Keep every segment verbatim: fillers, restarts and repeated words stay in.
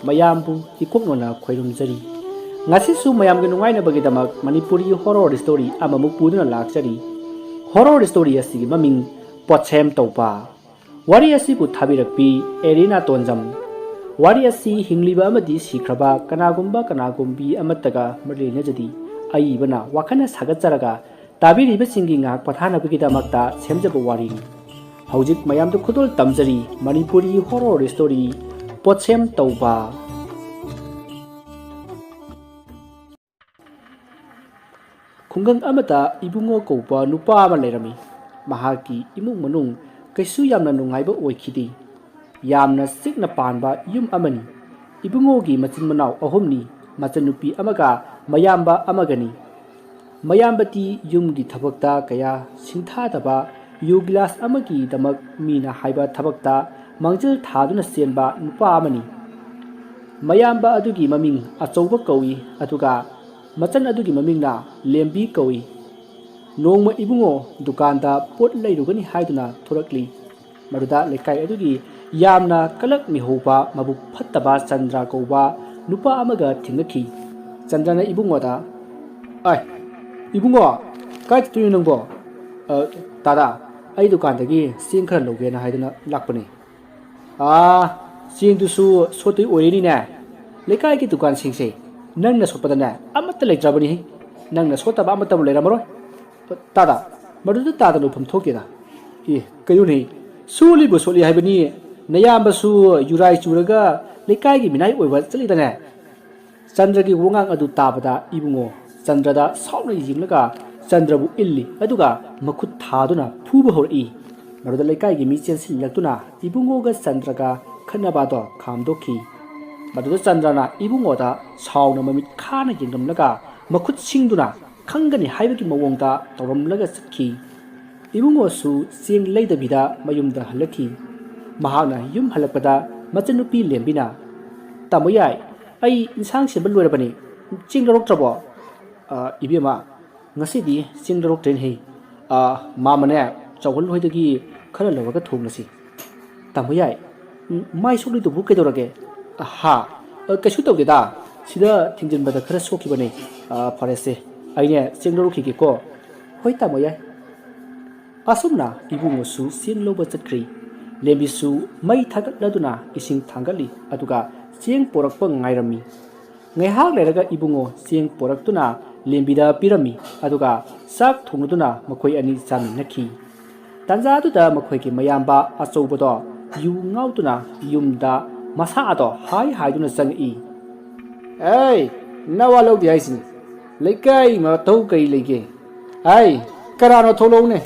ꯃꯌꯥꯝꯕꯨ ꯏꯀꯣꯛꯅꯅ ꯈꯣꯏꯔꯨꯝꯖꯔꯤ꯫ ꯉꯁꯤꯁꯨ ꯃꯌꯥꯝꯒꯤ ꯅꯨꯡꯉꯥꯏꯅꯕꯒꯤꯗꯃꯛ ꯃꯅꯤꯄꯨꯔꯤ horror story ꯑꯃꯃꯨꯛ ꯄꯨꯗꯨꯅ ꯂꯥꯛꯆꯔꯤ꯫ Horror story ꯑꯁꯤꯒꯤ ꯃꯃꯤꯡ ꯄꯣꯠꯁꯦꯝ ꯇꯧꯕ꯫ ꯋꯥꯔꯤ ꯑꯁꯤꯕꯨ ꯊꯥꯕꯤꯔꯛꯄꯤ ꯑꯦꯔꯤꯅꯥ ꯇꯣꯟꯖꯝ꯫ ꯋꯥꯔꯤ ꯑꯁꯤ ꯍꯤꯡꯂꯤꯕ ꯑꯃꯗꯤ ꯁꯤꯈ꯭ꯔꯕ ꯀꯅꯥꯒꯨꯝꯕ ꯀꯅꯥꯒꯨꯝꯕꯤ ꯑꯃꯠꯇꯒ ꯃꯔꯤ ꯂꯩꯅꯖꯗꯦ꯫ ꯑꯏꯕꯅ ꯋꯥꯈꯜꯅ ꯁꯥꯒꯠꯆꯔꯒ ꯇꯥꯕꯤꯔꯤꯕꯁꯤꯡꯒꯤ ꯉꯥꯏꯍꯥꯛ ꯄꯣꯊꯥꯅꯕꯒꯤꯗꯃꯛꯇ ꯁꯦꯝꯖꯕ ꯋꯥꯔꯤꯅꯤ꯫ ꯍꯧꯖꯤꯛ ꯃꯌꯥꯝꯗ ꯈꯨꯗꯣꯜ ꯇꯝꯖꯔꯤ ꯃꯅꯤꯄꯨꯔꯤ horror story ꯄꯣꯠꯁꯦꯝ ꯇꯧꯕ꯫ ꯈꯨꯡꯒꯪ ꯑꯃꯗ ꯏꯕꯨꯡꯉꯣ ꯀꯧꯕ ꯅꯨꯄꯥ ꯑꯃ ꯂꯩꯔꯝꯃꯤ꯫ ꯃꯍꯥꯛꯀꯤ ꯏꯃꯨꯡ ꯃꯅꯨꯡ ꯀꯩꯁꯨ ꯌꯥꯝꯅ ꯅꯨꯡꯉꯥꯏꯕ ꯑꯣꯏꯈꯤꯗꯦ꯫ ꯌꯥꯝꯅ ꯆꯤꯛꯅ ꯄꯥꯟꯕ ꯌꯨꯝ ꯑꯃꯅꯤ꯫ ꯏꯕꯨꯡꯉꯣꯒꯤ ꯃꯆꯤꯟ ꯃꯅꯥꯎ ꯑꯍꯨꯝꯅꯤ, ꯃꯆꯟꯅꯨꯄꯤ ꯑꯃꯒ ꯃꯌꯥꯝꯕ ꯑꯃꯒꯅꯤ꯫ ꯃꯌꯥꯝꯕꯗꯤ ꯌꯨꯝꯒꯤ ꯊꯕꯛꯇ ꯀꯌꯥ ꯁꯤꯡꯊꯥꯗꯕ, ꯌꯨ ꯒꯤꯂꯥꯁ ꯑꯃꯒꯤꯗꯃꯛ ꯃꯤꯅ ꯍꯥꯏꯕ ꯊꯕꯛꯇ ꯃꯥꯡꯖꯤꯜ ꯊꯥꯗꯨꯅ ꯆꯦꯟꯕ ꯅꯨꯄꯥ ꯑꯃꯅꯤ꯫ ꯃꯌꯥꯝꯕ ꯑꯗꯨꯒꯤ ꯃꯃꯤꯡ ꯑꯆꯧꯕ ꯀꯧꯏ, ꯑꯗꯨꯒ ꯃꯆꯟ ꯑꯗꯨꯒꯤ ꯃꯃꯤꯡꯅ ꯂꯦꯝꯕꯤ ꯀꯧꯏ꯫ ꯅꯣꯡꯃ ꯏꯕꯨꯡꯉꯣ ꯗꯨꯀꯥꯟꯗ ꯄꯣꯠ ꯂꯩꯔꯨꯒꯅꯤ ꯍꯥꯏꯗꯨꯅ ꯊꯣꯔꯛꯂꯤ꯫ ꯃꯗꯨꯗ ꯂꯩꯀꯥꯏ ꯑꯗꯨꯒꯤ ꯌꯥꯝꯅ ꯀꯂꯛ ꯃꯤꯍꯧꯕ, ꯃꯕꯨꯛ ꯐꯠꯇꯕ ꯆꯟꯗ꯭ꯔ ꯀꯧꯕ ꯅꯨꯄꯥ ꯑꯃꯒ ꯊꯦꯡꯅꯈꯤ꯫ ꯆꯟꯗ꯭ꯔꯅ ꯏꯕꯨꯡꯉꯣꯗ, "ꯑꯥꯏ, ꯏꯕꯨꯡꯉꯣ, ꯀꯥꯏ ꯆꯠꯇꯣꯏꯅꯣ ꯅꯪꯕꯣ?" "ꯑ, ꯇꯥꯗꯥ, ꯑꯩ ꯗꯨꯀꯥꯟꯗꯒꯤ ꯆꯦꯡ ꯈꯔ ꯂꯧꯒꯦꯅ ꯍꯥꯏꯗꯨꯅ ꯂꯥꯛꯄꯅꯦ꯫" "ꯑꯥ, ꯆꯦꯡꯗꯨꯁꯨ ꯁꯣꯠꯇꯣꯏ ꯑꯣꯏꯔꯦꯅꯤꯅꯦ꯫ ꯂꯩꯀꯥꯏꯒꯤ ꯗꯨꯀꯥꯟꯁꯤꯡꯁꯦ ꯅꯪꯅ ꯁꯣꯠꯄꯗꯅꯦ ꯑꯃꯠꯇ ꯂꯩꯇ꯭ꯔꯕꯅꯤ꯫ ꯅꯪꯅ ꯁꯣꯠꯇꯕ ꯑꯃꯠꯇꯕꯨ ꯂꯩꯔꯝꯃꯔꯣꯏ꯫" "ꯇꯥꯗꯥ, ꯃꯗꯨꯗ ꯇꯥꯗ ꯂꯨꯐꯝ ꯊꯣꯛꯇꯦꯗ꯫" "ꯑꯦ, ꯀꯩꯅꯣꯅꯦ, ꯁꯣꯠꯂꯤꯕꯨ ꯁꯣꯠꯂꯤ ꯍꯥꯏꯕꯅꯤ꯫ ꯅꯌꯥꯝꯕꯁꯨ ꯌꯨꯔꯥꯏ ꯆꯨꯔꯒ ꯂꯩꯀꯥꯏꯒꯤ ꯃꯤꯅꯥꯏ ꯑꯣꯏꯕ ꯆꯠꯂꯤꯗꯅꯦ꯫" ꯆꯟꯗ꯭ꯔꯒꯤ ꯋꯥꯉꯥꯡ ꯑꯗꯨ ꯇꯥꯕꯗ ꯏꯕꯨꯡꯉꯣ ꯆꯟꯗ꯭ꯔꯗ ꯁꯥꯎꯅ ꯌꯦꯡꯂꯒ ꯆꯟꯗ꯭ꯔꯕꯨ ꯏꯜꯂꯤ, ꯑꯗꯨꯒ ꯃꯈꯨꯠ ꯊꯥꯗꯨꯅ ꯐꯨꯕ ꯍꯧꯔꯛꯏ꯫ ꯃꯗꯨꯗ ꯂꯩꯀꯥꯏꯒꯤ ꯃꯤ ꯆꯦꯟꯁꯤꯜꯂꯛꯇꯨꯅ ꯏꯕꯨꯡꯉꯣꯒ ꯆꯟꯗ꯭ꯔꯒ ꯈꯠꯅꯕ ꯑꯗꯣ ꯈꯥꯝꯗꯣꯛꯈꯤ꯫ ꯃꯗꯨꯗ ꯆꯟꯗ꯭ꯔꯅ ꯏꯕꯨꯡꯉꯣꯗ ꯁꯥꯎꯅ ꯃꯃꯤꯠ ꯈꯥꯅ ꯌꯦꯡꯂꯝꯂꯒ ꯃꯈꯨꯠ ꯁꯤꯡꯗꯨꯅ ꯈꯪꯒꯅꯤ ꯍꯥꯏꯕꯒꯤ ꯃꯑꯣꯡꯗ ꯇꯧꯔꯝꯂꯒ ꯆꯠꯈꯤ꯫ ꯏꯕꯨꯡꯉꯣꯁꯨ ꯆꯦꯡ ꯂꯩꯗꯕꯤꯗ ꯃꯌꯨꯝꯗ ꯍꯜꯂꯛꯈꯤ꯫ ꯃꯍꯥꯛꯅ ꯌꯨꯝ ꯍꯜꯂꯛꯄꯗ ꯃꯆꯟꯅꯨꯄꯤ ꯂꯦꯝꯕꯤꯅ, "ꯇꯥꯃꯣ ꯌꯥꯏ, ꯑꯩ ꯏꯟꯁꯥꯡ ꯁꯦꯝꯕ ꯂꯣꯏꯔꯕꯅꯤ, ꯆꯦꯡ ꯂꯧꯔꯛꯇ꯭ꯔꯕꯣ?" "ꯑ, ꯏꯕꯦꯝꯃ, ꯉꯁꯤꯗꯤ ꯆꯦꯡ ꯂꯧꯔꯛꯇ꯭ꯔꯦꯅꯦꯍꯦ꯫ ꯑ, ꯃꯥꯃꯅꯦ, ꯆꯥꯎꯍꯜ ꯍꯣꯏꯗꯒꯤ ꯈꯔ ꯂꯧꯔꯒ ꯊꯣꯡꯂꯁꯤ꯫" "ꯇꯥꯃꯣ ꯌꯥꯏ, ꯎꯝ, ꯃꯥꯏ ꯁꯣꯛꯂꯤꯗꯨꯕꯨ ꯀꯩꯗꯧꯔꯒꯦ?" ꯑꯍꯥ, ꯑ, ꯀꯩꯁꯨ ꯇꯧꯗꯦꯗ꯫ ꯁꯤꯗ ꯊꯤꯡꯖꯤꯟꯕꯗ ꯈꯔ ꯁꯣꯛꯈꯤꯕꯅꯦ꯫ ꯑ, ꯐꯔꯦꯁꯦ, ꯑꯩꯅꯦ ꯆꯦꯡ ꯂꯧꯔꯨꯈꯤꯒꯦꯀꯣ꯫ ꯍꯣꯏ, ꯇꯥꯃꯣ ꯌꯥꯏ꯫ ꯑꯁꯨꯝꯅ ꯏꯕꯨꯡꯉꯣꯁꯨ ꯆꯦꯡ ꯂꯧꯕ ꯆꯠꯈ꯭ꯔꯦ꯫ ꯂꯦꯝꯕꯤꯁꯨ ꯃꯩ ꯊꯥꯒꯠꯂꯗꯨꯅ ꯏꯁꯤꯡ ꯊꯥꯡꯒꯠꯂꯤ, ꯑꯗꯨꯒ ꯆꯦꯡ ꯄꯣꯔꯛꯄ ꯉꯥꯏꯔꯝꯃꯤ꯫ ꯉꯥꯏꯍꯥꯛ ꯂꯩꯔꯒ ꯏꯕꯨꯡꯉꯣ ꯆꯦꯡ ꯄꯣꯔꯛꯇꯨꯅ ꯂꯦꯝꯕꯤꯗ ꯄꯤꯔꯝꯃꯤ, ꯑꯗꯨꯒ ꯆꯥꯛ ꯊꯣꯡꯂꯗꯨꯅ ꯃꯈꯣꯏ ꯑꯅꯤ ꯆꯥꯃꯤꯟꯅꯈꯤ꯫ ꯇꯥꯟꯖꯥꯗꯨꯗ ꯃꯈꯣꯏꯒꯤ ꯃꯌꯥꯝꯕ ꯑꯆꯧꯕꯗꯣ ꯌꯨ ꯉꯥꯎꯗꯨꯅ ꯌꯨꯝꯗ ꯃꯁꯥꯗꯣ ꯍꯥꯏ ꯍꯥꯏꯗꯨꯅ ꯆꯪꯉꯛꯏ꯫ "ꯑꯩ, ꯅꯋꯥ ꯂꯧꯗꯦ ꯍꯥꯏꯁꯤꯅꯤ꯫ ꯂꯩꯀꯥꯏ ꯃꯊꯧ ꯀꯔꯤ ꯂꯩꯒꯦ? ꯑꯩ, ꯀꯅꯥꯅꯣ? ꯊꯣꯛꯂꯛꯎꯅꯦ꯫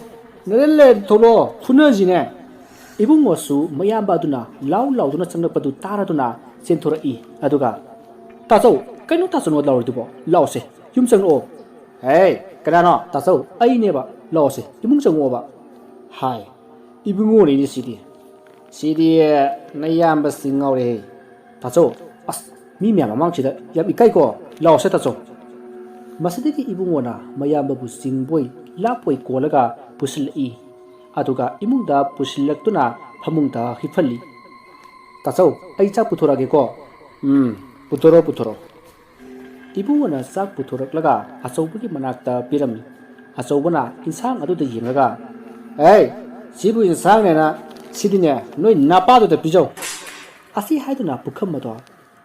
ꯅꯔꯜꯂꯦ, ꯊꯣꯛꯂꯛꯑꯣ, ꯐꯨꯅꯁꯤꯅꯦ!" ꯏꯕꯨꯡꯉꯣꯁꯨ ꯃꯌꯥꯝꯕ ꯑꯗꯨꯅ ꯂꯥꯎ ꯂꯥꯎꯗꯨꯅ ꯆꯪꯂꯛꯄꯗꯨ ꯇꯥꯔꯗꯨꯅ ꯆꯦꯟꯊꯣꯔꯛꯏ꯫ ꯑꯗꯨꯒ, "ꯇꯥꯆꯧ, ꯀꯩꯅꯣ ꯇꯥꯆꯧꯅ ꯂꯥꯎꯔꯤꯗꯨꯕꯣ? ꯂꯥꯛꯑꯣꯁꯦ, ꯌꯨꯝ ꯆꯪꯂꯛꯑꯣ꯫" "ꯍꯦ, ꯀꯅꯥꯅꯣ?" "ꯇꯥꯆꯧ, ꯑꯩꯅꯦꯕ꯫ ꯂꯥꯛꯑꯣꯁꯦ, ꯏꯃꯨꯡ ꯆꯪꯉꯛꯑꯣꯕ꯫" ꯍꯥꯏ꯫ "ꯏꯕꯨꯡꯉꯣꯅꯤꯅꯦ ꯁꯤꯗꯤ꯫ ꯁꯤꯗꯤ ꯅꯌꯥꯝꯕꯁꯤꯡ ꯉꯥꯎꯔꯦꯍꯦ꯫ ꯇꯥꯆꯧ, ꯑꯁ, ꯃꯤ ꯃꯌꯥꯝ ꯃꯃꯥꯡꯁꯤꯗ ꯌꯥꯝ ꯏꯀꯥꯏꯀꯣ꯫ ꯂꯥꯛꯑꯣꯁꯦ, ꯇꯥꯆꯧ꯫" ꯃꯁꯤꯗꯒꯤ ꯏꯕꯨꯡꯉꯣꯅ ꯃꯌꯥꯝꯕꯕꯨ ꯆꯤꯡꯕꯣꯏ ꯂꯥꯛꯄꯣꯏ ꯀꯣꯜꯂꯒ ꯄꯨꯁꯤꯜꯂꯛꯏ꯫ ꯑꯗꯨꯒ ꯏꯃꯨꯡꯗ ꯄꯨꯁꯤꯜꯂꯛꯇꯨꯅ ꯐꯃꯨꯡꯗ ꯍꯤꯞꯍꯜꯂꯤ꯫ "ꯇꯥꯆꯧ, ꯑꯩ ꯆꯥꯛ ꯄꯨꯊꯣꯔꯛꯑꯒꯦꯀꯣ꯫" "ꯎꯝ, ꯄꯨꯊꯣꯔꯛꯑꯣ, ꯄꯨꯊꯣꯔꯛꯑꯣ꯫" ꯏꯕꯨꯡꯉꯣꯅ ꯆꯥꯛ ꯄꯨꯊꯣꯔꯛꯂꯒ ꯑꯆꯧꯕꯒꯤ ꯃꯅꯥꯛꯇ ꯄꯤꯔꯝꯃꯤ꯫ ꯑꯆꯧꯕꯅ ꯏꯟꯁꯥꯡ ꯑꯗꯨꯗ ꯌꯦꯡꯂꯒ, "ꯑꯦ, ꯁꯤꯕꯨ ꯏꯟꯁꯥꯡꯅꯦꯅ, ꯁꯤꯗꯤꯅꯦ ꯅꯣꯏ ꯅꯄꯥꯗꯨꯗ ꯄꯤꯖꯧ꯫" ꯑꯁꯤ ꯍꯥꯏꯗꯨꯅ ꯄꯨꯈꯝ ꯑꯗꯣ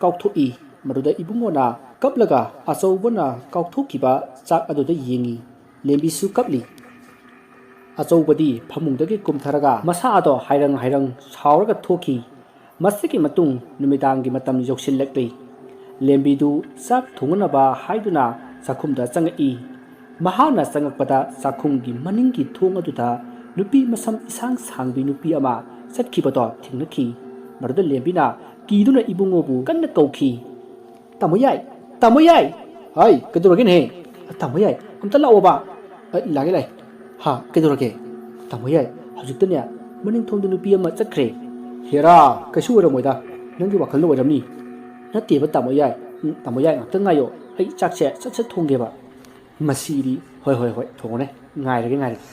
ꯀꯥꯎꯊꯣꯛꯏ꯫ ꯃꯗꯨꯗ ꯏꯕꯨꯡꯉꯣꯅ ꯀꯞꯂꯒ ꯑꯆꯧꯕꯅ ꯀꯥꯎꯊꯣꯛꯈꯤꯕ ꯆꯥꯛ ꯑꯗꯨꯗ ꯌꯦꯡꯉꯤ꯫ ꯂꯦꯝꯕꯤꯁꯨ ꯀꯞꯂꯤ꯫ ꯑꯆꯧꯕꯗꯤ ꯐꯃꯨꯡꯗꯒꯤ ꯀꯨꯝꯊꯔꯒ ꯃꯁꯥ ꯑꯗꯣ ꯍꯥꯏꯔꯪ ꯍꯥꯏꯔꯪ ꯁꯥꯎꯔꯒ ꯊꯣꯛꯈꯤ꯫ ꯃꯁꯤꯒꯤ ꯃꯇꯨꯡ ꯅꯨꯃꯤꯗꯥꯡꯒꯤ ꯃꯇꯝ ꯌꯧꯁꯤꯜꯂꯛꯂꯤ꯫ ꯂꯦꯝꯕꯤꯗꯨ ꯆꯥꯛ ꯊꯣꯡꯅꯅꯕ ꯍꯥꯏꯗꯨꯅ ꯆꯥꯛꯈꯨꯝꯗ ꯆꯪꯉꯛꯏ꯫ ꯃꯍꯥꯛꯅ ꯆꯪꯉꯛꯄꯗ ꯆꯥꯛꯈꯨꯝꯒꯤ ꯃꯅꯤꯡꯒꯤ ꯊꯣꯡ ꯑꯗꯨꯗ ꯅꯨꯄꯤ ꯃꯁꯝ ꯏꯁꯥꯡ ꯁꯥꯡꯕꯤ ꯅꯨꯄꯤ ꯑꯃ ꯆꯠꯈꯤꯕꯗꯣ ꯊꯦꯡꯅꯈꯤ꯫ ꯃꯗꯨꯗ ꯂꯦꯝꯕꯤꯅ ꯀꯤꯗꯨꯅ ꯏꯕꯨꯡꯉꯣꯕꯨ ꯀꯟꯅ ꯀꯧꯈꯤ꯫ "ꯇꯥꯃꯣ ꯌꯥꯏ! ꯇꯥꯃꯣ ꯌꯥꯏ!" "ꯍꯥꯏ, ꯀꯩꯗꯧꯔꯒꯦꯅꯦꯍꯦ?" "ꯇꯥꯃꯣ ꯌꯥꯏ, ꯑꯝꯇ ꯂꯥꯛꯑꯣꯕ!" "ꯑ, ꯂꯥꯛꯑꯦ, ꯂꯥꯛꯑꯦ꯫" "ꯍꯥ, ꯀꯩꯗꯧꯔꯒꯦ?" "ꯇꯥꯃꯣ ꯌꯥꯏ, ꯍꯧꯖꯤꯛꯇꯅꯦ ꯃꯅꯤꯡ ꯊꯣꯡꯗ ꯅꯨꯄꯤ ꯑꯃ ꯆꯠꯈ꯭ꯔꯦ꯫" "ꯍꯦꯔꯥ, ꯀꯩꯁꯨ ꯑꯣꯏꯔꯝꯃꯣꯏꯗ, ꯅꯪꯒꯤ ꯋꯥꯈꯜꯅ ꯑꯣꯏꯔꯝꯅꯤ꯫" "ꯅꯠꯇꯦꯕ, ꯇꯥꯃꯣ ꯌꯥꯏ꯫" "ꯎꯝ, ꯇꯥꯃꯣ ꯌꯥꯏ, ꯉꯥꯛꯇꯪ ꯉꯥꯏꯌꯣ, ꯑꯩ ꯆꯥꯛꯁꯦ ꯁꯠ ꯁꯠ ꯊꯣꯡꯒꯦꯕ꯫" "ꯃꯁꯤꯗꯤ, ꯍꯣꯏ, ꯍꯣꯏ, ꯍꯣꯏ, ꯊꯣꯡꯉꯣꯅꯦ, ꯉꯥꯏꯔꯒꯦ, ꯉꯥꯏꯔꯒꯦ꯫"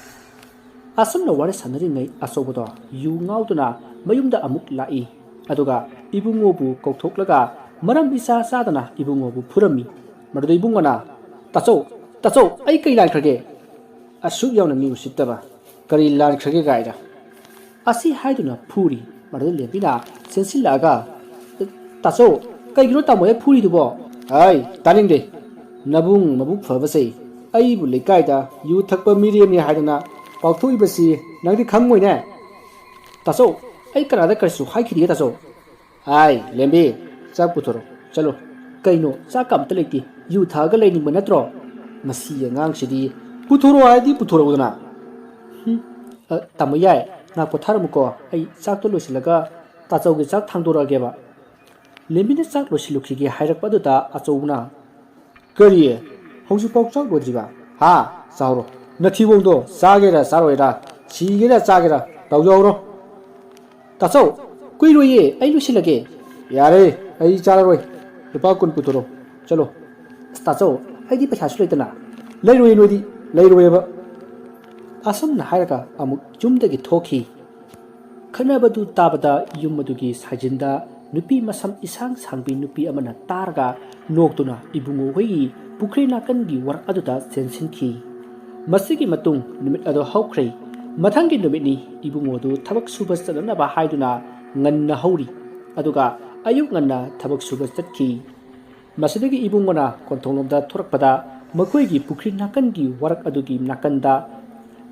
ꯑꯁꯨꯝꯅ ꯋꯥꯔꯤ ꯁꯥꯟꯅꯔꯤꯉꯩ ꯑꯆꯧꯕꯗꯣ ꯌꯨ ꯉꯥꯎꯗꯨꯅ ꯃꯌꯨꯝꯗ ꯑꯃꯨꯛ ꯂꯥꯛꯏ꯫ ꯑꯗꯨꯒ ꯏꯕꯨꯡꯉꯣꯕꯨ ꯀꯧꯊꯣꯛꯂꯒ ꯃꯔꯝ ꯏꯆꯥ ꯆꯥꯗꯅ ꯏꯕꯨꯡꯉꯣꯕꯨ ꯐꯨꯔꯝꯃꯤ꯫ ꯃꯗꯨꯗ ꯏꯕꯨꯡꯉꯣꯅ, "ꯇꯥꯆꯧ, ꯇꯥꯆꯧ, ꯑꯩ ꯀꯩ ꯂꯥꯟꯈ꯭ꯔꯒꯦ? ꯑꯁꯨꯛ ꯌꯥꯝꯅ ꯃꯤ ꯎꯁꯤꯠꯇꯕ ꯀꯔꯤ ꯂꯥꯟꯈ꯭ꯔꯒꯦ?" ꯀꯥꯏꯅ ꯑꯁꯤ ꯍꯥꯏꯗꯨꯅ ꯐꯨꯔꯤ꯫ ꯃꯗꯨꯗ ꯂꯦꯝꯕꯤꯅ ꯆꯦꯟꯁꯤꯜꯂꯛꯑꯒ, "ꯇꯥꯆꯧ, ꯀꯩꯒꯤꯅꯣ ꯇꯥꯃꯣ ꯍꯦꯛ ꯐꯨꯔꯤꯗꯨꯕꯣ?" "ꯑꯩ ꯇꯥꯅꯤꯡꯗꯦ꯫ ꯅꯕꯨꯡ ꯃꯕꯨꯛ ꯐꯕꯁꯦ ꯑꯩꯕꯨ ꯂꯩꯀꯥꯏꯗ ꯌꯨ ꯊꯛꯄ ꯃꯤꯔꯦꯝꯅꯤ ꯍꯥꯏꯗꯅ ꯄꯥꯎꯊꯣꯛꯏꯕꯁꯤ ꯅꯪꯗꯤ ꯈꯪꯉꯣꯏꯅꯦ?" "ꯇꯥꯆꯧ, ꯑꯩ ꯀꯅꯥꯗ ꯀꯔꯤꯁꯨ ꯍꯥꯏꯈꯤꯗꯦ ꯇꯥꯆꯧ꯫" "ꯑꯥꯏ, ꯂꯦꯝꯕꯤ, ꯆꯥꯛ ꯄꯨꯊꯣꯔꯛꯑꯣ, ꯆꯠꯂꯣ꯫" "ꯀꯩꯅꯣ, ꯆꯥꯛꯀ ꯑꯝꯇ ꯂꯩꯇꯦ, ꯌꯨ ꯊꯛꯑꯒ ꯂꯩꯅꯤꯡꯕ ꯅꯠꯇ꯭ꯔꯣ?" "ꯃꯁꯤ ꯑꯉꯥꯡꯁꯤꯗꯤ, ꯄꯨꯊꯣꯔꯛꯑꯣ ꯍꯥꯏꯗꯤ ꯄꯨꯊꯣꯔꯛꯎꯗꯅ꯫" "ꯍꯨꯝ, ꯑ, ꯇꯥꯃꯣ ꯌꯥꯏ, ꯉꯥꯛ ꯄꯣꯊꯥꯔꯝꯃꯨꯀꯣ, ꯑꯩ ꯆꯥꯛꯇꯣ ꯂꯣꯏꯁꯤꯜꯂꯒ ꯇꯥꯆꯧꯒꯤ ꯆꯥꯛ ꯊꯥꯡꯗꯣꯔꯛꯑꯒꯦꯕ꯫" ꯂꯦꯝꯕꯤꯅ ꯆꯥꯛ ꯂꯣꯏꯁꯤꯜꯂꯨꯈꯤꯒꯦ ꯍꯥꯏꯔꯛꯄ ꯑꯗꯨꯗ ꯑꯆꯧꯕꯅ, "ꯀꯔꯤ? ꯍꯧꯖꯤꯛꯐꯥꯎ ꯆꯥꯛ ꯂꯣꯏꯗ꯭ꯔꯤꯕ? ꯍꯥ? ꯆꯥꯍꯧꯔꯣ꯫ ꯅꯊꯤꯕꯣꯡꯗꯣ ꯆꯥꯒꯦꯔꯥ ꯆꯥꯔꯣꯏꯔꯥ, ꯁꯤꯒꯦꯔꯥ ꯆꯥꯒꯦꯔꯥ, ꯇꯧꯖꯍꯧꯔꯣ꯫" "ꯇꯥꯆꯧ, ꯀꯨꯏꯔꯣꯏꯌꯦ, ꯑꯩ ꯂꯣꯏꯁꯤꯜꯂꯒꯦ꯫" "ꯌꯥꯔꯦ, ꯑꯩ ꯆꯥꯔꯔꯣꯏ꯫ ꯂꯨꯄꯥ ꯀꯨꯟ ꯄꯨꯊꯣꯔꯛꯑꯣ, ꯆꯠꯂꯣ꯫" "ꯑꯁ, ꯇꯥꯆꯧ, ꯑꯩꯗꯤ ꯄꯩꯁꯥꯁꯨ ꯂꯩꯇꯅ꯫" "ꯂꯩꯔꯣꯏꯌꯦ ꯅꯣꯏꯗꯤ, ꯂꯩꯔꯣꯏꯌꯦꯕ꯫" ꯑꯁꯨꯝꯅ ꯍꯥꯏꯔꯒ ꯑꯃꯨꯛ ꯌꯨꯝꯗꯒꯤ ꯊꯣꯛꯈꯤ꯫ ꯈꯠꯅꯕꯗꯨ ꯇꯥꯕꯗ ꯌꯨꯝ ꯑꯗꯨꯒꯤ ꯁꯥꯏꯖꯤꯟꯗ ꯅꯨꯄꯤ ꯃꯁꯝ ꯏꯁꯥꯡ ꯁꯥꯡꯕꯤ ꯅꯨꯄꯤ ꯑꯃꯅ ꯇꯥꯔꯒ ꯅꯣꯛꯇꯨꯅ ꯏꯕꯨꯡꯉꯣ ꯍꯣꯏꯒꯤ ꯄꯨꯈ꯭ꯔꯤ ꯅꯥꯀꯟꯒꯤ ꯋꯥꯔꯛ ꯑꯗꯨꯗ ꯆꯦꯟꯁꯤꯟꯈꯤ꯫ ꯃꯁꯤꯒꯤ ꯃꯇꯨꯡ ꯅꯨꯃꯤꯠ ꯑꯗꯨ ꯍꯧꯈ꯭ꯔꯦ꯫ ꯃꯊꯪꯒꯤ ꯅꯨꯃꯤꯠꯅꯤ ꯏꯕꯨꯡꯉꯣꯗꯨ ꯊꯕꯛ ꯁꯨꯕ ꯆꯠꯅꯅꯕ ꯍꯥꯏꯗꯨꯅ ꯉꯟꯅ ꯍꯧꯔꯤ꯫ ꯑꯗꯨꯒ ꯑꯌꯨꯛ ꯉꯟꯅ ꯊꯕꯛ ꯁꯨꯕ ꯆꯠꯈꯤ꯫ ꯃꯁꯤꯗꯒꯤ ꯏꯕꯨꯡꯉꯣꯅ ꯀꯣꯟꯊꯣꯡꯂꯣꯝꯗ ꯊꯣꯔꯛꯄꯗ ꯃꯈꯣꯏꯒꯤ ꯄꯨꯈ꯭ꯔꯤ ꯅꯥꯀꯟꯒꯤ ꯋꯥꯔꯛ ꯑꯗꯨꯒꯤ ꯅꯥꯀꯟꯗ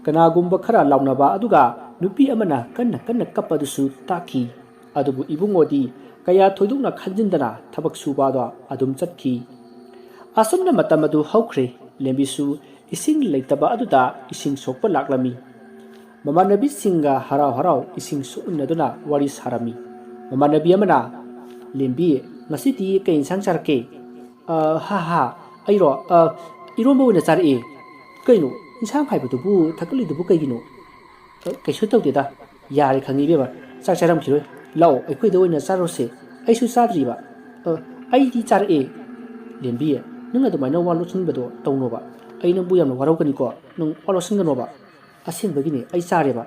ꯀꯅꯥꯒꯨꯝꯕ ꯈꯔ ꯂꯥꯎꯅꯕ ꯑꯗꯨꯒ ꯅꯨꯄꯤ ꯑꯃꯅ ꯀꯟꯅ ꯀꯟꯅ ꯀꯞꯄ ꯑꯗꯨꯁꯨ ꯇꯥꯈꯤ꯫ ꯑꯗꯨꯕꯨ ꯏꯕꯨꯡꯉꯣꯗꯤ ꯀꯌꯥ ꯊꯣꯏꯗꯣꯛꯅ ꯈꯟꯖꯤꯟꯗꯅ ꯊꯕꯛ ꯁꯨꯕ ꯑꯗꯣ ꯑꯗꯨꯝ ꯆꯠꯈꯤ꯫ ꯑꯁꯨꯝꯅ ꯃꯇꯝ ꯑꯗꯨ ꯍꯧꯈ꯭ꯔꯦ꯫ ꯂꯦꯝꯕꯤꯁꯨ ꯏꯁꯤꯡ ꯂꯩꯇꯕ ꯑꯗꯨꯗ ꯏꯁꯤꯡ ꯁꯣꯛꯄ ꯂꯥꯛꯂꯝꯃꯤ꯫ ꯃꯃꯥꯟꯅꯕꯤꯁꯤꯡꯒ ꯍꯔꯥꯎ ꯍꯔꯥꯎ ꯏꯁꯤꯡ ꯁꯣꯛꯃꯤꯟꯅꯗꯨꯅ ꯋꯥꯔꯤ ꯁꯥꯔꯝꯃꯤ꯫ ꯃꯃꯥꯟꯅꯕꯤ ꯑꯃꯅ, "ꯂꯦꯝꯕꯤ, ꯉꯁꯤꯗꯤ ꯀꯩ ꯏꯟꯁꯥꯡ ꯆꯥꯔꯛꯀꯦ?" "ꯑ, ꯍꯥ ꯍꯥ, ꯑꯩꯔꯣ? ꯑ, ꯏꯔꯣꯝꯕ ꯑꯣꯏꯅ ꯆꯥꯔꯛꯑꯦ꯫" "ꯀꯩꯅꯣ, ꯏꯟꯁꯥꯡ ꯍꯥꯏꯕꯗꯨꯕꯨ ꯊꯛꯀꯠꯂꯤꯗꯨꯕꯨ ꯀꯩꯒꯤꯅꯣ?" "ꯑ, ꯀꯩꯁꯨ ꯇꯧꯗꯦꯗ꯫ ꯌꯥꯔꯦ, ꯈꯪꯉꯤ ꯏꯕꯦꯝꯃ, ꯆꯥꯛ ꯆꯥꯔꯝꯈꯤꯔꯣꯏ꯫ ꯂꯥꯛꯑꯣ, ꯑꯩꯈꯣꯏꯗ ꯑꯣꯏꯅ ꯆꯥꯔꯨꯁꯦ꯫ ꯑꯩꯁꯨ ꯆꯥꯗ꯭ꯔꯤꯕ꯫" "ꯑ, ꯑꯩꯗꯤ ꯆꯥꯔꯛꯑꯦ꯫" "ꯂꯦꯝꯕꯤ, ꯅꯪ ꯑꯗꯨꯃꯥꯏꯅ ꯋꯥ ꯂꯣꯠꯁꯤꯟꯕꯗꯣ ꯇꯧꯅꯣꯕ꯫ ꯑꯩ ꯅꯪꯕꯨ ꯌꯥꯝꯅ ꯋꯥꯔꯧꯒꯅꯤꯀꯣ꯫ ꯅꯪ ꯋꯥ ꯂꯣꯠꯁꯤꯟꯒꯅꯣꯕ꯫ ꯑꯁꯦꯡꯕꯒꯤꯅꯦ, ꯑꯩ ꯆꯥꯔꯦꯕ꯫"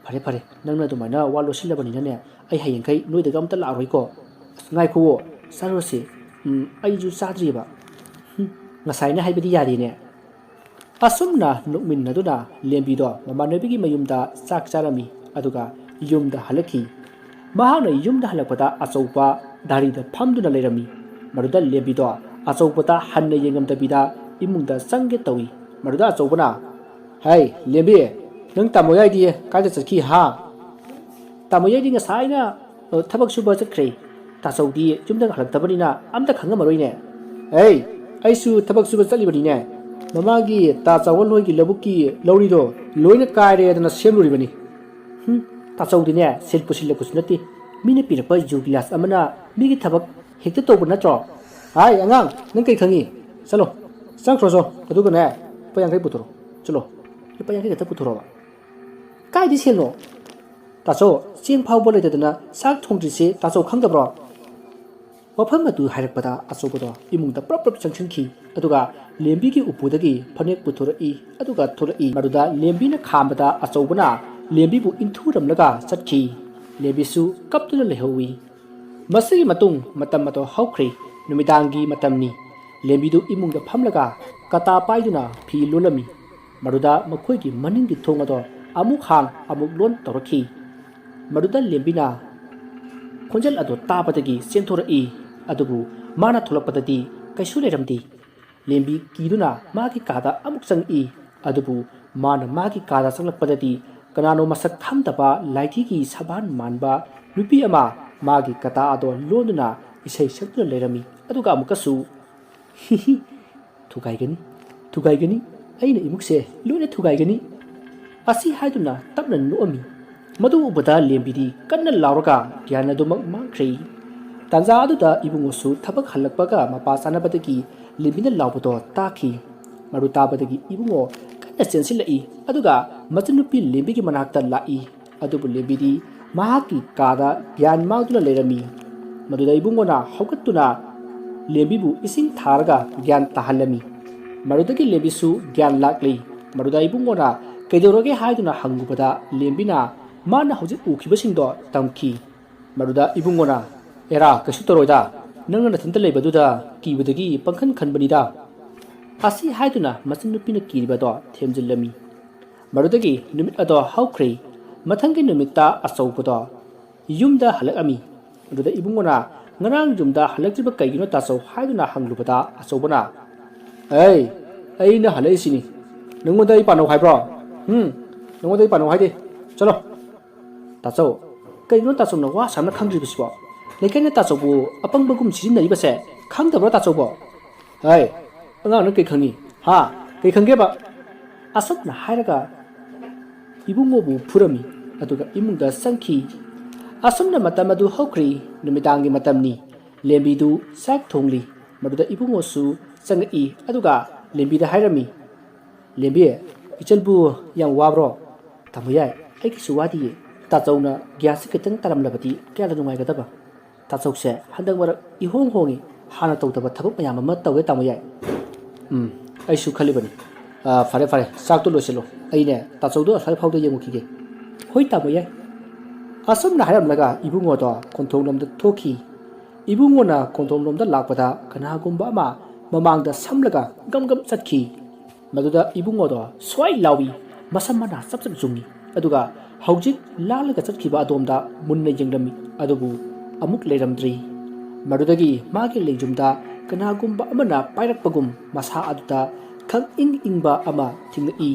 "ꯐꯔꯦ ꯐꯔꯦ, ꯅꯪꯅ ꯑꯗꯨꯃꯥꯏꯅ ꯋꯥ ꯂꯣꯠꯁꯤꯜꯂꯕꯅꯤꯅꯅꯦ, ꯑꯩ ꯍꯌꯦꯡꯈꯩ ꯅꯣꯏꯗꯒ ꯑꯝꯇ ꯂꯥꯛꯑꯔꯣꯏꯀꯣ꯫ ꯑꯁ, ꯉꯥꯏꯈꯨꯋꯣ, ꯆꯥꯔꯨꯔꯁꯤ꯫ ꯎꯝ, ꯑꯩꯁꯨ ꯆꯥꯗ꯭ꯔꯤꯑꯕ꯫ ꯍꯨꯝ, ꯉꯁꯥꯏꯅ ꯍꯥꯏꯕꯗꯤ ꯌꯥꯗꯦꯅꯦ"꯫ ꯑꯁꯨꯝꯅ ꯅꯣꯛꯃꯤꯟꯅꯗꯨꯅ ꯂꯦꯝꯕꯤꯗꯣ ꯃꯃꯥꯟꯅꯕꯤꯒꯤ ꯃꯌꯨꯝꯗ ꯆꯥꯛ ꯆꯥꯔꯝꯃꯤ, ꯑꯗꯨꯒ ꯌꯨꯝꯗ ꯍꯜꯂꯛꯈꯤ꯫ ꯃꯍꯥꯛꯅ ꯌꯨꯝꯗ ꯍꯜꯂꯛꯄꯗ ꯑꯆꯧꯕ ꯗꯥꯔꯤꯗ ꯐꯝꯗꯨꯅ ꯂꯩꯔꯝꯃꯤ꯫ ꯃꯗꯨꯗ ꯂꯦꯝꯕꯤꯗꯣ ꯑꯆꯧꯕꯗ ꯍꯟꯅ ꯌꯦꯡꯉꯝꯗꯕꯤꯗ ꯏꯃꯨꯡꯗ ꯆꯪꯒꯦ ꯇꯧꯏ꯫ ꯃꯗꯨꯗ ꯑꯆꯧꯕꯅ, "ꯍꯩ, ꯂꯦꯝꯕꯤ, ꯅꯪ ꯇꯥꯃꯣ ꯌꯥꯏꯗꯤ ꯀꯥꯏꯗ ꯆꯠꯈꯤ ꯍꯥ?" "ꯇꯥꯃꯣ ꯌꯥꯏꯗꯤ ꯉꯁꯥꯏꯅ, ꯑ, ꯊꯕꯛ ꯁꯨꯕ ꯆꯠꯈ꯭ꯔꯦ꯫ ꯇꯥꯆꯧꯗꯤ ꯌꯨꯝꯗ ꯍꯜꯂꯛꯇꯕꯅꯤꯅ ꯑꯝꯇ ꯈꯪꯉꯝꯃꯔꯣꯏꯅꯦ꯫ ꯑꯩ, ꯑꯩꯁꯨ ꯊꯕꯛ ꯁꯨꯕ ꯆꯠꯂꯤꯕꯅꯤꯅꯦ꯫ ꯃꯃꯥꯒꯤ ꯇꯥ ꯆꯥꯎꯍꯜ ꯍꯣꯏꯒꯤ ꯂꯧꯕꯨꯛꯀꯤ ꯂꯧꯔꯤꯗꯣ ꯂꯣꯏꯅ ꯀꯥꯏꯔꯦꯗꯅ ꯁꯦꯝꯂꯨꯔꯤꯕꯅꯤ"꯫ ꯍꯨꯝ, ꯇꯥꯆꯧꯗꯤꯅꯦ, ꯁꯤꯜ ꯄꯨꯁꯤꯜꯂꯛꯄꯁꯨ ꯅꯠꯇꯦ꯫ ꯃꯤꯅ ꯄꯤꯔꯛꯄ ꯌꯨ ꯒꯤꯂꯥꯁ ꯑꯃꯅ ꯃꯤꯒꯤ ꯊꯕꯛ ꯍꯦꯛꯇ ꯇꯧꯕ ꯅꯠꯇ꯭ꯔꯣ? "ꯍꯥꯏ, ꯑꯉꯥꯡ, ꯅꯪ ꯀꯩ ꯈꯪꯉꯤ? ꯆꯠꯂꯣ, ꯆꯪꯈ꯭ꯔꯣ ꯆꯣ꯫ ꯑꯗꯨꯒꯅꯦ, ꯂꯨꯄꯥ ꯌꯥꯡꯈꯩ ꯄꯨꯊꯣꯔꯛꯑꯣ꯫ ꯆꯠꯂꯣ, ꯂꯨꯄꯥ ꯌꯥꯡꯈꯩ ꯈꯛꯇ ꯄꯨꯊꯣꯔꯛꯑꯣꯕ"꯫ "ꯀꯥꯏꯗꯩ ꯁꯦꯜꯅꯣ? ꯇꯥꯆꯧ, ꯆꯦꯡ ꯐꯥꯎꯕ ꯂꯩꯇꯗꯅ ꯆꯥꯛ ꯊꯣꯡꯗ꯭ꯔꯤꯁꯦ ꯇꯥꯆꯧ ꯈꯪꯗꯕ꯭ꯔꯣ?" ꯋꯥꯐꯝ ꯑꯗꯨ ꯍꯥꯏꯔꯛꯄꯗ ꯑꯆꯧꯕꯗꯣ ꯏꯃꯨꯡꯗ ꯄ꯭ꯔꯞ ꯄ꯭ꯔꯞ ꯆꯪꯁꯤꯟꯈꯤ, ꯑꯗꯨꯒ ꯂꯦꯝꯕꯤꯒꯤ ꯎꯄꯨꯗꯒꯤ ꯐꯅꯦꯛ ꯄꯨꯊꯣꯔꯛꯏ, ꯑꯗꯨꯒ ꯊꯣꯛꯂꯛꯏ꯫ ꯃꯗꯨꯗ ꯂꯦꯝꯕꯤꯅ ꯈꯥꯝꯕꯗ ꯑꯆꯧꯕꯅ ꯂꯦꯝꯕꯤꯕꯨ ꯏꯟꯊꯨꯔꯝꯂꯒ ꯆꯠꯈꯤ꯫ ꯂꯦꯝꯕꯤꯁꯨ ꯀꯞꯇꯨꯅ ꯂꯩꯍꯧꯏ꯫ ꯃꯁꯤꯒꯤ ꯃꯇꯨꯡ ꯃꯇꯝ ꯑꯗꯨ ꯍꯧꯈ꯭ꯔꯦ꯫ ꯅꯨꯃꯤꯗꯥꯡꯒꯤ ꯃꯇꯝꯅꯤ꯫ ꯂꯦꯝꯕꯤꯗꯨ ꯏꯃꯨꯡꯗ ꯐꯝꯂꯒ ꯀꯇꯥ ꯄꯥꯏꯗꯨꯅ ꯐꯤ ꯂꯣꯜꯂꯝꯃꯤ꯫ ꯃꯗꯨꯗ ꯃꯈꯣꯏꯒꯤ ꯃꯅꯤꯡꯒꯤ ꯊꯣꯡ ꯑꯗꯣ ꯑꯃꯨꯛ ꯍꯥꯡ ꯑꯃꯨꯛ ꯂꯣꯟ ꯇꯧꯔꯛꯈꯤ꯫ ꯃꯗꯨꯗ ꯂꯦꯝꯕꯤꯅ ꯈꯣꯟꯖꯦꯜ ꯑꯗꯨ ꯇꯥꯕꯗꯒꯤ ꯆꯦꯟꯊꯣꯔꯛꯏ, ꯑꯗꯨꯕꯨ ꯃꯥꯅ ꯊꯣꯛꯂꯛꯄꯗꯗꯤ ꯀꯩꯁꯨ ꯂꯩꯔꯝꯗꯦ꯫ ꯂꯦꯝꯕꯤ ꯀꯤꯗꯨꯅ ꯃꯥꯒꯤ ꯀꯥꯗ ꯑꯃꯨꯛ ꯆꯪꯉꯛꯏ, ꯑꯗꯨꯕꯨ ꯃꯥꯅ ꯃꯥꯒꯤ ꯀꯥꯗ ꯆꯪꯂꯛꯄꯗꯗꯤ ꯀꯅꯥꯅꯣ ꯃꯁꯛ ꯈꯪꯗꯕ ꯂꯥꯏꯙꯤꯒꯤ ꯁꯕꯥꯟ ꯃꯥꯟꯕ ꯅꯨꯄꯤ ꯑꯃ ꯃꯥꯒꯤ ꯀꯇꯥ ꯑꯗꯣ ꯂꯣꯟꯗꯨꯅ ꯏꯁꯩ ꯁꯛꯇꯨꯅ ꯂꯩꯔꯝꯃꯤ꯫ ꯑꯗꯨꯒ ꯑꯃꯨꯛꯀꯁꯨ, "ꯍꯤ ꯍꯤ, ꯊꯨꯒꯥꯏꯒꯅꯤ, ꯊꯨꯒꯥꯏꯒꯅꯤ, ꯑꯩꯅ ꯏꯃꯨꯡꯁꯦ ꯂꯣꯏꯅ ꯊꯨꯒꯥꯏꯒꯅꯤ" ꯑꯁꯤ ꯍꯥꯏꯗꯨꯅ ꯇꯞꯅ ꯅꯣꯛꯑꯝꯃꯤ꯫ ꯃꯗꯨ ꯎꯕꯗ ꯂꯦꯝꯕꯤꯗꯤ ꯀꯟꯅ ꯂꯥꯎꯔꯒ ꯒ꯭ꯌꯥꯟ ꯑꯗꯨꯃꯛ ꯃꯥꯡꯈ꯭ꯔꯦ꯫ ꯇꯥꯟꯖꯥ ꯑꯗꯨꯗ ꯏꯕꯨꯡꯉꯣꯁꯨ ꯊꯕꯛ ꯍꯜꯂꯛꯄꯒ ꯃꯄꯥ ꯆꯥꯅꯕꯗꯒꯤ ꯂꯦꯝꯕꯤꯅ ꯂꯥꯎꯕꯗꯣ ꯇꯥꯈꯤ꯫ ꯃꯗꯨ ꯇꯥꯕꯗꯒꯤ ꯏꯕꯨꯡꯉꯣ ꯀꯟꯅ ꯆꯦꯟꯁꯤꯜꯂꯛꯏ, ꯑꯗꯨꯒ ꯃꯆꯟꯅꯨꯄꯤ ꯂꯦꯝꯕꯤꯒꯤ ꯃꯅꯥꯛꯇ ꯂꯥꯛꯏ꯫ ꯑꯗꯨꯕꯨ ꯂꯦꯝꯕꯤꯗꯤ ꯃꯍꯥꯛꯀꯤ ꯀꯥꯗ ꯒ꯭ꯌꯥꯟ ꯃꯥꯡꯗꯨꯅ ꯂꯩꯔꯝꯃꯤ꯫ ꯃꯗꯨꯗ ꯏꯕꯨꯡꯉꯣꯅ ꯍꯧꯒꯠꯇꯨꯅ ꯂꯦꯝꯕꯤꯕꯨ ꯏꯁꯤꯡ ꯊꯥꯔꯒ ꯒ꯭ꯌꯥꯟ ꯇꯥꯍꯜꯂꯝꯃꯤ꯫ ꯃꯗꯨꯗꯒꯤ ꯂꯦꯝꯕꯤꯁꯨ ꯒ꯭ꯌꯥꯟ ꯂꯥꯛꯂꯤ꯫ ꯃꯗꯨꯗ ꯏꯕꯨꯡꯉꯣꯅ ꯀꯩꯗꯧꯔꯒꯦ ꯍꯥꯏꯗꯨꯅ ꯍꯪꯂꯨꯕꯗ ꯂꯦꯝꯕꯤꯅ ꯃꯥꯅ ꯍꯧꯖꯤꯛ ꯎꯈꯤꯕꯁꯤꯡꯗꯣ ꯇꯝꯈꯤ꯫ ꯃꯗꯨꯗ ꯏꯕꯨꯡꯉꯣꯅ, "ꯑꯦꯔꯥ, ꯀꯩꯁꯨ ꯇꯧꯔꯣꯏꯗ, ꯅꯪꯅ ꯅꯊꯟꯇ ꯂꯩꯕꯗꯨꯗ ꯀꯤꯕꯗꯒꯤ ꯄꯪꯈꯟ ꯈꯟꯕꯅꯤꯗ" ꯑꯁꯤ ꯍꯥꯏꯗꯨꯅ ꯃꯆꯟꯅꯨꯄꯤꯅ ꯀꯤꯔꯤꯕꯗꯣ ꯊꯦꯝꯖꯤꯜꯂꯝꯃꯤ꯫ ꯃꯗꯨꯗꯒꯤ ꯅꯨꯃꯤꯠ ꯑꯗꯣ ꯍꯧꯈ꯭ꯔꯦ꯫ ꯃꯊꯪꯒꯤ ꯅꯨꯃꯤꯠꯇ ꯑꯆꯧꯕꯗꯣ ꯌꯨꯝꯗ ꯍꯜꯂꯛꯑꯝꯃꯤ꯫ ꯑꯗꯨꯗ ꯏꯕꯨꯡꯉꯣꯅ, "ꯉꯔꯥꯡ ꯌꯨꯝꯗ ꯍꯜꯂꯛꯇ꯭ꯔꯤꯕ ꯀꯩꯒꯤꯅꯣ ꯇꯥꯆꯧ?" ꯍꯥꯏꯗꯨꯅ ꯍꯪꯂꯨꯕꯗ ꯑꯆꯧꯕꯅ, "ꯑꯩ, ꯑꯩꯅ ꯍꯜꯂꯛꯏꯁꯤꯅꯤ, ꯅꯪꯉꯣꯟꯗ ꯑꯩ ꯄꯥꯟꯅꯧ ꯍꯥꯏꯕ꯭ꯔꯣ? ꯎꯝ, ꯅꯪꯉꯣꯟꯗ ꯑꯩ ꯄꯥꯟꯅꯧ ꯍꯥꯏꯗꯦ, ꯆꯠꯂꯣ!" "ꯇꯥꯆꯧ, ꯀꯩꯅꯣ ꯇꯥꯆꯧꯅ ꯋꯥ ꯁꯥꯟꯅ ꯈꯪꯗ꯭ꯔꯤꯕꯁꯤꯕꯣ? ꯂꯩꯀꯥꯏꯅ ꯇꯥꯆꯧꯕꯨ ꯑꯄꯪꯕꯒꯨꯝ ꯁꯤꯖꯤꯟꯅꯔꯤꯕꯁꯦ ꯈꯪꯗꯕ꯭ꯔꯣ ꯇꯥꯆꯧꯕꯣ? ꯍꯥꯏ, ꯑꯉꯥꯡꯅ ꯀꯩ ꯈꯪꯉꯤ? ꯍꯥ? ꯀꯩ ꯈꯪꯒꯦꯕ?" ꯑꯁꯨꯝꯅ ꯍꯥꯏꯔꯒ ꯏꯕꯨꯡꯉꯣꯕꯨ ꯐꯨꯔꯝꯃꯤ꯫ ꯑꯗꯨꯒ ꯏꯃꯨꯡꯗ ꯆꯪꯈꯤ꯫ ꯑꯁꯨꯝꯅ ꯃꯇꯝ ꯑꯗꯨ ꯍꯧꯈ꯭ꯔꯦ꯫ ꯅꯨꯃꯤꯗꯥꯡꯒꯤ ꯃꯇꯝꯅꯤ꯫ ꯂꯦꯝꯕꯤꯗꯨ ꯆꯥꯛ ꯊꯣꯡꯂꯤ꯫ ꯃꯗꯨꯗ ꯏꯕꯨꯡꯉꯣꯁꯨ ꯆꯪꯉꯛꯏ꯫ ꯑꯗꯨꯒ ꯂꯦꯝꯕꯤꯗ ꯍꯥꯏꯔꯝꯃꯤ, "ꯂꯦꯝꯕꯤ, ꯏꯆꯟꯕꯨ ꯌꯥꯝ ꯋꯥꯕ꯭ꯔꯣ?" "ꯇꯥꯃꯣ ꯌꯥꯏ, ꯑꯩ ꯀꯩꯁꯨ ꯋꯥꯗꯤꯌꯦ꯫ ꯇꯥꯆꯧꯅ ꯒ꯭ꯌꯥꯁꯁꯦ ꯈꯤꯇꯪ ꯇꯥꯔꯝꯂꯕꯗꯤ ꯀꯌꯥꯗ ꯅꯨꯡꯉꯥꯏꯒꯗꯕ꯫ ꯇꯥꯆꯧꯁꯦ ꯍꯟꯗꯛ ꯃꯔꯛ ꯏꯍꯣꯡ ꯍꯣꯡꯉꯤ, ꯍꯥꯟꯅ ꯇꯧꯗꯕ ꯊꯕꯛ ꯃꯌꯥꯝ ꯑꯃ ꯇꯧꯋꯦ ꯇꯥꯃꯣ ꯌꯥꯏ꯫" "ꯎꯝ, ꯑꯩꯁꯨ ꯈꯜꯂꯤꯕꯅꯤ꯫ ꯑ, ꯐꯔꯦ ꯐꯔꯦ, ꯆꯥꯛꯇꯣ ꯂꯣꯏꯁꯤꯜꯂꯣ, ꯑꯩꯅꯦ ꯇꯥꯆꯧꯗꯣ ꯑꯁ꯭ꯋꯥꯏ ꯐꯥꯎꯗ ꯌꯦꯡꯉꯨꯈꯤꯒꯦ꯫" "ꯍꯣꯏ ꯇꯥꯃꯣ ꯌꯥꯏ꯫" ꯑꯁꯨꯝꯅ ꯍꯥꯏꯔꯝꯂꯒ ꯏꯕꯨꯡꯉꯣꯗꯣ ꯈꯣꯟꯊꯣꯡꯂꯣꯝꯗ ꯊꯣꯛꯈꯤ꯫ ꯏꯕꯨꯡꯉꯣꯅ ꯈꯣꯟꯊꯣꯡꯂꯣꯝꯗ ꯂꯥꯛꯄꯗ ꯀꯅꯥꯒꯨꯝꯕ ꯑꯃ ꯃꯃꯥꯡꯗ ꯁꯝꯂꯒ ꯒꯝ ꯒꯝ ꯆꯠꯈꯤ꯫ ꯃꯗꯨꯗ ꯏꯕꯨꯡꯉꯣꯗꯣ ꯁ꯭ꯋꯥꯏ ꯂꯥꯎꯏ, ꯃꯁꯝ ꯃꯅꯥ ꯆꯞ ꯆꯞ ꯌꯨꯡꯏ꯫ ꯑꯗꯨꯒ ꯍꯧꯖꯤꯛ ꯂꯥꯜꯂꯒ ꯆꯠꯈꯤꯕ ꯑꯗꯣꯝꯗ ꯃꯨꯟꯅ ꯌꯦꯡꯂꯝꯃꯤ, ꯑꯗꯨꯕꯨ ꯑꯃꯨꯛ ꯂꯩꯔꯝꯗ꯭ꯔꯤ꯫ ꯃꯗꯨꯗꯒꯤ ꯃꯥꯒꯤ ꯂꯦꯡꯖꯨꯝꯗ ꯀꯅꯥꯒꯨꯝꯕ ꯑꯃꯅ ꯄꯥꯏꯔꯛꯄꯒꯨꯝ ꯃꯁꯥ ꯑꯗꯨꯗ ꯈꯪ ꯏꯪ ꯏꯪꯕ ꯑꯃ ꯊꯦꯡꯅꯏ꯫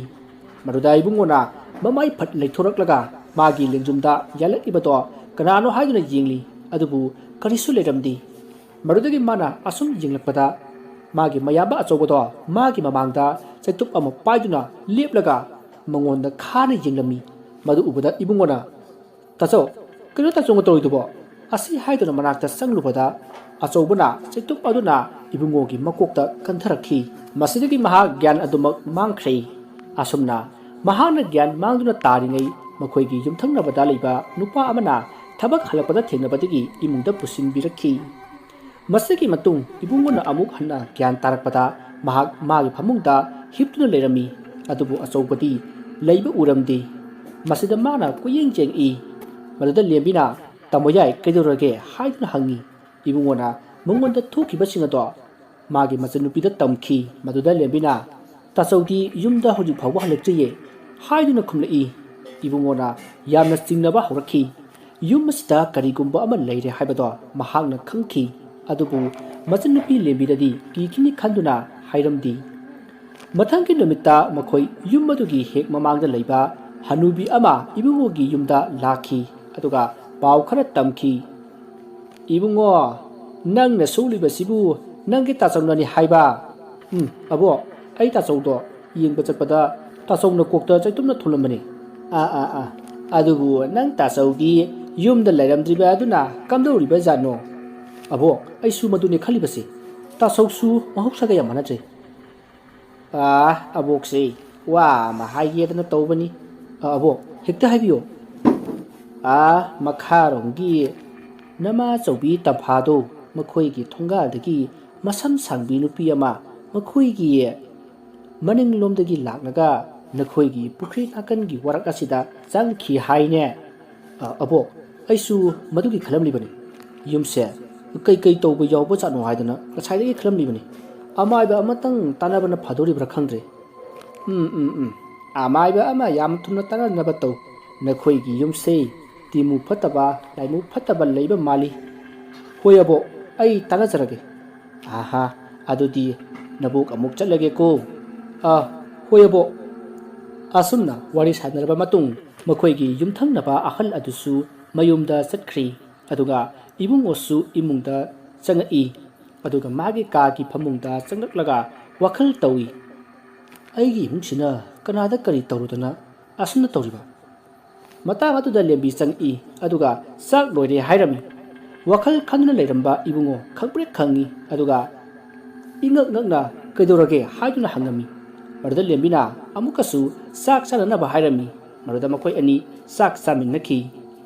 ꯃꯗꯨꯗ ꯏꯕꯨꯡꯉꯣꯅ ꯃꯃꯥꯏ ꯐꯠ ꯂꯩꯊꯣꯔꯛꯂꯒ ꯃꯥꯒꯤ ꯂꯦꯡꯖꯨꯝꯗ ꯌꯥꯜꯂꯛꯂꯤꯕꯗꯣ ꯀꯅꯥꯅꯣ ꯍꯥꯏꯗꯨꯅ ꯌꯦꯡꯂꯤ, ꯑꯗꯨꯕꯨ ꯀꯔꯤꯁꯨ ꯂꯩꯔꯝꯗꯦ꯫ ꯃꯗꯨꯗꯒꯤ ꯃꯥꯅ ꯑꯁꯨꯝ ꯌꯦꯡꯂꯛꯄꯗ ꯃꯥꯒꯤ ꯃꯌꯥꯝꯕ ꯑꯆꯧꯕꯗꯣ ꯃꯥꯒꯤ ꯃꯃꯥꯡꯗ ꯆꯩꯇꯨꯞ ꯑꯃ ꯄꯥꯏꯗꯨꯅ ꯂꯦꯞꯂꯒ ꯃꯉꯣꯟꯗ ꯈꯥꯅ ꯌꯦꯡꯂꯝꯃꯤ꯫ ꯃꯗꯨ ꯎꯕꯗ ꯏꯕꯨꯡꯉꯣꯅ, "ꯇꯥꯆꯧ, ꯀꯩꯅꯣ ꯇꯥꯆꯧꯅ ꯇꯧꯔꯤꯗꯨꯕꯣ?" ꯑꯁꯤ ꯍꯥꯏꯗꯨꯅ ꯃꯅꯥꯛꯇ ꯆꯪꯂꯨꯕꯗ ꯑꯆꯧꯕꯅ ꯆꯩꯇꯨꯞ ꯑꯗꯨꯅ ꯏꯕꯨꯡꯉꯣꯒꯤ ꯃꯀꯣꯛꯇ ꯀꯟꯊꯔꯛꯈꯤ꯫ ꯃꯁꯤꯗꯒꯤ ꯃꯍꯥꯛ ꯒ꯭ꯌꯥꯟ ꯑꯗꯨꯃꯛ ꯃꯥꯡꯈ꯭ꯔꯦ꯫ ꯑꯁꯨꯝꯅ ꯃꯍꯥꯛꯅ ꯒ꯭ꯌꯥꯟ ꯃꯥꯡꯗꯨꯅ ꯇꯥꯔꯤꯉꯩ ꯃꯈꯣꯏꯒꯤ ꯌꯨꯝꯊꯪꯅꯕꯗ ꯂꯩꯕ ꯅꯨꯄꯥ ꯑꯃꯅ ꯊꯕꯛ ꯍꯜꯂꯛꯄꯗ ꯊꯦꯡꯅꯕꯗꯒꯤ ꯏꯃꯨꯡꯗ ꯄꯨꯁꯤꯟꯕꯤꯔꯛꯈꯤ꯫ ꯃꯁꯤꯒꯤ ꯃꯇꯨꯡ ꯏꯕꯨꯡꯉꯣꯅ ꯑꯃꯨꯛ ꯍꯟꯅ ꯒ꯭ꯌꯥꯟ ꯇꯥꯔꯛꯄꯗ ꯃꯍꯥꯛ ꯃꯥꯒꯤ ꯐꯃꯨꯡꯗ ꯍꯤꯞꯇꯨꯅ ꯂꯩꯔꯝꯃꯤ꯫ ꯑꯗꯨꯕꯨ ꯑꯆꯧꯕꯗꯤ ꯂꯩꯕ ꯎꯔꯝꯗꯦ꯫ ꯃꯁꯤꯗ ꯃꯥꯅ ꯀꯣꯏꯌꯦꯡ ꯌꯦꯡꯏ꯫ ꯃꯗꯨꯗ ꯂꯦꯝꯕꯤꯅ, "ꯇꯥꯃꯣ ꯌꯥꯏ, ꯀꯩꯗꯧꯔꯒꯦ?" ꯍꯥꯏꯗꯨꯅ ꯍꯪꯉꯤ꯫ ꯏꯕꯨꯡꯉꯣꯅ ꯃꯉꯣꯟꯗ ꯊꯣꯛꯈꯤꯕꯁꯤꯡ ꯑꯗꯣ ꯃꯥꯒꯤ ꯃꯆꯟꯅꯨꯄꯤꯗ ꯇꯝꯈꯤ꯫ ꯃꯗꯨꯗ ꯂꯦꯝꯕꯤꯅ, "ꯇꯥꯆꯧꯗꯤ ꯌꯨꯝꯗ ꯍꯧꯖꯤꯛ ꯐꯥꯎꯕ ꯍꯜꯂꯛꯇ꯭ꯔꯤꯌꯦ" ꯍꯥꯏꯗꯨꯅ ꯈꯨꯝꯂꯛꯏ꯫ ꯏꯕꯨꯡꯉꯣꯅ ꯌꯥꯝꯅ ꯆꯤꯡꯅꯕ ꯍꯧꯔꯛꯈꯤ꯫ ꯌꯨꯝ ꯑꯁꯤꯗ ꯀꯔꯤꯒꯨꯝꯕ ꯑꯃ ꯂꯩꯔꯦ ꯍꯥꯏꯕꯗꯣ ꯃꯍꯥꯛꯅ ꯈꯪꯈꯤ, ꯑꯗꯨꯕꯨ ꯃꯆꯟꯅꯨꯄꯤ ꯂꯦꯝꯕꯤꯗꯗꯤ ꯀꯤꯈꯤꯅꯤ ꯈꯟꯗꯨꯅ ꯍꯥꯏꯔꯝꯗꯦ꯫ ꯃꯊꯪꯒꯤ ꯅꯨꯃꯤꯠꯇ ꯃꯈꯣꯏ ꯌꯨꯝ ꯑꯗꯨꯒꯤ ꯍꯦꯛ ꯃꯃꯥꯡꯗ ꯂꯩꯕ ꯍꯅꯨꯕꯤ ꯑꯃ ꯏꯕꯨꯡꯉꯣꯒꯤ ꯌꯨꯝꯗ ꯂꯥꯛꯈꯤ, ꯑꯗꯨꯒ ꯄꯥꯎ ꯈꯔ ꯇꯝꯈꯤ꯫ "ꯏꯕꯨꯡꯉꯣ, ꯅꯪꯅ ꯁꯣꯛꯂꯤꯕꯁꯤꯕꯨ ꯅꯪꯒꯤ ꯇꯥꯆꯧꯅꯅꯤ ꯍꯥꯏꯕ?" "ꯎꯝ, ꯑꯕꯣꯛ, ꯑꯩ ꯇꯥꯆꯧꯗꯣ ꯌꯦꯡꯕ ꯆꯠꯄꯗ ꯇꯥꯆꯧꯅ ꯀꯣꯛꯇ ꯆꯩꯇꯨꯞꯅ ꯊꯣꯝꯂꯝꯕꯅꯤ꯫" "ꯑꯥ, ꯑꯥ, ꯑꯥ꯫ ꯑꯗꯨꯕꯨ ꯅꯪ ꯇꯥꯆꯧꯗꯤ ꯌꯨꯝꯗ ꯂꯩꯔꯝꯗ꯭ꯔꯤꯕ ꯑꯗꯨꯅ ꯀꯝꯗꯧꯔꯤꯕ ꯖꯥꯠꯅꯣ?" "ꯑꯕꯣꯛ, ꯑꯩꯁꯨ ꯃꯗꯨꯅꯤ ꯈꯜꯂꯤꯕꯁꯤ꯫ ꯇꯥꯆꯧꯁꯨ ꯃꯍꯧꯁꯥꯒ ꯌꯥꯝ ꯃꯥꯟꯅꯗ꯭ꯔꯦ꯫" "ꯑꯥ, ꯑꯕꯣꯛꯁꯦ ꯋꯥ ꯑꯃ ꯍꯥꯏꯒꯦꯗꯅ ꯇꯧꯕꯅꯤ꯫" "ꯑ, ꯑꯕꯣꯛ, ꯍꯦꯛꯇ ꯍꯥꯏꯕꯤꯌꯨ꯫" "ꯑꯥ, ꯃꯈꯥꯔꯣꯝꯒꯤ ꯅꯃꯥꯆꯧꯕꯤ ꯇꯝꯐꯥꯗꯣ, ꯃꯈꯣꯏꯒꯤ ꯊꯣꯡꯒꯥꯜꯗꯒꯤ ꯃꯁꯝ ꯁꯥꯡꯕꯤ ꯅꯨꯄꯤ ꯑꯃ ꯃꯈꯣꯏꯒꯤ ꯃꯅꯤꯡꯂꯣꯝꯗꯒꯤ ꯂꯥꯛꯂꯒ ꯅꯈꯣꯏꯒꯤ ꯄꯨꯈ꯭ꯔꯤ ꯅꯥꯀꯟꯒꯤ ꯋꯥꯔꯛ ꯑꯁꯤꯗ ꯆꯪꯈꯤ ꯍꯥꯏꯅꯦ꯫" "ꯑ, ꯑꯕꯣꯛ, ꯑꯩꯁꯨ ꯃꯗꯨꯒꯤ ꯈꯜꯂꯝꯂꯤꯕꯅꯤ꯫ ꯌꯨꯝꯁꯦ ꯀꯩꯀꯩ ꯇꯧꯕ ꯌꯥꯎꯕ ꯖꯥꯠꯅꯣ ꯍꯥꯏꯗꯅ ꯉꯁꯥꯏꯗꯒꯤ ꯈꯜꯂꯝꯂꯤꯕꯅꯤ꯫ ꯑꯃꯥꯏꯕ ꯑꯃꯇꯪ ꯇꯥꯟꯅꯕꯅ ꯐꯗꯣꯔꯤꯕ꯭ꯔꯥ ꯈꯪꯗ꯭ꯔꯦ꯫" "ꯎꯝ, ꯎꯝ, ꯎꯝ꯫ ꯑꯃꯥꯏꯕ ꯑꯃ ꯌꯥꯝ ꯊꯨꯅ ꯇꯥꯟꯅꯅꯕ ꯇꯧ꯫ ꯅꯈꯣꯏꯒꯤ ꯌꯨꯝꯁꯦ ꯇꯤꯃꯨ ꯐꯠꯇꯕ, ꯂꯥꯏꯃꯨ ꯐꯠꯇꯕ ꯂꯩꯕ ꯃꯥꯜꯂꯤ꯫" "ꯍꯣꯏ ꯑꯕꯣꯛ, ꯑꯩ ꯇꯥꯟꯅꯖꯔꯒꯦ꯫" "ꯑꯍꯥ, ꯑꯗꯨꯗꯤ ꯅꯕꯣꯛ ꯑꯃꯨꯛ ꯆꯠꯂꯒꯦꯀꯣ꯫" "ꯑ, ꯍꯣꯏ ꯑꯕꯣꯛ꯫" ꯑꯁꯨꯝꯅ ꯋꯥꯔꯤ ꯁꯥꯟꯅꯔꯕ ꯃꯇꯨꯡ ꯃꯈꯣꯏꯒꯤ ꯌꯨꯝꯊꯪꯅꯕ ꯑꯍꯜ ꯑꯗꯨꯁꯨ ꯃꯌꯨꯝꯗ ꯆꯠꯈ꯭ꯔꯤ꯫ ꯑꯗꯨꯒ ꯏꯕꯨꯡꯉꯣꯁꯨ ꯏꯃꯨꯡꯗ ꯆꯪꯉꯛꯏ꯫ ꯑꯗꯨꯒ ꯃꯥꯒꯤ ꯀꯥꯒꯤ ꯐꯃꯨꯡꯗ ꯆꯪꯂꯛꯂꯒ ꯋꯥꯈꯜ ꯇꯧꯏ꯫ "ꯑꯩꯒꯤ ꯏꯃꯨꯡꯁꯤꯅ ꯀꯅꯥꯗ ꯀꯔꯤ ꯇꯧꯔꯨꯗꯅ ꯑꯁꯨꯝꯅ ꯇꯧꯔꯤꯕ?" ꯃꯇꯥꯡ ꯑꯗꯨꯗ ꯂꯦꯝꯕꯤ ꯆꯪꯉꯛꯏ, ꯑꯗꯨꯒ ꯆꯥꯛ ꯂꯣꯏꯔꯦ ꯍꯥꯏꯔꯝꯃꯤ꯫ ꯋꯥꯈꯜ ꯈꯟꯗꯨꯅ ꯂꯩꯔꯝꯕ ꯏꯕꯨꯡꯉꯣ ꯈꯪꯄ꯭ꯔꯦꯛ ꯈꯪꯉꯤ, ꯑꯗꯨꯒ ꯏꯉꯛ ꯉꯛꯅ "ꯀꯩꯗꯧꯔꯒꯦ?" ꯍꯥꯏꯗꯨꯅ ꯍꯪꯉꯝꯃꯤ꯫ ꯃꯗꯨꯗ ꯂꯦꯝꯕꯤꯅ ꯑꯃꯨꯛꯀꯁꯨ ꯆꯥꯛ ꯆꯥꯅꯅꯕ ꯍꯥꯏꯔꯝꯃꯤ꯫ ꯃꯗꯨꯗ ꯃꯈꯣꯏ ꯑꯅꯤ ꯆꯥꯛ ꯆꯥꯃꯤꯟꯅꯈꯤ꯫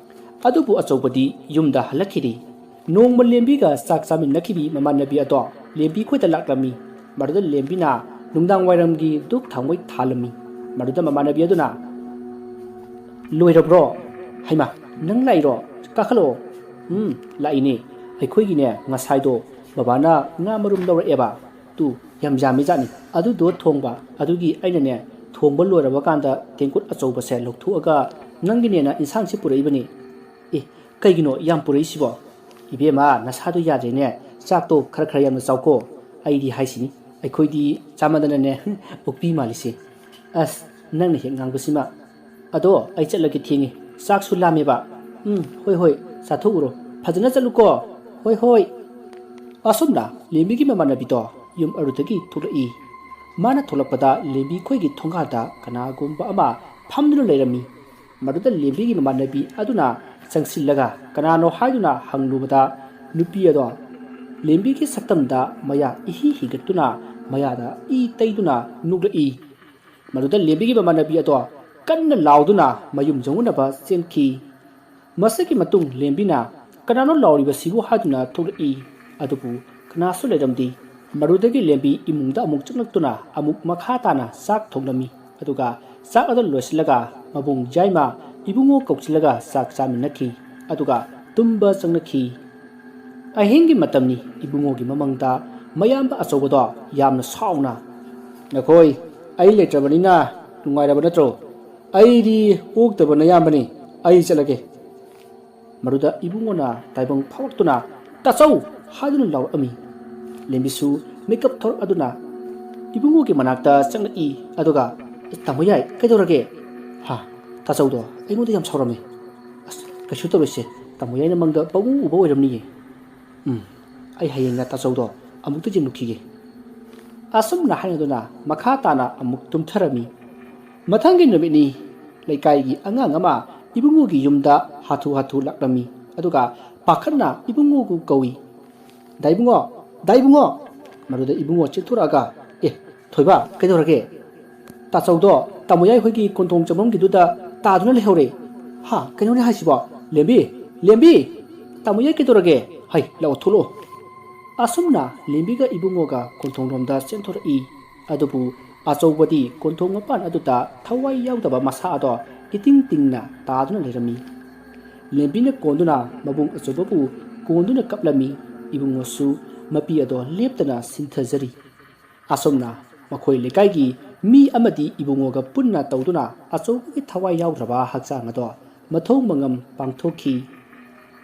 ꯑꯗꯨꯕꯨ ꯑꯆꯧꯕꯗꯤ ꯌꯨꯝꯗ ꯍꯜꯂꯛꯈꯤꯗꯦ꯫ ꯅꯣꯡꯃ ꯂꯦꯝꯕꯤꯒ ꯆꯥꯛ ꯆꯥꯃꯤꯟꯅꯈꯤꯕꯤ ꯃꯃꯥꯟꯅꯕꯤ ꯑꯗꯣ ꯂꯦꯝꯕꯤ ꯈꯣꯏꯗ ꯂꯥꯛꯂꯝꯃꯤ꯫ ꯃꯗꯨꯗ ꯂꯦꯝꯕꯤꯅ ꯅꯨꯡꯗꯥꯡ ꯋꯥꯏꯔꯝꯒꯤ ꯙꯨꯞ ꯊꯥꯎꯃꯩ ꯊꯥꯜꯂꯝꯃꯤ꯫ ꯃꯗꯨꯗ ꯃꯃꯥꯟꯅꯕꯤ ꯑꯗꯨꯅ, "ꯂꯣꯏꯔꯕ꯭ꯔꯣ? ꯍꯩꯃꯥ, ꯅꯪ ꯂꯥꯛꯏꯔꯣ? ꯀꯥꯈꯠꯂꯛꯑꯣ꯫" "ꯎꯝ, ꯂꯥꯛꯏꯅꯦ꯫ ꯑꯩꯈꯣꯏꯒꯤꯅꯦ, ꯉꯁꯥꯏꯗꯣ ꯕꯕꯥꯅ ꯉꯥ ꯃꯔꯨꯝ ꯂꯧꯔꯛꯑꯦꯕ꯫ ꯇꯨ, ꯌꯥꯝ ꯌꯥꯝꯃꯤ ꯖꯥꯠꯅꯤ꯫ ꯑꯗꯨꯗꯣ ꯊꯣꯡꯕ꯫ ꯑꯗꯨꯒꯤ ꯑꯩꯅꯅꯦ, ꯊꯣꯡꯕ ꯂꯣꯏꯔꯕ ꯀꯥꯟꯗ ꯇꯦꯡꯀꯣꯠ ꯑꯆꯧꯕꯁꯦ ꯂꯧꯊꯣꯛꯑꯒ ꯅꯪꯒꯤꯅꯦꯅ ꯏꯟꯁꯥꯡꯁꯦ ꯄꯨꯔꯛꯏꯕꯅꯤ꯫" "ꯑꯦ, ꯀꯩꯒꯤꯅꯣ ꯌꯥꯝ ꯄꯨꯔꯛꯏꯁꯤꯕꯣ?" "ꯏꯕꯦꯝꯃ, ꯅꯁꯥꯗꯣ ꯌꯥꯗ꯭ꯔꯦꯅꯦ, ꯆꯥꯛꯇꯣ ꯈꯔ ꯈꯔ ꯌꯥꯝꯅ ꯆꯥꯎꯀꯣ꯫ ꯑꯩꯗꯤ ꯍꯥꯏꯁꯤꯅꯤ, ꯑꯩꯈꯣꯏꯗꯤ ꯆꯥꯃꯟꯗꯅꯅꯦ, ꯑꯣꯛꯄꯤ ꯃꯥꯜꯂꯤꯁꯦ꯫ ꯑꯁ, ꯅꯪꯅ ꯍꯦꯛ ꯉꯥꯡꯕꯁꯤꯃ꯫ ꯑꯗꯣ ꯑꯩ ꯆꯠꯂꯒꯦ, ꯊꯦꯡꯉꯦ, ꯆꯥꯛꯁꯨ ꯂꯥꯝꯃꯦꯕ꯫ ꯎꯝ, ꯍꯣꯏ ꯍꯣꯏ, ꯆꯥꯊꯣꯛꯎꯔꯣ, ꯐꯖꯅ ꯆꯠꯂꯨꯀꯣ꯫ ꯍꯣꯏ ꯍꯣꯏ꯫" ꯑꯁꯨꯝꯅ ꯂꯦꯝꯕꯤꯒꯤ ꯃꯃꯥꯟꯅꯕꯤꯗꯣ ꯌꯨꯝ ꯑꯗꯨꯗꯒꯤ ꯊꯣꯛꯂꯛꯏ꯫ ꯃꯥꯅ ꯊꯣꯛꯂꯛꯄꯗ ꯂꯦꯝꯕꯤ ꯈꯣꯏꯒꯤ ꯊꯣꯡꯒꯥꯜꯗ ꯀꯅꯥꯒꯨꯝꯕ ꯑꯃ ꯐꯝꯗꯨꯅ ꯂꯩꯔꯝꯃꯤ꯫ ꯃꯗꯨꯗ ꯂꯦꯝꯕꯤꯒꯤ ꯃꯃꯥꯟꯅꯕꯤ ꯑꯗꯨꯅ ꯆꯪꯁꯤꯜꯂꯒ ꯀꯅꯥꯅꯣ ꯍꯥꯏꯗꯨꯅ ꯍꯪꯂꯨꯕꯗ, ꯅꯨꯄꯤ ꯑꯗꯣ ꯂꯦꯝꯕꯤꯒꯤ ꯁꯛꯇꯝꯗ ꯃꯌꯥ ꯏꯍꯤ ꯍꯤꯒꯠꯇꯨꯅ ꯃꯌꯥꯗ ꯏ ꯇꯩꯗꯨꯅ ꯅꯣꯛꯂꯛꯏ꯫ ꯃꯗꯨꯗ ꯂꯦꯝꯕꯤꯒꯤ ꯃꯃꯥꯟꯅꯕꯤ ꯑꯗꯣ ꯀꯟꯅ ꯂꯥꯎꯗꯨꯅ ꯃꯌꯨꯝ ꯌꯧꯅꯅꯕ ꯆꯦꯟꯈꯤ꯫ ꯃꯁꯤꯒꯤ ꯃꯇꯨꯡ ꯂꯦꯝꯕꯤꯅ "ꯀꯅꯥꯅꯣ ꯂꯥꯎꯔꯤꯕꯁꯤꯕꯨ?" ꯍꯥꯏꯗꯨꯅ ꯊꯣꯛꯂꯛꯏ꯫ ꯑꯗꯨꯕꯨ ꯀꯅꯥꯁꯨ ꯂꯩꯔꯝꯗꯦ꯫ ꯃꯗꯨꯗꯒꯤ ꯂꯦꯝꯕꯤ ꯏꯃꯨꯡꯗ ꯑꯃꯨꯛ ꯆꯪꯂꯛꯇꯨꯅ ꯑꯃꯨꯛ ꯃꯈꯥ ꯇꯥꯅ ꯆꯥꯛ ꯊꯣꯡꯂꯝꯃꯤ꯫ ꯑꯗꯨꯒ ꯆꯥꯛ ꯑꯗꯨ ꯂꯣꯏꯁꯤꯜꯂꯒ ꯃꯕꯨꯡ ꯌꯥꯏꯃ ꯏꯕꯨꯡꯉꯣ ꯀꯧꯁꯤꯜꯂꯒ ꯆꯥꯛ ꯆꯥꯃꯤꯟꯅꯈꯤ꯫ ꯑꯗꯨꯒ ꯇꯨꯝꯕ ꯆꯪꯅꯈꯤ꯫ ꯑꯍꯤꯡꯒꯤ ꯃꯇꯝꯅꯤ꯫ ꯏꯕꯨꯡꯉꯣꯒꯤ ꯃꯃꯪꯗ ꯃꯌꯥꯝꯕ ꯑꯆꯧꯕꯗꯣ ꯌꯥꯝꯅ ꯁꯥꯎꯅ, "ꯅꯈꯣꯏ ꯑꯩ ꯂꯩꯇ꯭ꯔꯕꯅꯤꯅ ꯅꯨꯡꯉꯥꯏꯔꯕ ꯅꯠꯇ꯭ꯔꯣ? ꯑꯩꯗꯤ ꯑꯣꯛꯇꯕ ꯅꯌꯥꯝꯕꯅꯤ, ꯑꯩ ꯆꯠꯂꯒꯦ꯫" ꯃꯗꯨꯗ ꯏꯕꯨꯡꯉꯣꯅ ꯇꯥꯏꯕꯪ ꯐꯥꯎꯔꯛꯇꯨꯅ "ꯇꯥꯆꯧ" ꯍꯥꯏꯗꯨꯅ ꯂꯥꯎꯔꯛꯑꯝꯃꯤ꯫ ꯂꯦꯝꯕꯤꯁꯨ ꯃꯤꯀꯞ ꯊꯣꯔꯛꯑꯗꯨꯅ ꯏꯕꯨꯡꯉꯣꯒꯤ ꯃꯅꯥꯛꯇ ꯆꯪꯂꯛꯏ꯫ ꯑꯗꯨꯒ, "ꯇꯥꯃꯣ ꯌꯥꯏ, ꯀꯩꯗꯧꯔꯒꯦ?" "ꯍꯥ, ꯇꯥꯆꯧꯗꯣ ꯑꯩꯉꯣꯟꯗ ꯌꯥꯝ ꯁꯥꯎꯔꯝꯃꯦ꯫" "ꯑꯁ, ꯀꯩꯁꯨ ꯇꯧꯔꯣꯏꯁꯦ, ꯇꯥꯃꯣ ꯌꯥꯏꯅ ꯃꯪꯗ ꯄꯪꯎ ꯎꯕ ꯑꯣꯏꯔꯝꯅꯤꯌꯦ꯫ ꯎꯝ, ꯑꯩ ꯍꯌꯦꯡꯅ ꯇꯥꯆꯧꯗꯣ ꯑꯃꯨꯛꯇ ꯌꯦꯡꯂꯨꯈꯤꯒꯦ꯫" ꯑꯁꯨꯝꯅ ꯍꯥꯏꯅꯗꯨꯅ ꯃꯈꯥ ꯇꯥꯅ ꯑꯃꯨꯛ ꯇꯨꯝꯊꯔꯝꯃꯤ꯫ ꯃꯊꯪꯒꯤ ꯅꯨꯃꯤꯠꯅꯤ꯫ ꯂꯩꯀꯥꯏꯒꯤ ꯑꯉꯥꯡ ꯑꯃ ꯏꯕꯨꯡꯉꯣꯒꯤ ꯌꯨꯝꯗ ꯍꯥꯊꯨ ꯍꯥꯊꯨ ꯂꯥꯛꯂꯝꯃꯤ꯫ ꯑꯗꯨꯒ ꯄꯥꯈꯠꯅ ꯏꯕꯨꯡꯉꯣꯕꯨ ꯀꯧꯏ꯫ "ꯗꯥ ꯏꯕꯨꯡꯉꯣ, ꯗꯥ ꯏꯕꯨꯡꯉꯣ!" ꯃꯗꯨꯗ ꯏꯕꯨꯡꯉꯣ ꯆꯦꯟꯊꯣꯔꯛꯑꯒ, "ꯑꯦ, ꯊꯣꯏꯕ, ꯀꯩꯗꯧꯔꯒꯦ?" "ꯇꯥꯆꯧꯗꯣ ꯇꯥꯃꯣ ꯌꯥꯏ ꯍꯣꯏꯒꯤ ꯀꯣꯟꯊꯣꯡ ꯆꯪꯐꯝꯒꯤꯗꯨꯗ ꯇꯥꯗꯨꯅ ꯂꯩꯍꯧꯔꯦ꯫" "ꯍꯥ, ꯀꯩꯅꯣꯅꯦ ꯍꯥꯏꯁꯤꯕꯣ? ꯂꯦꯝꯕꯤ, ꯂꯦꯝꯕꯤ! ꯇꯥꯃꯣ ꯌꯥꯏ ꯀꯩꯗꯧꯔꯒꯦ? ꯍꯩ, ꯂꯥꯛꯑꯣ, ꯊꯣꯛꯂꯛꯑꯣ꯫" ꯑꯁꯨꯝꯅ ꯂꯦꯝꯕꯤꯒ ꯏꯕꯨꯡꯉꯣꯒ ꯀꯣꯟꯊꯣꯡꯂꯣꯝꯗ ꯆꯦꯟꯊꯣꯔꯛꯏ꯫ ꯑꯗꯨꯕꯨ ꯑꯆꯧꯕꯗꯤ ꯀꯣꯟꯊꯣꯡ ꯃꯄꯥꯟ ꯑꯗꯨꯗ ꯊꯋꯥꯏ ꯌꯥꯎꯗꯕ ꯃꯁꯥ ꯑꯗꯣ ꯏꯇꯤꯡ ꯇꯤꯡꯅ ꯇꯥꯗꯨꯅ ꯂꯩꯔꯝꯃꯤ꯫ ꯂꯦꯝꯕꯤꯅ ꯀꯣꯟꯗꯨꯅ ꯃꯕꯨꯡ ꯑꯆꯧꯕꯕꯨ ꯀꯣꯟꯗꯨꯅ ꯀꯞꯂꯝꯃꯤ꯫ ꯏꯕꯨꯡꯉꯣꯁꯨ ꯃꯄꯤ ꯑꯗꯣ ꯂꯦꯞꯇꯅ ꯁꯤꯟꯊꯖꯔꯤ꯫ ꯑꯁꯨꯝꯅ ꯃꯈꯣꯏ ꯂꯩꯀꯥꯏꯒꯤ ꯃꯤ ꯑꯃꯗꯤ ꯏꯕꯨꯡꯉꯣꯒ ꯄꯨꯟꯅ ꯇꯧꯗꯨꯅ ꯑꯆꯧꯕꯒꯤ ꯊꯋꯥꯏ ꯌꯥꯎꯗ꯭ꯔꯕ ꯍꯛꯆꯥꯡ ꯑꯗꯣ ꯃꯊꯧ ꯃꯉꯝ ꯄꯥꯡꯊꯣꯛꯈꯤ꯫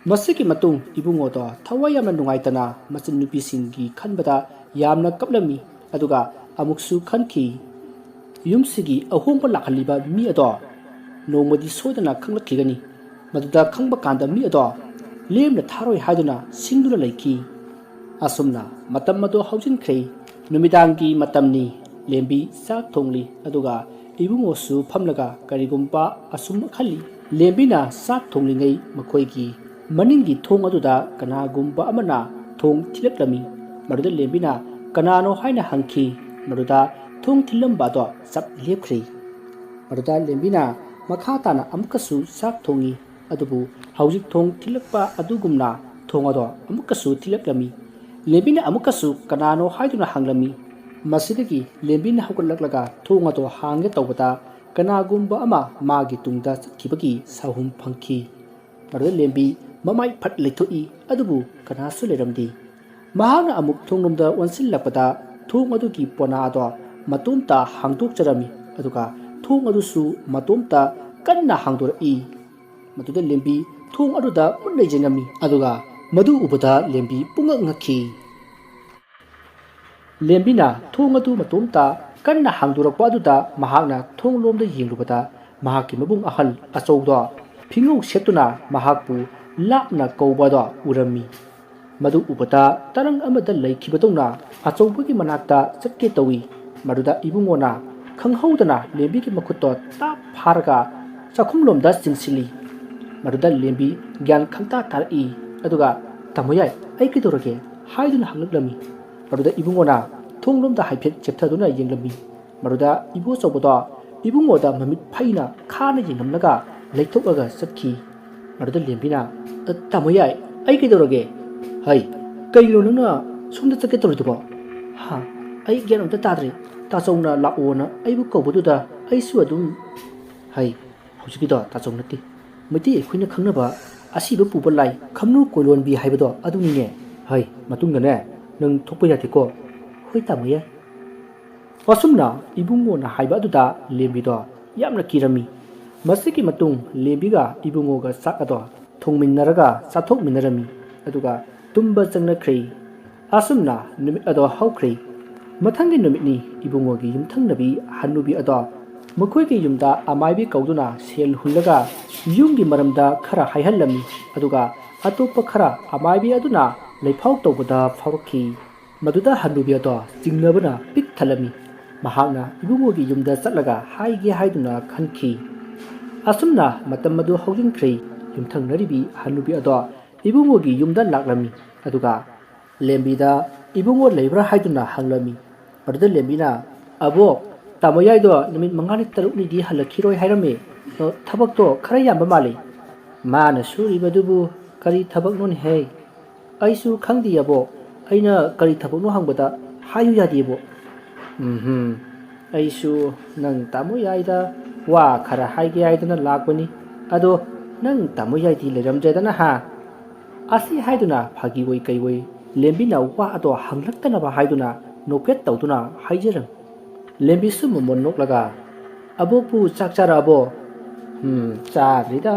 ꯃꯁꯤꯒꯤ ꯃꯇꯨꯡ ꯏꯕꯨꯡꯉꯣꯗꯣ ꯊꯋꯥꯏ ꯌꯥꯝꯅ ꯅꯨꯡꯉꯥꯏꯇꯅ ꯃꯆꯟꯅꯨꯄꯤꯁꯤꯡꯒꯤ ꯈꯟꯕꯗ ꯌꯥꯝꯅ ꯀꯞꯂꯝꯃꯤ꯫ ꯑꯗꯨꯒ ꯑꯃꯨꯛꯁꯨ ꯈꯟꯈꯤ, ꯌꯨꯝꯁꯤꯒꯤ ꯑꯍꯣꯡꯕ ꯂꯥꯛꯍꯜꯂꯤꯕ ꯃꯤ ꯑꯗꯣ ꯅꯣꯡꯃꯗꯤ ꯁꯣꯏꯗꯅ ꯈꯪꯂꯛꯈꯤꯒꯅꯤ꯫ ꯃꯗꯨꯗ ꯈꯪꯕ ꯀꯥꯟꯗ ꯃꯤ ꯑꯗꯣ ꯂꯦꯝꯅ ꯊꯥꯔꯣꯏ ꯍꯥꯏꯗꯨꯅ ꯁꯤꯡꯗꯨꯅ ꯂꯩꯈꯤ꯫ ꯑꯁꯨꯝꯅ ꯃꯇꯝ ꯑꯗꯨ ꯍꯧꯖꯤꯟꯈ꯭ꯔꯦ꯫ ꯅꯨꯃꯤꯗꯥꯡꯒꯤ ꯃꯇꯝꯅꯤ꯫ ꯂꯦꯝꯕꯤ ꯆꯥꯛ ꯊꯣꯡꯂꯤ, ꯑꯗꯨꯒ ꯏꯕꯨꯡꯉꯣꯁꯨ ꯐꯝꯂꯒ ꯀꯔꯤꯒꯨꯝꯕ ꯑꯁꯨꯝ ꯈꯜꯂꯤ꯫ ꯂꯦꯝꯕꯤꯅ ꯆꯥꯛ ꯊꯣꯡꯂꯤꯉꯩ ꯃꯈꯣꯏꯒꯤ ꯃꯅꯤꯡꯒꯤ ꯊꯣꯡ ꯑꯗꯨꯗ ꯀꯅꯥꯒꯨꯝꯕ ꯑꯃꯅ ꯊꯣꯡ ꯊꯤꯜꯂꯛꯂꯝꯃꯤ꯫ ꯃꯗꯨꯗ ꯂꯦꯝꯕꯤꯅ ꯀꯅꯥꯅꯣ ꯍꯥꯏꯅ ꯍꯪꯈꯤ꯫ ꯃꯗꯨꯗ ꯊꯣꯡ ꯊꯤꯜꯂꯝꯕ ꯑꯗꯣ ꯆꯞ ꯂꯦꯞꯈ꯭ꯔꯦ꯫ ꯃꯗꯨꯗ ꯂꯦꯝꯕꯤꯅ ꯃꯈꯥ ꯇꯥꯅ ꯑꯃꯨꯛꯀꯁꯨ ꯆꯥꯛ ꯊꯣꯡꯉꯤ꯫ ꯑꯗꯨꯕꯨ ꯍꯧꯖꯤꯛ ꯊꯣꯡ ꯊꯤꯜꯂꯛꯄ ꯑꯗꯨꯒꯨꯝꯅ ꯊꯣꯡ ꯑꯗꯣ ꯑꯃꯨꯛꯀꯁꯨ ꯊꯤꯜꯂꯛꯂꯝꯃꯤ꯫ ꯂꯦꯝꯕꯤꯅ ꯑꯃꯨꯛꯀꯁꯨ ꯀꯅꯥꯅꯣ ꯍꯥꯏꯗꯨꯅ ꯍꯪꯂꯝꯃꯤ꯫ ꯃꯁꯤꯗꯒꯤ ꯂꯦꯝꯕꯤꯅ ꯍꯧꯒꯠꯂꯛꯂꯒ ꯊꯣꯡ ꯑꯗꯣ ꯍꯥꯡꯒꯦ ꯇꯧꯕꯗ ꯀꯅꯥꯒꯨꯝꯕ ꯑꯃ ꯃꯥꯒꯤ ꯇꯨꯡꯗ ꯆꯠꯈꯤꯕꯒꯤ ꯁꯥꯍꯨꯝ ꯐꯪꯈꯤ꯫ ꯃꯗꯨꯗ ꯂꯦꯝꯕꯤ ꯃꯃꯥꯏ ꯐꯠ ꯂꯩꯊꯣꯛꯏ, ꯑꯗꯨꯕꯨ ꯀꯅꯥꯁꯨ ꯂꯩꯔꯝꯗꯦ꯫ ꯃꯍꯥꯛꯅ ꯑꯃꯨꯛ ꯊꯣꯡꯂꯣꯝꯗ ꯑꯣꯟꯁꯤꯜꯂꯛꯄꯗ ꯊꯣꯡ ꯑꯗꯨꯒꯤ ꯄꯣꯅꯥ ꯑꯗꯣ ꯃꯇꯣꯝꯇ ꯍꯥꯡꯗꯣꯛꯆꯔꯝꯃꯤ, ꯑꯗꯨꯒ ꯊꯣꯡ ꯑꯗꯨꯁꯨ ꯃꯇꯣꯝꯇ ꯀꯟꯅ ꯍꯥꯡꯗꯣꯔꯛꯏ꯫ ꯃꯗꯨꯗ ꯂꯦꯝꯕꯤ ꯊꯣꯡ ꯑꯗꯨꯗ ꯃꯨꯟꯅ ꯌꯦꯡꯉꯝꯃꯤ, ꯑꯗꯨꯒ ꯃꯗꯨ ꯎꯕꯗ ꯂꯦꯝꯕꯤ ꯄꯨꯡꯉꯛ ꯉꯛꯈꯤ꯫ ꯂꯦꯝꯕꯤꯅ ꯊꯣꯡ ꯑꯗꯨ ꯃꯇꯣꯝꯇ ꯀꯟꯅ ꯍꯥꯡꯗꯣꯔꯛꯄ ꯑꯗꯨꯗ ꯃꯍꯥꯛꯅ ꯊꯣꯡ ꯂꯣꯝꯗ ꯌꯦꯡꯂꯨꯕꯗ ꯃꯍꯥꯛꯀꯤ ꯃꯕꯨꯡ ꯑꯍꯜ ꯑꯆꯧꯕꯗꯣ ꯐꯤꯉꯧ ꯁꯦꯠꯇꯨꯅ ꯃꯍꯥꯛꯄꯨ ꯂꯥꯞꯅ ꯀꯧꯕꯗꯣ ꯎꯔꯝꯃꯤ꯫ ꯃꯗꯨ ꯎꯕꯗ ꯇꯔꯪ ꯑꯃꯗ ꯂꯩꯈꯤꯕꯗꯧꯅ ꯑꯆꯧꯕꯒꯤ ꯃꯅꯥꯛꯇ ꯆꯠꯀꯦ ꯇꯧꯏ꯫ ꯃꯗꯨꯗ ꯏꯕꯨꯡꯉꯣꯅ ꯈꯪꯍꯧꯗꯅ ꯂꯦꯝꯕꯤꯒꯤ ꯃꯈꯨꯠꯇꯣ ꯇꯥꯞ ꯐꯥꯔꯒ ꯆꯥꯛꯈꯨꯝꯂꯣꯝꯗ ꯆꯤꯡꯁꯤꯜꯂꯤ꯫ ꯃꯗꯨꯗ ꯂꯦꯝꯕꯤ ꯒ꯭ꯌꯥꯟ ꯈꯪꯇꯥ ꯇꯥꯔꯛꯏ, ꯑꯗꯨꯒ "ꯇꯥꯃꯣ ꯌꯥꯏ, ꯑꯩ ꯀꯩꯗꯧꯔꯒꯦ?" ꯍꯥꯏꯗꯨꯅ ꯍꯪꯂꯛꯂꯝꯃꯤ꯫ ꯃꯗꯨꯗ ꯏꯕꯨꯡꯉꯣꯅ ꯊꯣꯡꯂꯣꯝꯗ ꯍꯥꯏꯐꯦꯠ ꯆꯦꯞꯊꯗꯨꯅ ꯌꯦꯡꯂꯝꯃꯤ꯫ ꯃꯗꯨꯗ ꯏꯕꯣ ꯑꯆꯧꯕꯗꯣ ꯏꯕꯨꯡꯉꯣꯗ ꯃꯃꯤꯠ ꯐꯩꯅ ꯈꯥꯅ ꯌꯦꯡꯂꯝꯂꯒ ꯂꯩꯊꯣꯛꯂꯒ ꯆꯠꯈꯤ꯫ ꯃꯗꯨꯗ ꯂꯦꯝꯕꯤꯅ, "ꯑ, ꯇꯥꯃꯣ ꯌꯥꯏ, ꯑꯩ ꯀꯩꯗꯧꯔꯒꯦ?" "ꯍꯩ, ꯀꯩꯒꯤꯅꯣ ꯅꯪꯅ ꯁꯣꯝꯗ ꯆꯠꯀꯦ ꯇꯧꯔꯤꯗꯨꯕꯣ? ꯍꯥ? ꯑꯩ ꯒ꯭ꯌꯥꯟ ꯑꯝꯇ ꯇꯥꯗ꯭ꯔꯦ꯫ ꯇꯥꯆꯧꯅ ꯂꯥꯛꯑꯣꯅ ꯑꯩꯕꯨ ꯀꯧꯕꯗꯨꯗ ꯑꯩꯁꯨ ꯑꯗꯨꯝ ꯍꯩ, ꯍꯧꯖꯤꯛꯀꯤꯗꯣ ꯇꯥꯆꯧ ꯅꯠꯇꯦ꯫ ꯃꯩꯇꯩ ꯑꯩꯈꯣꯏꯅ ꯈꯪꯅꯕ ꯑꯁꯤꯕ ꯄꯨꯕ ꯂꯥꯏ ꯈꯝꯅꯨ ꯀꯣꯏꯂꯣꯟꯕꯤ ꯍꯥꯏꯕꯗꯣ ꯑꯗꯨꯅꯤꯅꯦ꯫ ꯍꯩ, ꯃꯇꯨꯡꯗꯅꯦ ꯅꯪ ꯊꯣꯛꯄ ꯌꯥꯗꯦꯀꯣ꯫ ꯍꯣꯏ ꯇꯥꯃꯣ ꯌꯥꯏ꯫ ꯑꯁꯨꯝꯅ ꯏꯕꯨꯡꯉꯣꯅ ꯍꯥꯏꯕ ꯑꯗꯨꯗ ꯂꯦꯝꯕꯤꯗꯣ ꯌꯥꯝꯅ ꯀꯤꯔꯝꯃꯤ꯫ ꯃꯁꯤꯒꯤ ꯃꯇꯨꯡ ꯂꯦꯝꯕꯤꯒ ꯏꯕꯨꯡꯉꯣꯒ ꯆꯥꯛ ꯑꯗꯣ ꯊꯣꯡꯃꯤꯟꯅꯔꯒ ꯆꯥꯊꯣꯛꯃꯤꯟꯅꯔꯝꯃꯤ꯫ ꯑꯗꯨꯒ ꯇꯨꯝꯕ ꯆꯪꯅꯈ꯭ꯔꯦ꯫ ꯑꯁꯨꯝꯅ ꯅꯨꯃꯤꯠ ꯑꯗꯣ ꯍꯧꯈ꯭ꯔꯦ꯫ ꯃꯊꯪꯒꯤ ꯅꯨꯃꯤꯠꯅꯤ ꯏꯕꯨꯡꯉꯣꯒꯤ ꯌꯨꯝꯊꯪꯅꯕꯤ ꯍꯅꯨꯕꯤ ꯑꯗꯣ ꯃꯈꯣꯏꯒꯤ ꯌꯨꯝꯗ ꯑꯃꯥꯏꯕꯤ ꯀꯧꯗꯨꯅ ꯁꯦꯜ ꯍꯨꯜꯂꯒ ꯌꯨꯝꯒꯤ ꯃꯔꯝꯗ ꯈꯔ ꯍꯥꯏꯍꯜꯂꯝꯃꯤ꯫ ꯑꯗꯨꯒ ꯑꯇꯣꯞꯄ ꯈꯔ ꯑꯃꯥꯏꯕꯤ ꯑꯗꯨꯅ ꯂꯩꯐꯥꯎ ꯇꯧꯕꯗ ꯐꯥꯎꯔꯛꯈꯤ꯫ ꯃꯗꯨꯗ ꯍꯅꯨꯕꯤ ꯑꯗꯣ ꯆꯤꯡꯅꯕꯅ ꯄꯤꯛ ꯊꯜꯂꯝꯃꯤ꯫ ꯃꯍꯥꯛꯅ ꯏꯕꯨꯡꯉꯣꯒꯤ ꯌꯨꯝꯗ ꯆꯠꯂꯒ ꯍꯥꯏꯒꯦ ꯍꯥꯏꯗꯨꯅ ꯈꯟꯈꯤ꯫ ꯑꯁꯨꯝꯅ ꯃꯇꯝ ꯑꯗꯨ ꯍꯧꯖꯤꯟꯈ꯭ꯔꯦ꯫ ꯌꯨꯝꯊꯪꯅꯔꯤꯕꯤ ꯍꯅꯨꯕꯤ ꯑꯗꯣ ꯏꯕꯨꯡꯉꯣꯒꯤ ꯌꯨꯝꯗ ꯂꯥꯛꯂꯝꯃꯤ꯫ ꯑꯗꯨꯒ ꯂꯦꯝꯕꯤꯗ ꯏꯕꯨꯡꯉꯣ ꯂꯩꯕ꯭ꯔꯥ ꯍꯥꯏꯗꯨꯅ ꯍꯪꯂꯝꯃꯤ꯫ ꯃꯗꯨꯗ ꯂꯦꯝꯕꯤꯅ, "ꯑꯕꯣꯛ, ꯇꯥꯃꯣ ꯌꯥꯏꯗꯣ ꯅꯨꯃꯤꯠ ꯃꯉꯥꯅꯤ ꯇꯔꯨꯛꯅꯤꯗꯤ ꯍꯜꯂꯛꯈꯤꯔꯣꯏ ꯍꯥꯏꯔꯝꯃꯤ꯫ ꯑꯗꯣ ꯊꯕꯛꯇꯣ ꯈꯔ ꯌꯥꯝꯕ ꯃꯥꯜꯂꯤ꯫ ꯃꯥꯅ ꯁꯨꯔꯤꯕꯗꯨꯕꯨ ꯀꯔꯤ ꯊꯕꯛꯅꯣꯅꯦꯍꯦ? ꯑꯩꯁꯨ ꯈꯪꯗꯦ ꯑꯕꯣꯛ꯫ ꯑꯩꯅ ꯀꯔꯤ ꯊꯕꯛꯅꯣ ꯍꯪꯕꯗ ꯍꯥꯏꯌꯨ ꯌꯥꯗꯦꯕꯣ꯫" "ꯎꯝꯍꯨꯝ, ꯑꯩꯁꯨ ꯅꯪ ꯇꯥꯃꯣ ꯌꯥꯏꯗ ꯋꯥ ꯈꯔ ꯍꯥꯏꯒꯦ ꯍꯥꯏꯗꯅ ꯂꯥꯛꯄꯅꯤ꯫ ꯑꯗꯣ ꯅꯪ ꯇꯥꯃꯣ ꯌꯥꯏꯗꯤ ꯂꯩꯔꯝꯗ꯭ꯔꯦꯗꯅ ꯍꯥ?" ꯑꯁꯤ ꯍꯥꯏꯗꯨꯅ ꯐꯥꯒꯤ ꯑꯣꯏ ꯀꯩ ꯑꯣꯏ ꯂꯦꯝꯕꯤꯅ ꯋꯥ ꯑꯗꯣ ꯍꯪꯂꯛꯇꯅꯕ ꯍꯥꯏꯗꯨꯅ ꯅꯣꯛꯐꯦꯠ ꯇꯧꯗꯨꯅ ꯍꯥꯏꯖꯔꯝꯃꯤ꯫ ꯂꯦꯝꯕꯤꯁꯨ ꯃꯣꯃꯣꯟ ꯅꯣꯛꯂꯒ, "ꯑꯕꯣꯛꯄꯨ ꯆꯥꯛ ꯆꯥꯔꯛꯑꯕꯣ?" "ꯎꯝ, ꯆꯥꯗ꯭ꯔꯤꯗ꯫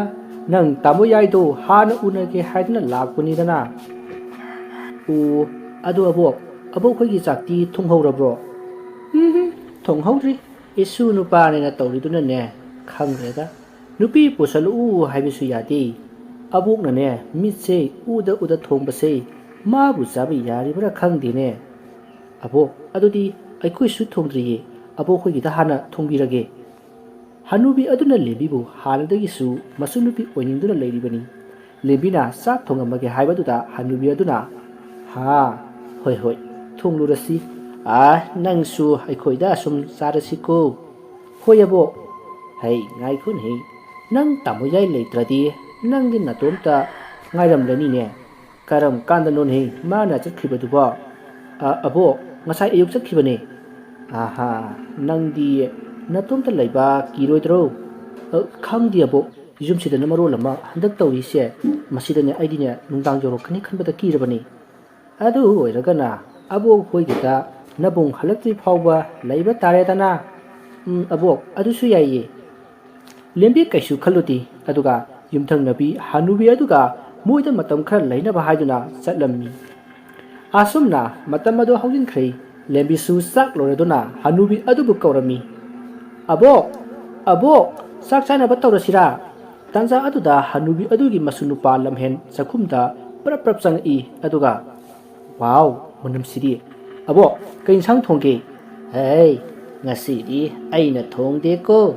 ꯅꯪ ꯇꯥꯃꯣ ꯌꯥꯏꯗꯣ ꯍꯥꯟꯅ ꯎꯅꯒꯦ ꯍꯥꯏꯗꯅ ꯂꯥꯛꯄꯅꯤꯗꯅ꯫" "ꯑꯣ, ꯑꯗꯣ ꯑꯕꯣꯛ, ꯑꯕꯣꯛ ꯈꯣꯏꯒꯤ ꯆꯥꯛꯇꯤ ꯊꯣꯡꯍꯧꯔꯕ꯭ꯔꯣ?" "ꯎꯝ, ꯊꯣꯡꯍꯧꯗ꯭ꯔꯤ꯫ ꯏꯁꯨ ꯅꯨꯄꯥꯅꯦꯅ ꯇꯧꯔꯤꯗꯨꯅꯅꯦ, ꯈꯪꯗ꯭ꯔꯦꯗ꯫ ꯅꯨꯄꯤ ꯄꯨꯁꯜꯂꯛꯎ ꯍꯥꯏꯕꯁꯨ ꯌꯥꯗꯦ꯫ ꯑꯕꯣꯛꯅꯅꯦ, ꯃꯤꯠꯁꯦ ꯎꯗ ꯎꯗ ꯊꯣꯡꯕꯁꯦ ꯃꯥꯕꯨ ꯆꯥꯕ ꯌꯥꯔꯤꯕ꯭ꯔꯥ ꯈꯪꯗꯦꯅꯦ꯫" "ꯑꯕꯣꯛ, ꯑꯗꯨꯗꯤ ꯑꯩꯈꯣꯏꯁꯨ ꯊꯣꯡꯗ꯭ꯔꯤꯌꯦ, ꯑꯕꯣꯛ ꯈꯣꯏꯒꯤꯗ ꯍꯥꯟꯅ ꯊꯣꯡꯕꯤꯔꯒꯦ꯫" ꯍꯅꯨꯕꯤ ꯑꯗꯨꯅ ꯂꯦꯝꯕꯤꯕꯨ ꯍꯥꯟꯅꯗꯒꯤꯁꯨ ꯃꯁꯨ ꯅꯨꯄꯤ ꯑꯣꯏꯅꯤꯡꯗꯨꯅ ꯂꯩꯔꯤꯕꯅꯤ꯫ ꯂꯦꯝꯕꯤꯅ ꯆꯥꯛ ꯊꯣꯡꯉꯝꯃꯒꯦ ꯍꯥꯏꯕꯗꯨꯗ ꯍꯅꯨꯕꯤ ꯑꯗꯨꯅ, "ꯍꯥ, ꯍꯣꯏ ꯍꯣꯏ, ꯊꯣꯡꯂꯨꯔꯁꯤ꯫ ꯑꯥ, ꯅꯪꯁꯨ ꯑꯩꯈꯣꯏꯗ ꯑꯁꯨꯝ ꯆꯥꯔꯁꯤꯀꯣ꯫" "ꯍꯣꯏ ꯑꯕꯣꯛ꯫" "ꯍꯩ, ꯉꯥꯏꯈꯣꯅꯦꯍꯦ, ꯅꯪ ꯇꯥꯃꯣ ꯌꯥꯏ ꯂꯩꯇ꯭ꯔꯗꯤ ꯅꯪꯗꯤ ꯅꯇꯣꯝꯇ ꯉꯥꯏꯔꯝꯂꯅꯤꯅꯦ꯫ ꯀꯔꯝ ꯀꯥꯟꯗꯅꯣꯅꯦꯍꯦ ꯃꯥꯅ ꯆꯠꯈꯤꯕꯗꯨꯕꯣ?" "ꯑ, ꯑꯕꯣꯛ, ꯉꯁꯥꯏ ꯑꯌꯨꯛ ꯆꯠꯈꯤꯕꯅꯦ꯫" ꯑꯍꯥ, ꯅꯪꯗꯤ ꯅꯇꯣꯝꯇ ꯂꯩꯕ ꯀꯤꯔꯣꯏꯗ꯭ꯔꯣ? ꯑ, ꯈꯪꯗꯦ ꯑꯕꯣꯛ, ꯌꯨꯝꯁꯤꯗꯅ ꯃꯔꯣꯜ ꯑꯃ ꯍꯟꯗꯛ ꯇꯧꯔꯤꯁꯦ, ꯃꯁꯤꯗꯅꯦ ꯑꯩꯗꯤꯅꯦ ꯅꯨꯡꯗꯥꯡ ꯌꯧꯔꯛꯀꯅꯤ ꯈꯟꯕꯗ ꯀꯤꯔꯕꯅꯤ꯫ ꯑꯗꯨ ꯑꯣꯏꯔꯒꯅ ꯑꯕꯣꯛ ꯍꯣꯏꯒꯤꯗ ꯅꯕꯨꯡ ꯍꯜꯂꯛꯇ꯭ꯔꯤ ꯐꯥꯎꯕ ꯂꯩꯕ ꯇꯥꯔꯦꯗꯅ꯫ ꯎꯝ, ꯑꯕꯣꯛ, ꯑꯗꯨꯁꯨ ꯌꯥꯏꯌꯦ꯫ ꯂꯦꯝꯕꯤ ꯀꯩꯁꯨ ꯈꯜꯂꯨꯗꯦ, ꯑꯗꯨꯒ ꯌꯨꯝꯊꯪꯅꯕꯤ ꯍꯅꯨꯕꯤ ꯑꯗꯨꯒ ꯃꯣꯏꯗ ꯃꯇꯝ ꯈꯔ ꯂꯩꯅꯕ ꯍꯥꯏꯗꯨꯅ ꯆꯠꯂꯝꯃꯤ꯫ ꯑꯁꯨꯝꯅ ꯃꯇꯝ ꯑꯗꯨ ꯍꯧꯖꯤꯟꯈ꯭ꯔꯦ꯫ ꯂꯦꯝꯕꯤꯁꯨ ꯆꯥꯛ ꯂꯣꯏꯔꯗꯨꯅ ꯍꯅꯨꯕꯤ ꯑꯗꯨꯕꯨ ꯀꯧꯔꯝꯃꯤ꯫ "ꯑꯕꯣꯛ, ꯑꯕꯣꯛ, ꯆꯥꯛ ꯆꯥꯅꯕ ꯇꯧꯔꯁꯤꯔꯥ?" ꯇꯥꯟꯖꯥ ꯑꯗꯨꯗ ꯍꯅꯨꯕꯤ ꯑꯗꯨꯒꯤ ꯃꯁꯨ ꯅꯨꯄꯥ ꯂꯝꯍꯦꯟ ꯆꯥꯛꯈꯨꯝꯗ ꯄ꯭ꯔꯞ ꯄ꯭ꯔꯞ ꯆꯪꯉꯛꯏ, ꯑꯗꯨꯒ, "ꯋꯥꯎ, ꯃꯅꯝꯁꯤꯗꯤ! ꯑꯕꯣꯛ, ꯀꯩ ꯏꯟꯁꯥꯡ ꯊꯣꯡꯒꯦ?" "ꯍꯩ, ꯉꯁꯤꯗꯤ ꯑꯩꯅ ꯊꯣꯡꯗꯦꯀꯣ꯫"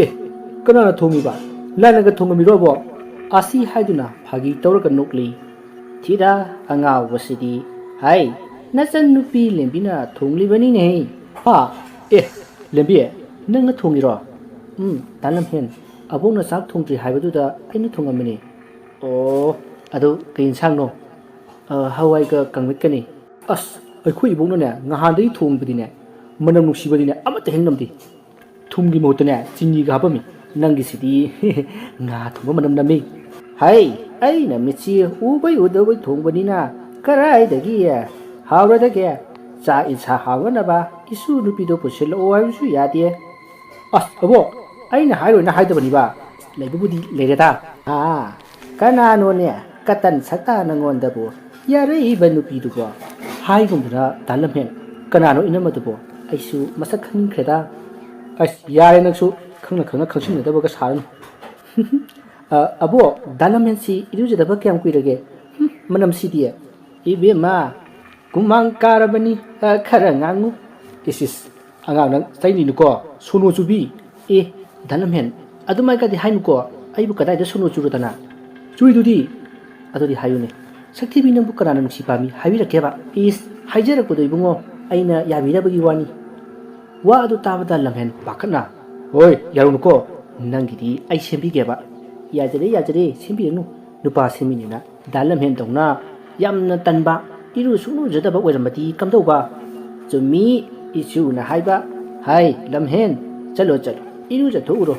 "ꯑꯦ, ꯀꯅꯥꯅ ꯊꯣꯡꯉꯤꯕ? ꯂꯥꯏꯅꯒ ꯊꯣꯡꯉꯝꯃꯤꯔꯣ ꯑꯕꯣꯛ?" ꯑꯁꯤ ꯍꯥꯏꯗꯨꯅ ꯐꯥꯒꯤ ꯇꯧꯔꯒ ꯅꯣꯛꯂꯤ꯫ "ꯊꯤꯗ, ꯑꯉꯥꯎꯕꯁꯤꯗꯤ꯫ ꯍꯥꯏ, ꯅꯆꯟ ꯅꯨꯄꯤ ꯂꯦꯝꯕꯤꯅ ꯊꯣꯡꯂꯤꯕꯅꯤꯅꯦꯍꯦ꯫" "ꯍꯥ? ꯑꯦ, ꯂꯦꯝꯕꯤ, ꯅꯪꯅ ꯊꯣꯡꯉꯤꯔꯣ?" "ꯎꯝ, ꯗꯥ ꯂꯝꯍꯦꯟ, ꯑꯕꯣꯛꯅ ꯆꯥꯛ ꯊꯣꯡꯗ꯭ꯔꯤ ꯍꯥꯏꯕꯗꯨꯗ ꯑꯩꯅ ꯊꯣꯡꯉꯝꯕꯅꯤ꯫" "ꯑꯣ, ꯑꯗꯨ ꯀꯩ ꯏꯟꯁꯥꯡꯅꯣ?" "ꯑ, ꯍꯋꯥꯏꯒ ꯀꯥꯡꯃꯦꯠꯀꯅꯤ꯫" "ꯑꯁ, ꯑꯩꯈꯣꯏ ꯏꯕꯣꯛꯅꯅꯦ ꯉꯍꯥꯟꯗꯒꯤ ꯊꯣꯡꯕꯗꯤꯅꯦ, ꯃꯅꯝ ꯅꯨꯡꯁꯤꯕꯗꯤꯅꯦ ꯑꯃꯠꯇ ꯍꯦꯛ ꯅꯝꯗꯦ꯫ ꯊꯨꯝꯒꯤ ꯃꯍꯨꯠꯇꯅꯦ ꯆꯤꯅꯤꯒ ꯍꯥꯞꯄꯝꯃꯤ꯫ ꯅꯪꯒꯤꯁꯤꯗꯤ ꯉꯥ ꯊꯣꯡꯕ ꯃꯅꯝ ꯅꯝꯃꯤ꯫" "ꯍꯩ, ꯑꯩꯅ ꯃꯤꯠꯁꯤ ꯎꯕꯩ ꯎꯗꯕꯩ ꯊꯣꯡꯕꯅꯤꯅ ꯀꯔꯥꯏꯗꯒꯤ ꯍꯥꯎꯔꯗꯒꯦ? ꯆꯥꯛ ꯏꯟꯁꯥꯡ ꯍꯥꯎꯅꯅꯕ ꯏꯁꯨ ꯅꯨꯄꯤꯗꯣ ꯄꯨꯁꯤꯜꯂꯛꯑꯣ ꯍꯥꯏꯕꯁꯨ ꯌꯥꯗꯦ꯫" "ꯑꯁ, ꯑꯕꯣꯛ, ꯑꯩꯅ ꯍꯥꯏꯔꯣꯏꯅ ꯍꯥꯏꯗꯕꯅꯤꯕ꯫ ꯂꯩꯕꯕꯨꯗꯤ ꯂꯩꯔꯦꯗ꯫" "ꯑꯥ, ꯀꯅꯥꯅꯣꯅꯦ ꯀꯇꯟ ꯁꯛꯇ ꯅꯉꯣꯟꯗꯕꯨ ꯌꯥꯔꯛꯏꯕ ꯅꯨꯄꯤꯗꯨꯕꯣ?" ꯍꯥꯏꯒꯨꯝꯗꯅ ꯗꯥ ꯂꯝꯍꯦꯟ, "ꯀꯅꯥꯅꯣ ꯏꯅꯝꯃꯗꯨꯕꯣ? ꯑꯩꯁꯨ ꯃꯁꯛ ꯈꯪꯅꯤꯡꯈ꯭ꯔꯦꯗ꯫" "ꯑꯁ, ꯌꯥꯔꯦ ꯅꯪꯁꯨ, ꯈꯪꯅ ꯈꯪꯅ ꯈꯪꯁꯤꯟꯅꯗꯕꯒ ꯁꯥꯔꯅꯨ꯫" "ꯑ, ꯑꯕꯣꯛ, ꯗꯥ ꯂꯝꯍꯦꯟꯁꯤ ꯏꯔꯨꯖꯗꯕ ꯀꯌꯥꯝ ꯀꯨꯏꯔꯒꯦ? ꯍꯨꯝ, ꯃꯅꯝꯁꯤꯗꯤ!" "ꯏꯕꯦꯝꯃ, ꯀꯨꯃꯥꯡ ꯀꯥꯔꯕꯅꯤ, ꯑ, ꯈꯔ ꯉꯥꯡꯉꯨ꯫" "ꯏꯁ, ꯏꯁ, ꯑꯉꯥꯡ ꯅꯪ ꯆꯩꯅꯤꯅꯨꯀꯣ, ꯁꯣꯅꯣ ꯆꯨꯕꯤ!" "ꯑꯦ, ꯗꯥ ꯂꯝꯍꯦꯟ, ꯑꯗꯨꯃꯥꯏꯒꯗꯤ ꯍꯥꯏꯅꯨꯀꯣ, ꯑꯩꯕꯨ ꯀꯗꯥꯏꯗ ꯁꯣꯅꯣ ꯆꯨꯔꯗꯅ?" "ꯆꯨꯔꯤꯗꯨꯗꯤ!" "ꯑꯗꯨꯗꯤ ꯍꯥꯏꯌꯨꯅꯦ, ꯁꯛꯊꯤꯕꯤ ꯅꯪꯕꯨ ꯀꯅꯥꯅ ꯅꯨꯡꯁꯤ ꯄꯥꯝꯃꯤ ꯍꯥꯏꯕꯤꯔꯛꯀꯦꯕ?" "ꯏꯁ, ꯍꯥꯏꯖꯔꯛꯄꯗꯣ ꯏꯕꯨꯡꯉꯣ, ꯑꯩꯅ ꯌꯥꯕꯤꯗꯕꯒꯤ ꯋꯥꯅꯤ꯫" ꯋꯥ ꯑꯗꯨ ꯇꯥꯕꯗ ꯂꯝꯍꯦꯟ ꯄꯥꯈꯠꯅ, "ꯍꯣꯏ, ꯌꯥꯔꯨꯅꯨꯀꯣ, ꯅꯪꯒꯤꯗꯤ ꯑꯩ ꯁꯦꯝꯕꯤꯒꯦꯕ꯫" "ꯌꯥꯖꯔꯦ, ꯌꯥꯖꯔꯦ, ꯁꯦꯝꯕꯤꯔꯅꯨ, ꯅꯨꯄꯥ ꯁꯦꯝꯃꯤꯅꯦꯅ ꯗꯥ ꯂꯝꯍꯦꯟꯗꯧꯅ ꯌꯥꯝꯅ ꯇꯟꯕ, ꯏꯔꯨ ꯁꯨꯡꯂꯨꯖꯗꯕ ꯑꯣꯏꯔꯝꯃꯗꯤ ꯀꯝꯗꯧꯕ?" "ꯆꯨꯝꯃꯤ, ꯏꯁꯨꯅ ꯍꯥꯏꯕ, "ꯍꯥꯏ, ꯂꯝꯍꯦꯟ, ꯆꯠꯂꯣ, ꯆꯠꯂꯣ, ꯏꯔꯨꯖꯊꯣꯛꯎꯔꯣ꯫"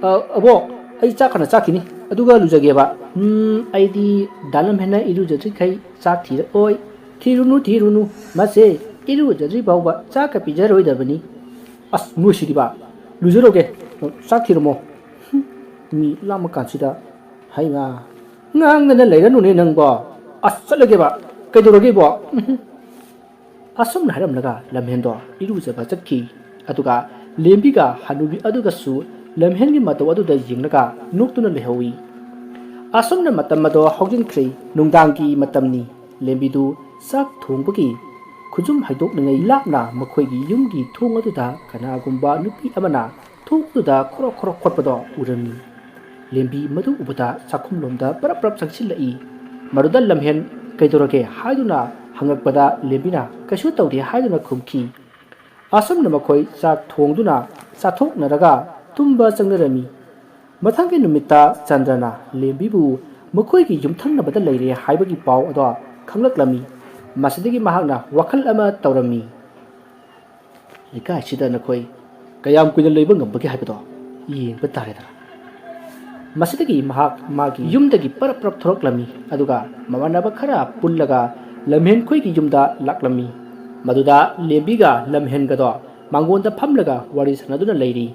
"ꯑ, ꯑꯕꯣꯛ, ꯑꯩ ꯆꯥꯛ ꯍꯥꯟꯅ ꯆꯥꯈꯤꯅꯤ, ꯑꯗꯨꯒ ꯂꯨꯖꯒꯦꯕ꯫" "ꯎꯝ, ꯑꯩꯗꯤ ꯗꯥ ꯂꯝꯍꯦꯟꯅ ꯏꯔꯨꯖꯗ꯭ꯔꯤꯈꯩ ꯆꯥꯛ ꯊꯤꯔꯛꯑꯣꯏ꯫" "ꯊꯤꯔꯨꯅꯨ, ꯊꯤꯔꯨꯅꯨ, ꯃꯥꯁꯦ ꯏꯔꯨꯖꯗ꯭ꯔꯤ ꯐꯥꯎꯕ ꯆꯥꯛꯀ ꯄꯤꯖꯔꯣꯏꯗꯕꯅꯤ꯫" "ꯑꯁ, ꯅꯣꯏꯁꯤꯗꯤꯕ, ꯂꯨꯖꯔꯨꯒꯦ, ꯆꯥꯛ ꯊꯤꯔꯝꯃꯣ꯫" "ꯍꯨꯝ, ꯃꯤ ꯂꯥꯝꯃꯀꯥꯟꯁꯤꯗ, ꯍꯩꯃꯥ, ꯉꯥꯡꯗꯅ ꯂꯩꯔꯅꯨꯅꯦ ꯅꯪꯕꯣ꯫" "ꯑꯁ, ꯆꯠꯂꯒꯦꯕ, ꯀꯩꯗꯧꯔꯒꯦꯕꯣ?" ꯎꯝ꯫ ꯑꯁꯨꯝꯅ ꯍꯥꯏꯔꯝꯂꯒ ꯂꯝꯍꯦꯟꯗꯣ ꯏꯔꯨꯖꯕ ꯆꯠꯈꯤ꯫ ꯑꯗꯨꯒ ꯂꯦꯝꯕꯤꯒ ꯍꯅꯨꯕꯤ ꯑꯗꯨꯒꯁꯨ ꯂꯝꯍꯦꯟꯒꯤ ꯃꯇꯧ ꯑꯗꯨꯗ ꯌꯦꯡꯂꯒ ꯅꯣꯛꯇꯨꯅ ꯂꯩꯍꯧꯏ꯫ ꯑꯁꯨꯝꯅ ꯃꯇꯝ ꯑꯗꯣ ꯍꯧꯖꯤꯟꯈ꯭ꯔꯦ꯫ ꯅꯨꯡꯗꯥꯡꯒꯤ ꯃꯇꯝꯅꯤ꯫ ꯂꯦꯝꯕꯤꯗꯨ ꯆꯥꯛ ꯊꯣꯡꯕꯒꯤ ꯈꯨꯖꯨꯝ ꯍꯩꯗꯣꯛꯂꯤꯉꯩ ꯂꯥꯞꯅ ꯃꯈꯣꯏꯒꯤ ꯌꯨꯝꯒꯤ ꯊꯣꯡ ꯑꯗꯨꯗ ꯀꯅꯥꯒꯨꯝꯕ ꯅꯨꯄꯤ ꯑꯃꯅ ꯊꯣꯡꯗꯨꯗ ꯈꯣꯔꯣꯛ ꯈꯣꯔꯣꯛ ꯈꯣꯠꯄꯗꯣ ꯎꯔꯝꯃꯤ꯫ ꯂꯦꯝꯕꯤ ꯃꯗꯨ ꯎꯕꯗ ꯆꯥꯛꯈꯨꯝꯂꯣꯝꯗ ꯄꯔꯞ ꯄꯔꯞ ꯆꯪꯁꯤꯜꯂꯛꯏ꯫ ꯃꯗꯨꯗ ꯂꯝꯍꯦꯟ "ꯀꯩꯗꯧꯔꯒꯦ?" ꯍꯥꯏꯗꯨꯅ ꯍꯪꯉꯛꯄꯗ ꯂꯦꯝꯕꯤꯅ "ꯀꯩꯁꯨ ꯇꯧꯗꯦ" ꯍꯥꯏꯗꯨꯅ ꯈꯨꯝꯈꯤ꯫ ꯑꯁꯨꯝꯅ ꯃꯈꯣꯏ ꯆꯥꯛ ꯊꯣꯡꯗꯨꯅ ꯆꯥꯊꯣꯛꯅꯔꯒ ꯇꯨꯝꯕ ꯆꯪꯅꯔꯝꯃꯤ꯫ ꯃꯊꯪꯒꯤ ꯅꯨꯃꯤꯠꯇ ꯆꯟꯗ꯭ꯔꯅ ꯂꯦꯝꯕꯤꯕꯨ ꯃꯈꯣꯏꯒꯤ ꯌꯨꯝꯊꯪꯅꯕꯗ ꯂꯩꯔꯦ ꯍꯥꯏꯕꯒꯤ ꯄꯥꯎ ꯑꯗꯣ ꯈꯪꯂꯛꯂꯝꯃꯤ꯫ ꯃꯁꯤꯗꯒꯤ ꯃꯍꯥꯛꯅ ꯋꯥꯈꯜ ꯑꯃ ꯇꯧꯔꯝꯃꯤ꯫ "ꯂꯩꯀꯥꯏꯁꯤꯗ ꯅꯈꯣꯏ ꯀꯌꯥꯝ ꯀꯨꯏꯅ ꯂꯩꯕ ꯉꯝꯕꯒꯦ ꯍꯥꯏꯕꯗꯣ ꯌꯦꯡꯕ ꯇꯥꯔꯦꯗꯅ꯫" ꯃꯁꯤꯗꯒꯤ ꯃꯍꯥꯛ ꯃꯥꯒꯤ ꯌꯨꯝꯗꯒꯤ ꯄꯔꯞ ꯄꯔꯞ ꯊꯣꯔꯛꯂꯝꯃꯤ, ꯑꯗꯨꯒ ꯃꯃꯥꯟꯅꯕ ꯈꯔ ꯄꯨꯜꯂꯒ ꯂꯝꯍꯦꯟꯈꯣꯏꯒꯤ ꯌꯨꯝꯗ ꯂꯥꯛꯂꯝꯃꯤ꯫ ꯃꯗꯨꯗ ꯂꯦꯝꯕꯤꯒ ꯂꯝꯍꯦꯟꯒꯗꯣ ꯃꯥꯡꯒꯣꯟꯗ ꯐꯝꯂꯒ ꯋꯥꯔꯤ ꯁꯥꯟꯅꯗꯨꯅ ꯂꯩꯔꯤ꯫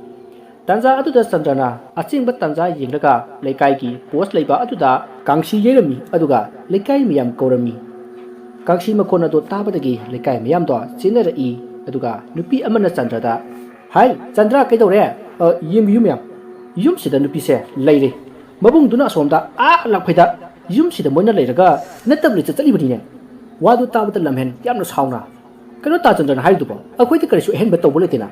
ꯇꯥꯟꯖꯥ ꯑꯗꯨꯗ ꯆꯟꯗ꯭ꯔꯅ ꯑꯆꯦꯡꯕ ꯇꯥꯟꯖꯥ ꯌꯦꯡꯂꯒ ꯂꯩꯀꯥꯏꯒꯤ ꯄꯣꯁ ꯂꯩꯕ ꯑꯗꯨꯗ ꯀꯥꯡꯁꯤ ꯌꯩꯔꯝꯃꯤ, ꯑꯗꯨꯒ ꯂꯩꯀꯥꯏ ꯃꯌꯥꯝ ꯀꯧꯔꯝꯃꯤ꯫ ꯀꯥꯡꯁꯤ ꯃꯈꯣꯟ ꯑꯗꯨ ꯇꯥꯕꯗꯒꯤ ꯂꯩꯀꯥꯏ ꯃꯌꯥꯝꯗꯣ ꯆꯦꯟꯅꯔꯛꯏ꯫ ꯑꯗꯨꯒ ꯅꯨꯄꯤ ꯑꯃꯅ ꯆꯟꯗ꯭ꯔꯗ, "ꯍꯥꯏ, ꯆꯟꯗ꯭ꯔ, ꯀꯩꯗꯧꯔꯦ?" "ꯑ, ꯌꯦꯡꯕꯤꯌꯨ ꯃꯌꯥꯝ, ꯌꯨꯝꯁꯤꯗ ꯅꯨꯄꯤꯁꯦ ꯂꯩꯔꯦ꯫ ꯃꯕꯨꯡꯗꯨꯅ ꯑꯁꯣꯝꯗ ꯑꯥ ꯂꯥꯛꯐꯩꯗ ꯌꯨꯝꯁꯤꯗ ꯃꯣꯏꯅ ꯂꯩꯔꯒ ꯅꯠꯇꯕ ꯂꯤꯆꯠ ꯆꯠꯂꯤꯕꯅꯤꯅꯦ꯫" ꯋꯥꯗꯨ ꯇꯥꯕꯗ ꯂꯝꯍꯦꯟ ꯌꯥꯝꯅ ꯁꯥꯎꯅ, "ꯀꯩꯅꯣ ꯇꯥ ꯆꯟꯗ꯭ꯔꯅ ꯍꯥꯏꯔꯤꯗꯨꯕꯣ? ꯑꯩꯈꯣꯏꯗꯤ ꯀꯔꯤꯁꯨ ꯑꯍꯦꯟꯕ ꯇꯧꯕ ꯂꯩꯇꯦꯅ꯫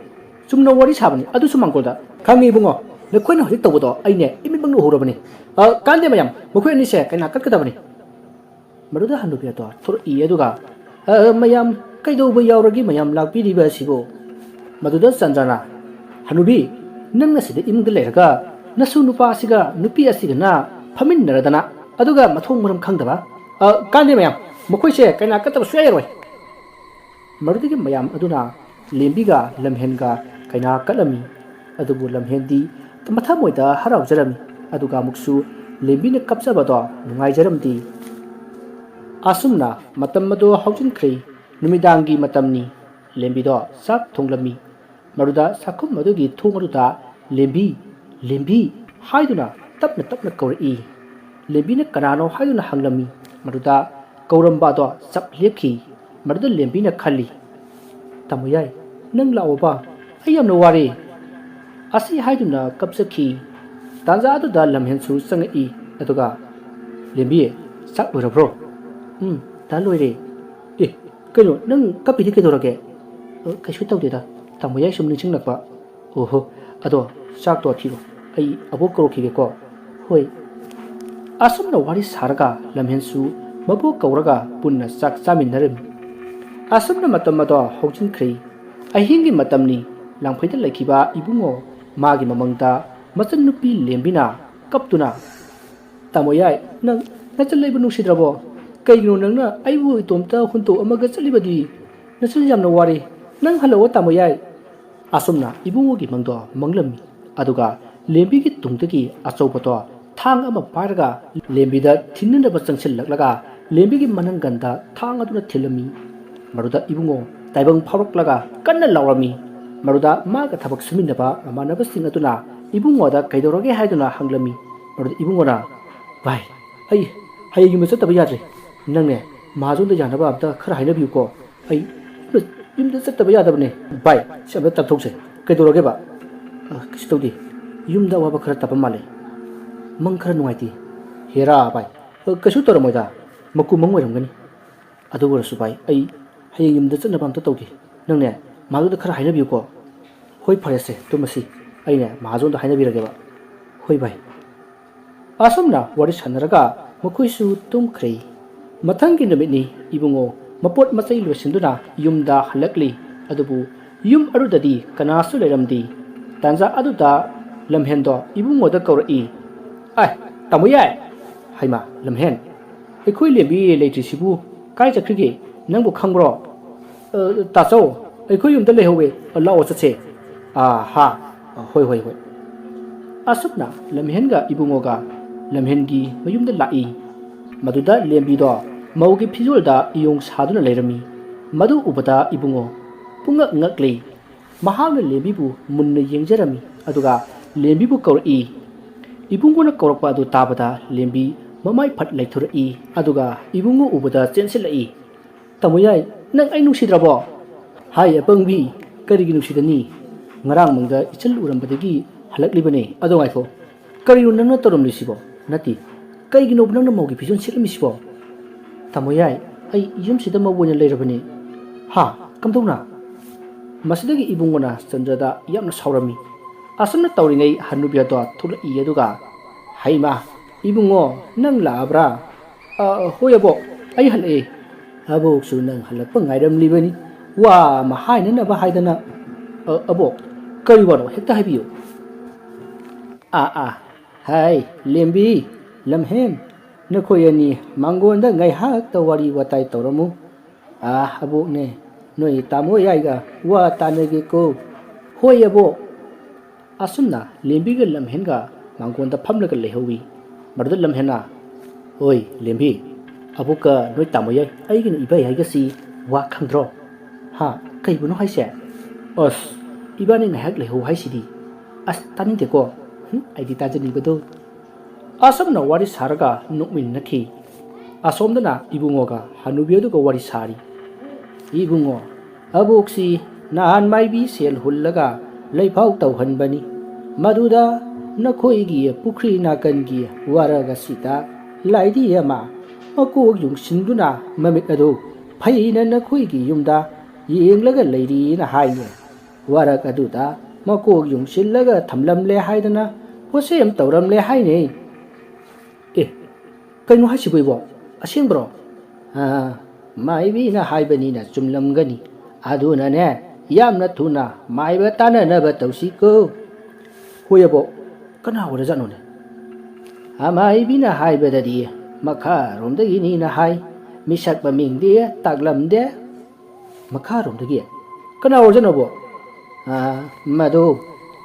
ꯆꯨꯝꯅ ꯋꯥꯔꯤ ꯁꯥꯕꯅꯤ, ꯑꯗꯨꯁꯨ ꯃꯥꯡꯒꯣꯜꯗ꯫ ꯈꯪꯉꯤ ꯏꯕꯨꯡꯉꯣ, ꯅꯈꯣꯏꯅ ꯍꯧꯖꯤꯛ ꯇꯧꯕꯗꯣ ꯑꯩꯅꯦ ꯏꯃꯤꯠꯃꯛꯅ ꯎꯍꯧꯔꯕꯅꯤ꯫ ꯑ, ꯀꯥꯟꯗꯦ ꯃꯌꯥꯝ, ꯃꯈꯣꯏ ꯑꯅꯤꯁꯦ ꯀꯩꯅꯥ ꯀꯠꯀꯗꯕꯅꯤ꯫" ꯃꯗꯨꯗ ꯍꯅꯨꯕꯤ ꯑꯗꯣ ꯊꯣꯔꯛꯏ, ꯑꯗꯨꯒ, "ꯑ, ꯃꯌꯥꯝ, ꯀꯩꯗꯧꯕ ꯌꯥꯎꯔꯒꯦ ꯃꯌꯥꯝ ꯂꯥꯛꯄꯤꯔꯤꯕ ꯑꯁꯤꯕꯨ?" ꯃꯗꯨꯗ ꯆꯟꯗ꯭ꯔꯅ, "ꯍꯅꯨꯕꯤ, ꯅꯪꯅ ꯁꯤꯗ ꯏꯃꯨꯡꯗ ꯂꯩꯔꯒ ꯅꯁꯨ ꯅꯨꯄꯥ ꯑꯁꯤꯒ ꯅꯨꯄꯤ ꯑꯁꯤꯒꯅ ꯐꯝꯃꯤꯟꯅꯔꯗꯅ, ꯑꯗꯨꯒ ꯃꯊꯣꯡ ꯃꯔꯝ ꯈꯪꯗꯕ?" "ꯑ, ꯀꯥꯟꯗꯦ ꯃꯌꯥꯝ, ꯃꯈꯣꯏꯁꯦ ꯀꯩꯅꯥ ꯀꯠꯇꯕ ꯁꯨꯡꯌꯥ ꯌꯥꯔꯣꯏ꯫" ꯃꯗꯨꯗꯒꯤ ꯃꯌꯥꯝ ꯑꯗꯨꯅ ꯂꯦꯝꯕꯤꯒ ꯂꯝꯍꯦꯟꯒ ꯀꯩꯅꯥ ꯀꯠꯂꯝꯃꯤ꯫ ꯑꯗꯨꯕꯨ ꯂꯝꯍꯦꯟꯗꯤ ꯃꯊꯃꯣꯏꯗ ꯍꯔꯥꯎꯖꯔꯝꯃꯤ, ꯑꯗꯨꯒ ꯑꯃꯨꯛꯁꯨ ꯂꯦꯝꯕꯤꯅ ꯀꯞꯆꯕꯗꯣ ꯅꯨꯡꯉꯥꯏꯖꯔꯝꯗꯦ꯫ ꯑꯁꯨꯝꯅ ꯃꯇꯝ ꯑꯗꯨ ꯍꯧꯖꯤꯟꯈ꯭ꯔꯦ꯫ ꯅꯨꯃꯤꯗꯥꯡꯒꯤ ꯃꯇꯝꯅꯤ꯫ ꯂꯦꯝꯕꯤꯗꯣ ꯆꯥꯛ ꯊꯣꯡꯂꯝꯃꯤ꯫ ꯃꯗꯨꯗ ꯆꯥꯛꯈꯨꯝ ꯑꯗꯨꯒꯤ ꯊꯣꯡ ꯑꯗꯨꯗ "ꯂꯦꯝꯕꯤ, ꯂꯦꯝꯕꯤ" ꯍꯥꯏꯗꯨꯅ ꯇꯞꯅ ꯇꯞꯅ ꯀꯧꯔꯛꯏ꯫ ꯂꯦꯝꯕꯤꯅ ꯀꯅꯥꯅꯣ ꯍꯥꯏꯗꯨꯅ ꯍꯪꯂꯝꯃꯤ꯫ ꯃꯗꯨꯗ ꯀꯧꯔꯝꯕ ꯑꯗꯣ ꯆꯞ ꯂꯦꯞꯈꯤ꯫ ꯃꯗꯨꯗ ꯂꯦꯝꯕꯤꯅ ꯈꯜꯂꯤ, "ꯇꯥꯃꯣ ꯌꯥꯏ, ꯅꯪ ꯂꯥꯛꯑꯣꯕ, ꯑꯩ ꯌꯥꯝꯅ ꯋꯥꯔꯦ" ꯑꯁꯤ ꯍꯥꯏꯗꯨꯅ ꯀꯞꯆꯈꯤ꯫ ꯇꯥꯟꯖꯥ ꯑꯗꯨꯗ ꯂꯝꯍꯦꯟꯁꯨ ꯆꯪꯉꯛꯏ꯫ ꯑꯗꯨꯒ, "ꯂꯦꯝꯕꯤ, ꯆꯥꯛ ꯂꯣꯏꯔꯕ꯭ꯔꯣ?" "ꯎꯝ, ꯗꯥ, ꯂꯣꯏꯔꯦ"꯫ "ꯑꯦ, ꯀꯩꯅꯣ, ꯅꯪ ꯀꯞꯄꯤꯗꯤ ꯀꯩꯗꯧꯔꯒꯦ?" "ꯑ, ꯀꯩꯁꯨ ꯇꯧꯗꯦꯗ, ꯇꯥꯃꯣ ꯌꯥꯏ ꯁꯨꯝ ꯅꯤꯡꯁꯤꯡꯂꯛꯄ"꯫ "ꯑꯣꯍꯣ, ꯑꯗꯣ ꯆꯥꯛꯇꯣ ꯊꯤꯔꯣ, ꯑꯩ ꯑꯕꯣꯛ ꯀꯧꯔꯛꯈꯤꯒꯦꯀꯣ"꯫ "ꯍꯣꯏ"꯫ ꯑꯁꯨꯝꯅ ꯋꯥꯔꯤ ꯁꯥꯔꯒ ꯂꯝꯍꯦꯟꯁꯨ ꯃꯕꯣꯛ ꯀꯧꯔꯒ ꯄꯨꯟꯅ ꯆꯥꯛ ꯆꯥꯃꯤꯟꯅꯔꯝꯃꯤ꯫ ꯑꯁꯨꯝꯅ ꯃꯇꯝ ꯑꯗꯣ ꯍꯧꯖꯤꯟꯈ꯭ꯔꯦ꯫ ꯑꯍꯤꯡꯒꯤ ꯃꯇꯝꯅꯤ꯫ ꯂꯥꯡꯐꯩꯗ ꯂꯩꯈꯤꯕ ꯏꯕꯨꯡꯉꯣ ꯃꯥꯒꯤ ꯃꯃꯪꯗ ꯃꯆꯟꯅꯨꯄꯤ ꯂꯦꯝꯕꯤꯅ ꯀꯞꯇꯨꯅ, "ꯇꯥꯃꯣ ꯌꯥꯏ, ꯅꯪ ꯅꯆꯜ ꯂꯩꯕ ꯅꯨꯡꯁꯤꯗ꯭ꯔꯕꯣ? ꯀꯩꯒꯤꯅꯣ ꯅꯪꯅ ꯑꯩꯕꯨ ꯏꯇꯣꯝꯇ ꯍꯨꯟꯇꯣꯛꯑꯝꯃꯒ ꯆꯠꯂꯤꯕꯗꯤ? ꯅꯆꯜ ꯌꯥꯝꯅ ꯋꯥꯔꯦ꯫ ꯅꯪ ꯍꯜꯂꯛꯑꯣ, ꯇꯥꯃꯣ ꯌꯥꯏ"꯫ ꯑꯁꯨꯝꯅ ꯏꯕꯨꯡꯉꯣꯒꯤ ꯃꯪꯗꯣ ꯃꯪꯂꯝꯃꯤ꯫ ꯑꯗꯨꯒ ꯂꯦꯝꯕꯤꯒꯤ ꯇꯨꯡꯗꯒꯤ ꯑꯆꯧꯕꯗꯣ ꯊꯥꯡ ꯑꯃ ꯄꯥꯏꯔꯒ ꯂꯦꯝꯕꯤꯗ ꯊꯤꯟꯅꯅꯕ ꯆꯪꯁꯤꯜꯂꯛꯂꯒ ꯂꯦꯝꯕꯤꯒꯤ ꯃꯅꯪꯒꯟꯗ ꯊꯥꯡ ꯑꯗꯨꯅ ꯊꯤꯜꯂꯝꯃꯤ꯫ ꯃꯗꯨꯗ ꯏꯕꯨꯡꯉꯣ ꯇꯥꯏꯕꯪ ꯐꯥꯎꯔꯛꯂꯒ ꯀꯟꯅ ꯂꯥꯎꯔꯝꯃꯤ꯫ ꯃꯗꯨꯗ ꯃꯥꯒ ꯊꯕꯛ ꯁꯨꯃꯤꯟꯅꯕ ꯃꯃꯥꯟꯅꯕꯁꯤꯡ ꯑꯗꯨꯅ ꯏꯕꯨꯡꯉꯣꯗ ꯀꯩꯗꯧꯔꯒꯦ ꯍꯥꯏꯗꯨꯅ ꯍꯪꯂꯝꯃꯤ꯫ ꯃꯗꯨꯗ ꯏꯕꯨꯡꯉꯣꯅ, "ꯚꯥꯏ, ꯑꯩ ꯍꯌꯦꯡ ꯌꯨꯝꯗ ꯆꯠꯇꯕ ꯌꯥꯗ꯭ꯔꯦ꯫ ꯅꯪꯅꯦ, ꯃꯍꯥꯖꯣꯟꯗ ꯌꯥꯅꯕ ꯑꯝꯇ ꯈꯔ ꯍꯥꯏꯅꯕꯤꯌꯨꯀꯣ꯫ ꯑꯩ ꯌꯨꯝꯗ, ꯌꯨꯝꯗ ꯆꯠꯇꯕ ꯌꯥꯗꯕꯅꯦ"꯫ "ꯚꯥꯏ, ꯁꯤ ꯑꯝꯇ ꯇꯞꯊꯣꯛꯁꯦ꯫ ꯀꯩꯗꯧꯔꯒꯦꯕ?" "ꯑ, ꯀꯩꯁꯨ ꯇꯧꯗꯦ꯫ ꯌꯨꯝꯗ ꯑꯋꯥꯕ ꯈꯔ ꯇꯥꯕ ꯃꯥꯜꯂꯦ꯫ ꯃꯪ ꯈꯔ ꯅꯨꯡꯉꯥꯏꯇꯦ"꯫ "ꯍꯦꯔꯥ ꯚꯥꯏ, ꯑ, ꯀꯩꯁꯨ ꯇꯧꯔꯝꯃꯣꯏꯗ꯫ ꯃꯀꯨ ꯃꯪ ꯑꯣꯏꯔꯝꯒꯅꯤ꯫ ꯑꯗꯨ ꯑꯣꯏꯔꯁꯨ ꯚꯥꯏ, ꯑꯩ ꯍꯌꯦꯡ ꯌꯨꯝꯗ ꯆꯠꯅꯕ ꯑꯝꯇ ꯇꯧꯒꯦ꯫ ꯅꯪꯅꯦ, ꯃꯍꯥꯖꯣꯟꯗ ꯈꯔ ꯍꯥꯏꯅꯕꯤꯌꯨꯀꯣ"꯫ "ꯍꯣꯏ, ꯐꯔꯦꯁꯦ, ꯇꯨꯝꯃꯁꯤ꯫ ꯑꯩꯅꯦ, ꯃꯍꯥꯖꯣꯟꯗ ꯍꯥꯏꯅꯕꯤꯔꯒꯦꯕ"꯫ "ꯍꯣꯏ ꯚꯥꯏ"꯫ ꯑꯁꯨꯝꯅ ꯋꯥꯔꯤ ꯁꯥꯟꯅꯔꯒ ꯃꯈꯣꯏꯁꯨ ꯇꯨꯝꯈ꯭ꯔꯦ꯫ ꯃꯊꯪꯒꯤ ꯅꯨꯃꯤꯠꯅꯤ꯫ ꯏꯕꯨꯡꯉꯣ ꯃꯄꯣꯠ ꯃꯆꯩ ꯂꯣꯏꯁꯤꯟꯗꯨꯅ ꯌꯨꯝꯗ ꯍꯜꯂꯛꯂꯤ꯫ ꯑꯗꯨꯕꯨ ꯌꯨꯝ ꯑꯗꯨꯗꯗꯤ ꯀꯅꯥꯁꯨ ꯂꯩꯔꯝꯗꯦ꯫ ꯇꯥꯟꯖꯥ ꯑꯗꯨꯗ ꯂꯝꯍꯦꯟꯗꯣ ꯏꯕꯨꯡꯉꯣꯗ ꯀꯧꯔꯛꯏ꯫ "ꯑꯥꯏ, ꯇꯥꯃꯣ ꯌꯥꯏ! ꯍꯩꯃꯥ, ꯂꯝꯍꯦꯟ, ꯑꯩꯈꯣꯏ ꯂꯦꯝꯕꯤ ꯂꯩꯇ꯭ꯔꯤꯁꯤꯕꯨ ꯀꯥꯏ ꯆꯠꯈ꯭ꯔꯤꯒꯦ? ꯅꯪꯕꯨ ꯈꯪꯕ꯭ꯔꯣ?" "ꯑ, ꯇꯥꯆꯧ, ꯑꯩꯈꯣꯏ ꯌꯨꯝꯗ ꯂꯩꯍꯧꯋꯦ꯫ ꯑ, ꯂꯥꯛꯑꯣ ꯆꯠꯁꯦ꯫" "ꯑ, ꯍꯥ꯫ ꯑ, ꯍꯣꯏ, ꯍꯣꯏ, ꯍꯣꯏ꯫" ꯑꯁꯨꯝꯅ ꯂꯝꯍꯦꯟꯒ ꯏꯕꯨꯡꯉꯣꯒ ꯂꯝꯍꯦꯟꯒꯤ ꯃꯌꯨꯝꯗ ꯂꯥꯛꯏ꯫ ꯃꯗꯨꯗ ꯂꯦꯝꯕꯤꯗꯣ ꯃꯧꯒꯤ ꯐꯤꯖꯣꯜꯗ ꯏꯌꯣꯡ ꯁꯥꯗꯨꯅ ꯂꯩꯔꯝꯃꯤ꯫ ꯃꯗꯨ ꯎꯕꯗ ꯏꯕꯨꯡꯉꯣ ꯄꯨꯡꯉꯛ ꯉꯛꯂꯤ꯫ ꯃꯍꯥꯛꯅ ꯂꯦꯝꯕꯤꯕꯨ ꯃꯨꯟꯅ ꯌꯦꯡꯖꯔꯝꯃꯤ꯫ ꯑꯗꯨꯒ ꯂꯦꯝꯕꯤꯕꯨ ꯀꯧꯔꯛꯏ꯫ ꯏꯕꯨꯡꯉꯣꯅ ꯀꯧꯔꯛꯄ ꯑꯗꯨ ꯇꯥꯕꯗ ꯂꯦꯝꯕꯤ ꯃꯃꯥꯏ ꯐꯠ ꯂꯩꯊꯣꯔꯛꯏ꯫ ꯑꯗꯨꯒ ꯏꯕꯨꯡꯉꯣ ꯎꯕꯗ ꯆꯦꯟꯁꯤꯜꯂꯛꯏ꯫ "ꯇꯥꯃꯣ ꯌꯥꯏ, ꯅꯪ ꯑꯩ ꯅꯨꯡꯁꯤꯗ꯭ꯔꯕꯣ?" "ꯍꯥꯏ ꯑꯄꯪꯕꯤ, ꯀꯔꯤꯒꯤ ꯅꯨꯡꯁꯤꯗꯅꯤ? ꯉꯔꯥꯡ ꯃꯪꯗ ꯏꯆꯜ ꯎꯔꯝꯕꯗꯒꯤ ꯍꯜꯂꯛꯂꯤꯕꯅꯦ꯫" "ꯑꯗꯣ ꯉꯥꯏꯈꯣ, ꯀꯔꯤꯅꯣ ꯅꯪꯅ ꯇꯧꯔꯝꯂꯤꯁꯤꯕꯣ?" "ꯅꯠꯇꯦ, ꯀꯩꯒꯤꯅꯣꯕ ꯅꯪꯅ ꯃꯧꯒꯤ ꯐꯤꯖꯣꯜ ꯁꯦꯠꯂꯝꯃꯤꯁꯤꯕꯣ?" "ꯇꯥꯃꯣ ꯌꯥꯏ, ꯑꯩ ꯌꯨꯝꯁꯤꯗ ꯃꯧ ꯑꯣꯏꯅ ꯂꯩꯔꯕꯅꯦ꯫" "ꯍꯥ? ꯀꯝꯗꯧꯅ?" ꯃꯁꯤꯗꯒꯤ ꯏꯕꯨꯡꯉꯣꯅ ꯆꯟꯗ꯭ꯔꯗ ꯌꯥꯝꯅ ꯁꯥꯎꯔꯝꯃꯤ꯫ ꯑꯁꯨꯝꯅ ꯇꯧꯔꯤꯉꯩ ꯍꯅꯨꯕꯤ ꯑꯗꯣ ꯊꯣꯛꯂꯛꯏ꯫ ꯑꯗꯨꯒ, "ꯍꯩꯃꯥ, ꯏꯕꯨꯡꯉꯣ, ꯅꯪ ꯂꯥꯛꯑꯕ꯭ꯔꯥ?" "ꯑ, ꯍꯣꯏ ꯑꯕꯣꯛ, ꯑꯩ ꯍꯜꯂꯛꯑꯦ꯫" "ꯑꯕꯣꯛꯁꯨ ꯅꯪ ꯍꯜꯂꯛꯄ ꯉꯥꯏꯔꯝꯂꯤꯕꯅꯤ꯫ ꯋꯥ ꯑꯃ ꯍꯥꯏꯅꯅꯕ ꯍꯥꯏꯗꯅ꯫" "ꯑ, ꯑꯕꯣꯛ, ꯀꯔꯤ ꯋꯥꯅꯣ? ꯍꯦꯛꯇ ꯍꯥꯏꯕꯤꯌꯨ꯫" "ꯑꯥ, ꯑꯥ, ꯍꯥꯏ, ꯂꯦꯝꯕꯤ, ꯂꯝꯍꯦꯟ, ꯅꯈꯣꯏ ꯑꯅꯤ ꯃꯥꯡꯒꯣꯟꯗ ꯉꯥꯏꯍꯥꯛꯇ ꯋꯥꯔꯤ ꯋꯥꯇꯥꯏ ꯇꯧꯔꯝꯃꯨ꯫ ꯑꯥ, ꯑꯕꯣꯛꯅꯦ, ꯅꯣꯏ ꯇꯥꯃꯣ ꯌꯥꯏꯒ ꯋꯥ ꯇꯥꯅꯒꯦꯀꯣ꯫" "ꯍꯣꯏ ꯑꯕꯣꯛ꯫" ꯑꯁꯨꯝꯅ ꯂꯦꯝꯕꯤꯒ ꯂꯝꯍꯦꯟꯒ ꯃꯥꯡꯒꯣꯟꯗ ꯐꯝꯂꯒ ꯂꯩꯍꯧꯏ꯫ ꯃꯗꯨꯗ ꯂꯝꯍꯦꯟꯅ, "ꯑꯣꯏ ꯂꯦꯝꯕꯤ, ꯑꯕꯣꯛꯀ ꯅꯣꯏ ꯇꯥꯃꯣ ꯌꯥꯏ ꯑꯩꯒꯤꯅ ꯏꯕꯥꯏ ꯍꯥꯏꯒꯁꯤ ꯋꯥ ꯈꯪꯗ꯭ꯔꯣ?" "ꯍꯥ? ꯀꯩꯕꯨꯅꯣ ꯍꯥꯏꯁꯦ?" "ꯑꯁ, ꯏꯕꯥꯅꯤ ꯉꯥꯏꯍꯥꯛ ꯂꯩꯍꯧ ꯍꯥꯏꯁꯤꯗꯤ꯫" "ꯑꯁ, ꯇꯥꯅꯤꯡꯗꯦꯀꯣ꯫ ꯍꯨꯝ, ꯑꯩꯗꯤ ꯇꯥꯖꯅꯤꯡꯕꯗꯣ꯫" ꯑꯁꯨꯝꯅ ꯋꯥꯔꯤ ꯁꯥꯔꯒ ꯅꯣꯛꯃꯤꯟꯅꯈꯤ꯫ ꯑꯁꯣꯝꯗꯅ ꯏꯕꯨꯡꯉꯣꯒ ꯍꯅꯨꯕꯤ ꯑꯗꯨꯒ ꯋꯥꯔꯤ ꯁꯥꯔꯤ꯫ "ꯏꯕꯨꯡꯉꯣ, ꯑꯕꯣꯛꯁꯤ ꯅꯍꯥꯟ ꯃꯥꯏꯕꯤ ꯁꯦꯜ ꯍꯨꯜꯂꯒ ꯂꯩꯐꯥꯎ ꯇꯧꯍꯟꯕꯅꯤ꯫ ꯃꯗꯨꯗ ꯅꯈꯣꯏꯒꯤ ꯄꯨꯈ꯭ꯔꯤ ꯅꯥꯀꯟꯒꯤ ꯋꯥꯔꯛ ꯑꯁꯤꯗ ꯂꯥꯏꯙꯤ ꯑꯃ ꯃꯀꯣꯛ ꯌꯨꯡꯁꯤꯟꯗꯨꯅ ꯃꯃꯤꯠ ꯑꯗꯨ ꯐꯩꯅ ꯅꯈꯣꯏꯒꯤ ꯌꯨꯝꯗ ꯌꯦꯡꯂꯒ ꯂꯩꯔꯤꯅ ꯍꯥꯏꯌꯦ꯫ ꯋꯥꯔꯛ ꯑꯗꯨꯗ ꯃꯀꯣꯛ ꯌꯨꯡꯁꯤꯜꯂꯒ ꯊꯝꯂꯝꯂꯦ ꯍꯥꯏꯗꯅ ꯄꯣꯠꯁꯦꯝ ꯇꯧꯔꯝꯂꯦ ꯍꯥꯏꯅꯦ꯫" "ꯑꯦ, ꯀꯩꯅꯣ ꯍꯥꯏꯁꯤꯕꯣ ꯏꯕꯣ? ꯑꯁꯦꯡꯕ꯭ꯔꯣ?" "ꯑꯥ, ꯃꯥꯏꯕꯤꯅ ꯍꯥꯏꯕꯅꯤꯅ ꯆꯨꯝꯂꯝꯒꯅꯤ꯫ ꯑꯗꯨꯅꯅꯦ, ꯌꯥꯝꯅ ꯊꯨꯅ ꯃꯥꯏꯕ ꯇꯥꯟꯅꯅꯕ ꯇꯧꯁꯤꯀꯣ꯫" "ꯍꯣꯏ ꯑꯕꯣ, ꯀꯅꯥ ꯑꯣꯏꯔꯖꯥꯠꯅꯣꯅꯦ?" "ꯑꯃꯥꯏꯕꯤꯅ ꯍꯥꯏꯕꯗꯗꯤ ꯃꯈꯥꯔꯣꯝꯗꯒꯤꯅꯤꯅ ꯍꯥꯏ꯫ ꯃꯤꯁꯛ ꯃꯃꯤꯡꯗꯤ ꯇꯥꯛꯂꯝꯗꯦ꯫" ꯃꯈꯥꯔꯣꯝꯗꯒꯤ, "ꯀꯅꯥ ꯑꯣꯏꯔꯖꯥꯠꯅꯣꯕꯣ?" "ꯑꯥ, ꯃꯗꯨ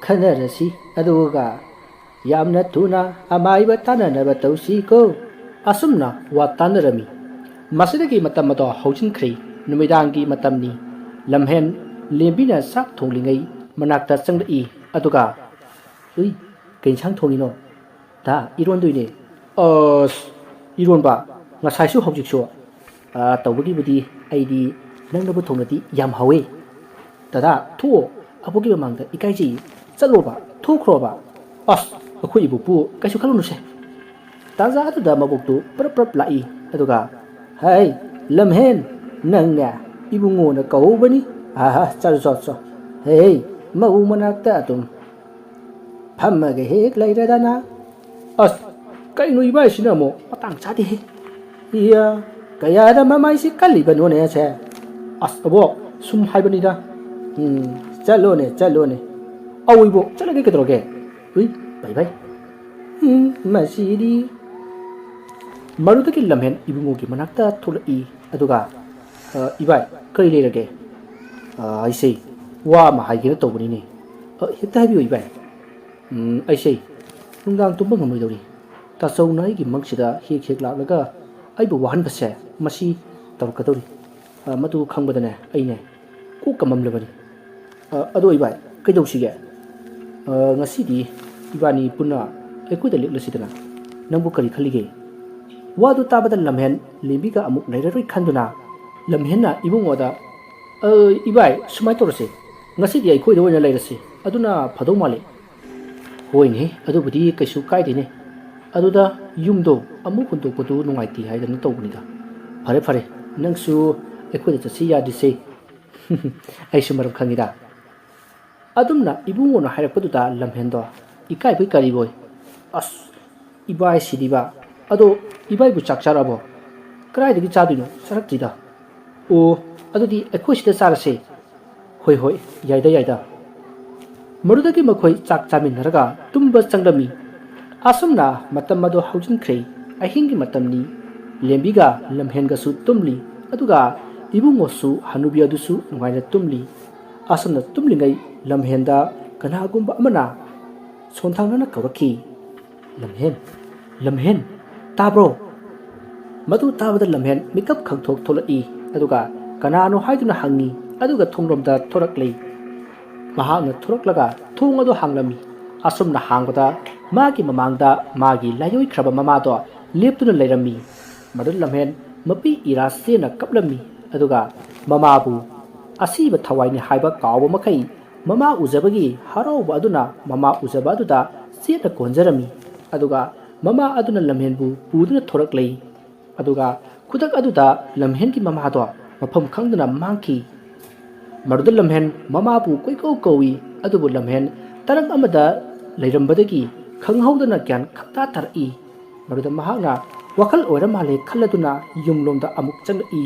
ꯈꯟꯅꯔꯁꯤ, ꯑꯗꯨꯒ ꯌꯥꯝꯅ ꯊꯨꯅ ꯑꯃꯥꯏꯕ ꯇꯥꯟꯅꯅꯕ ꯇꯧꯁꯤꯀꯣ꯫ ꯑꯁꯨꯝꯅ ꯋꯥ ꯇꯥꯟꯅꯔꯝꯃꯤ꯫ ꯃꯁꯤꯗꯒꯤ ꯃꯇꯝ ꯑꯗꯣ ꯍꯧꯖꯤꯟꯈ꯭ꯔꯦ꯫ ꯅꯨꯃꯤꯗꯥꯡꯒꯤ ꯃꯇꯝꯅꯤ꯫ ꯂꯝꯍꯦꯟ ꯂꯦꯝꯕꯤꯅ ꯆꯥꯛ ꯊꯣꯡꯂꯤꯉꯩ ꯃꯅꯥꯛꯇ ꯆꯪꯂꯛꯏ꯫ ꯑꯗꯨꯒ, "ꯎꯏ, ꯀꯩ ꯏꯟꯁꯥꯡ ꯊꯣꯡꯉꯤꯅꯣ?" "ꯗꯥ, ꯏꯔꯣꯟꯗꯣꯏꯅꯦ꯫" "ꯑꯁ, ꯏꯔꯣꯟꯕ? ꯉꯁꯥꯏꯁꯨ ꯍꯧꯖꯤꯛꯁꯨ?" "ꯑ, ꯇꯧꯕꯒꯤꯕꯨꯗꯤ ꯑꯩꯗꯤ ꯅꯪꯅꯕꯨ ꯊꯣꯡꯂꯗꯤ ꯌꯥꯝ ꯍꯥꯎꯋꯦ꯫" "ꯗꯗꯥ, ꯊꯣꯛꯑꯣ꯫ ꯑꯕꯣꯛꯀꯤ ꯃꯃꯥꯡꯗ ꯏꯀꯥꯏꯖꯩ꯫ ꯆꯠꯂꯣꯕ, ꯊꯣꯛꯈ꯭ꯔꯣꯕ꯫" "ꯑꯁ, ꯑꯩꯈꯣꯏ ꯏꯕꯣꯛꯄꯨ ꯀꯩꯁꯨ ꯈꯜꯂꯨꯅꯨꯁꯦ꯫" ꯇꯥꯟꯖꯥ ꯑꯗꯨꯗ ꯃꯕꯣꯛꯇꯨ ꯄ꯭ꯔꯞ ꯄ꯭ꯔꯞ ꯂꯥꯛꯏ꯫ ꯑꯗꯨꯒ, "ꯍꯩ, ꯂꯝꯍꯦꯟ, ꯅꯪꯅꯦ ꯏꯕꯨꯡꯉꯣꯅ ꯀꯧꯍꯧꯕꯅꯤ꯫ ꯑꯍꯥ, ꯆꯠꯂꯣ, ꯆꯠꯂꯣ, ꯆꯠꯂꯣ꯫ ꯍꯩ, ꯃꯧ ꯃꯅꯥꯛꯇ ꯑꯗꯨꯝ ꯐꯝꯃꯒ ꯍꯦꯛ ꯂꯩꯔꯗꯅ꯫" "ꯑꯁ, ꯀꯩꯅꯣ ꯏꯕꯥꯏꯁꯤꯅ ꯑꯃꯨꯛ ꯃꯇꯥꯡ ꯆꯥꯗꯦꯍꯦ꯫ ꯏꯌꯥ, ꯀꯌꯥꯗ ꯃꯃꯥꯏꯁꯤ ꯀꯜꯂꯤꯕꯅꯣꯅꯦ ꯑꯁꯦ?" "ꯑꯁ, ꯑꯕꯣꯛ, ꯁꯨꯝ ꯍꯥꯏꯕꯅꯤꯗ꯫" "ꯎꯝ, ꯆꯠꯂꯣꯅꯦ, ꯆꯠꯂꯣꯅꯦ꯫" "ꯑꯧ ꯏꯕꯣꯛ, ꯆꯠꯂꯒꯦ, ꯀꯩꯗꯧꯔꯒꯦ?" "ꯎꯏ, ꯕꯥꯏ ꯕꯥꯏ꯫" "ꯎꯝ, ꯃꯁꯤꯗꯤ꯫" ꯃꯔꯨꯗꯒꯤ ꯂꯝꯍꯦꯟ ꯏꯕꯨꯡꯉꯣꯒꯤ ꯃꯅꯥꯛꯇ ꯊꯣꯛꯂꯛꯏ꯫ ꯑꯗꯨꯒ, "ꯑ, ꯏꯕꯥꯏ, ꯀꯔꯤ ꯂꯩꯔꯒꯦ?" "ꯑ, ꯑꯩꯁꯦ ꯋꯥ ꯑꯃ ꯍꯥꯏꯒꯦꯅ ꯇꯧꯕꯅꯤꯅꯦ꯫" "ꯑ, ꯍꯦꯛꯇ ꯍꯥꯏꯕꯤꯌꯨ ꯏꯕꯥꯏ꯫" "ꯎꯝ, ꯑꯩꯁꯦ ꯅꯨꯡꯗꯥꯡ ꯇꯨꯝꯕ ꯉꯝꯂꯣꯏꯗꯧꯔꯤ꯫ ꯇꯥꯆꯧꯅ ꯑꯩꯒꯤ ꯃꯪꯁꯤꯗ ꯍꯦꯛ ꯍꯦꯛ ꯂꯥꯛꯂꯒ ꯑꯩꯕꯨ ꯋꯥꯍꯟꯕꯁꯦ, ꯃꯁꯤ ꯇꯧꯔꯛꯀꯗꯧꯔꯤ꯫ ꯑ, ꯃꯗꯨ ꯈꯪꯕꯗꯅꯦ ꯑꯩꯅꯦ ꯀꯣꯛꯀ ꯃꯝꯂꯕꯅꯤ꯫ ꯑ, ꯑꯗꯣ ꯏꯕꯥꯏ, ꯀꯩꯗꯧꯁꯤꯒꯦ? ꯑ, ꯉꯁꯤꯗꯤ ꯏꯕꯥꯅꯤ ꯄꯨꯟꯅ ꯑꯩꯈꯣꯏꯗ ꯂꯦꯛꯂꯁꯤꯗꯅ꯫ ꯅꯪꯕꯨ ꯀꯔꯤ ꯈꯜꯂꯤꯒꯦ?" ꯋꯥꯗꯨ ꯇꯥꯕꯗ ꯂꯝꯍꯦꯟ ꯂꯦꯝꯕꯤꯒ ꯑꯃꯨꯛ ꯂꯩꯔꯔꯣꯏ ꯈꯟꯗꯨꯅ ꯂꯝꯍꯦꯟꯅ ꯏꯕꯨꯡꯉꯣꯗ, "ꯑ, ꯏꯕꯥꯏ, ꯁꯨꯃꯥꯏꯅ ꯇꯧꯔꯁꯦ, ꯉꯁꯤꯗꯤ ꯑꯩꯈꯣꯏꯗ ꯑꯣꯏꯅ ꯂꯩꯔꯁꯤ, ꯑꯗꯨꯅ ꯐꯗꯧ ꯃꯥꯜꯂꯤ꯫" "ꯍꯣꯏꯅꯦ, ꯑꯗꯨꯕꯨꯗꯤ ꯀꯩꯁꯨ ꯀꯥꯏꯗꯦꯅꯦ꯫ ꯑꯗꯨꯗ ꯌꯨꯝꯗꯣ ꯑꯃꯨꯛ ꯍꯨꯟꯗꯣꯛꯄꯗꯨ ꯅꯨꯡꯉꯥꯏꯇꯦ ꯍꯥꯏꯗꯅ ꯇꯧꯕꯅꯤꯗ꯫ ꯐꯔꯦ, ꯐꯔꯦ, ꯅꯪꯁꯨ ꯑꯩꯈꯣꯏꯗ ꯆꯠꯁꯤ ꯌꯥꯗ꯭ꯔꯤꯁꯦ꯫" "ꯑꯩꯁꯨ ꯃꯔꯝ ꯈꯪꯉꯤꯗ꯫" ꯑꯗꯨꯝꯅ ꯏꯕꯨꯡꯉꯣꯅ ꯍꯥꯏꯔꯛꯄꯗꯨꯗ ꯂꯝꯍꯦꯟꯗꯣ ꯏꯀꯥꯏꯕꯣꯏ ꯀꯔꯤꯕꯣꯏ, "ꯑꯁ, ꯏꯕꯥꯏꯁꯤꯗꯤꯕ꯫ ꯑꯗꯣ ꯏꯕꯥꯏꯕꯨ ꯆꯥꯛ ꯆꯥꯔꯕꯣ?" "ꯀꯗꯥꯏꯗꯒꯤ ꯆꯥꯗꯣꯏꯅꯣ? ꯆꯥꯔꯛꯇ꯭ꯔꯤꯗ꯫" "ꯑꯣ, ꯑꯗꯨꯗꯤ ꯑꯩꯈꯣꯏ ꯁꯤꯗ ꯆꯥꯔꯁꯦ꯫" "ꯍꯣꯏ, ꯍꯣꯏ, ꯌꯥꯏꯗ, ꯌꯥꯏꯗ꯫" ꯃꯗꯨꯗꯒꯤ ꯃꯈꯣꯏ ꯆꯥꯛ ꯆꯥꯃꯤꯟꯅꯔꯒ ꯇꯨꯝꯕ ꯆꯪꯂꯝꯃꯤ꯫ ꯑꯁꯨꯝꯅ ꯃꯇꯝ ꯑꯗꯨ ꯍꯧꯖꯤꯟꯈ꯭ꯔꯦ꯫ ꯑꯍꯤꯡꯒꯤ ꯃꯇꯝꯅꯤ꯫ ꯂꯦꯝꯕꯤꯒ ꯂꯝꯍꯦꯟꯒꯁꯨ ꯇꯨꯝꯂꯤ꯫ ꯑꯗꯨꯒ ꯏꯕꯨꯡꯉꯣꯁꯨ ꯍꯅꯨꯕꯤ ꯑꯗꯨꯁꯨ ꯅꯨꯡꯉꯥꯏꯅ ꯇꯨꯝꯂꯤ꯫ ꯑꯁꯨꯝꯅ ꯇꯨꯝꯂꯤꯉꯩ ꯂꯝꯍꯦꯟꯗ ꯀꯅꯥꯒꯨꯝꯕ ꯑꯃꯅ ꯁꯣꯟꯊꯥꯡꯅꯅ ꯀꯧꯔꯛꯈꯤ꯫ "ꯂꯝꯍꯦꯟ, ꯂꯝꯍꯦꯟ, ꯇꯥꯕ꯭ꯔꯣ?" ꯃꯗꯨ ꯇꯥꯕꯗ ꯂꯝꯍꯦꯟ ꯃꯤꯀꯞ ꯈꯪꯊꯣꯛ ꯊꯣꯛꯂꯛꯏ꯫ ꯑꯗꯨꯒ ꯀꯅꯥꯅꯣ ꯍꯥꯏꯗꯨꯅ ꯍꯪꯉꯤ꯫ ꯑꯗꯨꯒ ꯊꯣꯡꯂꯣꯝꯗ ꯊꯣꯔꯛꯂꯤ꯫ ꯃꯍꯥꯛꯅ ꯊꯣꯔꯛꯂꯒ ꯊꯣꯡ ꯑꯗꯨ ꯍꯥꯡꯂꯝꯃꯤ꯫ ꯑꯁꯨꯝꯅ ꯍꯥꯡꯕꯗ ꯃꯥꯒꯤ ꯃꯃꯥꯡꯗ ꯃꯥꯒꯤ ꯂꯥꯏꯑꯣꯏꯈ꯭ꯔꯕ ꯃꯃꯥꯗꯣ ꯂꯦꯞꯇꯨꯅ ꯂꯩꯔꯝꯃꯤ꯫ ꯃꯗꯨ ꯂꯝꯍꯦꯟ ꯃꯄꯤ ꯏꯔꯥ ꯆꯦꯟꯅ ꯀꯞꯂꯝꯃꯤ꯫ ꯑꯗꯨꯒ ꯃꯃꯥꯕꯨ ꯑꯁꯤꯕ ꯊꯋꯥꯏꯅꯤ ꯍꯥꯏꯕ ꯀꯥꯎꯕ ꯃꯈꯩ ꯃꯃꯥ ꯎꯖꯕꯒꯤ ꯍꯔꯥꯎꯕ ꯑꯗꯨꯅ ꯃꯃꯥ ꯎꯖꯕ ꯑꯗꯨꯗ ꯆꯦꯠꯅ ꯀꯣꯟꯖꯔꯝꯃꯤ꯫ ꯑꯗꯨꯒ ꯃꯃꯥ ꯑꯗꯨꯅ ꯂꯝꯍꯦꯟꯕꯨ ꯄꯨꯗꯨꯅ ꯊꯣꯔꯛꯂꯦ꯫ ꯑꯗꯨꯒ ꯈꯨꯗꯛ ꯑꯗꯨꯗ ꯂꯝꯍꯦꯟꯒꯤ ꯃꯃꯥꯗꯣ ꯃꯐꯝ ꯈꯪꯗꯅ ꯃꯥꯡꯈꯤ꯫ ꯃꯗꯨꯗ ꯂꯝꯍꯦꯟ ꯃꯃꯥꯕꯨ ꯀꯣꯏꯀꯧ ꯀꯧꯏ, ꯑꯗꯨꯕꯨ ꯂꯝꯍꯦꯟ ꯇꯔꯪ ꯑꯃꯗ ꯂꯩꯔꯝꯕꯗꯒꯤ ꯈꯪꯍꯧꯗꯅ ꯒ꯭ꯌꯥꯟ ꯈꯪꯇꯥ ꯇꯥꯔꯛꯏ꯫ ꯃꯗꯨꯗ ꯃꯍꯥꯛꯅ ꯋꯥꯈꯜ ꯑꯣꯏꯔ ꯃꯥꯜꯂꯦ ꯈꯜꯂꯗꯨꯅ ꯌꯨꯝꯂꯣꯝꯗ ꯑꯃꯨꯛ ꯆꯪꯂꯛꯏ꯫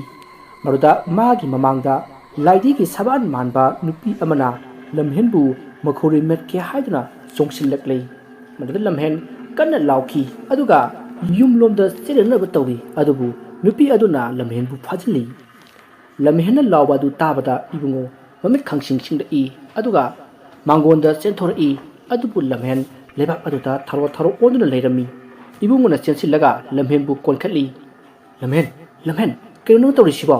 ꯃꯗꯨꯗ ꯃꯥꯒꯤ ꯃꯃꯥꯡꯗ ꯂꯥꯏꯙꯤꯒꯤ ꯁꯕꯥꯟ ꯃꯥꯟꯕ ꯅꯨꯄꯤ ꯑꯃꯅ ꯂꯝꯍꯦꯟꯕꯨ ꯃꯈꯧꯔꯤ ꯃꯦꯠꯀꯦ ꯍꯥꯏꯗꯨꯅ ꯆꯣꯡꯁꯤꯜꯂꯛꯂꯦ꯫ ꯃꯗꯨꯗ ꯂꯝꯍꯦꯟ ꯀꯟꯅ ꯂꯥꯎꯈꯤ, ꯑꯗꯨꯒ ꯌꯨꯝꯂꯣꯝꯗ ꯆꯦꯜꯂꯛꯅꯕ ꯇꯧꯏ, ꯑꯗꯨꯕꯨ ꯅꯨꯄꯤ ꯑꯗꯨꯅ ꯂꯝꯍꯦꯟꯕꯨ ꯐꯥꯖꯤꯜꯂꯤ꯫ ꯂꯝꯍꯦꯟꯅ ꯂꯥꯎꯕ ꯑꯗꯨ ꯇꯥꯕꯗ ꯏꯕꯨꯡꯉꯣ ꯃꯃꯤꯠ ꯈꯪꯁꯤꯡ ꯁꯤꯡꯂꯛꯏ, ꯑꯗꯨꯒ ꯃꯥꯡꯒꯣꯟꯗ ꯆꯦꯟꯊꯣꯔꯛꯏ꯫ ꯑꯗꯨꯕꯨ ꯂꯝꯍꯦꯟ ꯂꯩꯕꯥꯛ ꯑꯗꯨꯗ ꯊꯔꯣ ꯊꯔꯣ ꯑꯣꯟꯗꯨꯅ ꯂꯩꯔꯝꯃꯤ꯫ ꯏꯕꯨꯡꯉꯣꯅ ꯆꯦꯟꯁꯤꯜꯂꯒ ꯂꯝꯍꯦꯟꯕꯨ ꯀꯣꯟꯈꯠꯂꯤ꯫ "ꯂꯝꯍꯦꯟ, ꯂꯝꯍꯦꯟ, ꯀꯔꯤꯅꯣ ꯇꯧꯔꯤꯁꯤꯕꯣ?"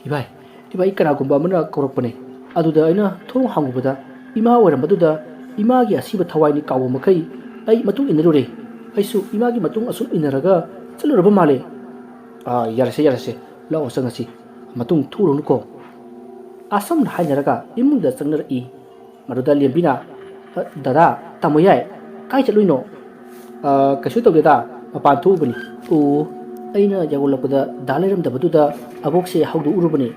"ꯏꯕꯥꯏ, ꯏꯕꯥꯏ, ꯀꯅꯥꯒꯨꯝꯕ ꯑꯃꯅ ꯀꯧꯔꯛꯄꯅꯦ꯫ ꯑꯗꯨꯗ ꯑꯩꯅ ꯊꯣꯡ ꯍꯥꯡꯉꯨꯕꯗ ꯏꯃꯥ ꯑꯣꯏꯔꯝꯕꯗꯨꯗ ꯏꯃꯥꯒꯤ ꯑꯁꯤꯕ ꯊꯋꯥꯏꯅꯤ ꯀꯥꯎꯕ ꯃꯈꯩ ꯑꯩ ꯃꯇꯨꯡ ꯏꯟꯅꯔꯨꯔꯦ꯫ ꯑꯩꯁꯨ ꯏꯃꯥꯒꯤ ꯃꯇꯨꯡ ꯑꯁꯨꯝ ꯏꯟꯅꯔꯒ ꯆꯠꯂꯨꯔꯕ ꯃꯥꯜꯂꯦ꯫" "ꯑꯥ, ꯌꯥꯔꯦꯁꯦ, ꯌꯥꯔꯦꯁꯦ, ꯂꯥꯛꯑꯣ ꯆꯪꯉꯁꯤ, ꯃꯇꯨꯡ ꯊꯣꯛꯎꯔꯅꯨꯀꯣ꯫" ꯑꯁꯨꯝꯅ ꯍꯥꯏꯅꯔꯒ ꯏꯃꯨꯡꯗ ꯆꯪꯅꯔꯛꯏ꯫ ꯃꯗꯨꯗ ꯂꯦꯝꯕꯤꯅ, "ꯑ, ꯗꯗꯥ, ꯇꯥꯃꯣ ꯌꯥꯏ, ꯀꯥꯏ ꯆꯠꯂꯨꯏꯅꯣ?" "ꯑ, ꯀꯩꯁꯨ ꯇꯧꯗꯦꯗ, ꯃꯄꯥꯟ ꯊꯣꯛꯎꯕꯅꯤ꯫" "ꯑꯣ, ꯑꯩꯅ ꯌꯧꯔꯛꯂꯛꯄꯗ ꯗꯥ ꯂꯩꯔꯝꯗꯕꯗꯨꯗ ꯑꯕꯣꯛꯁꯦ ꯍꯧꯗꯣꯛꯎꯔꯨꯕꯅꯤ꯫"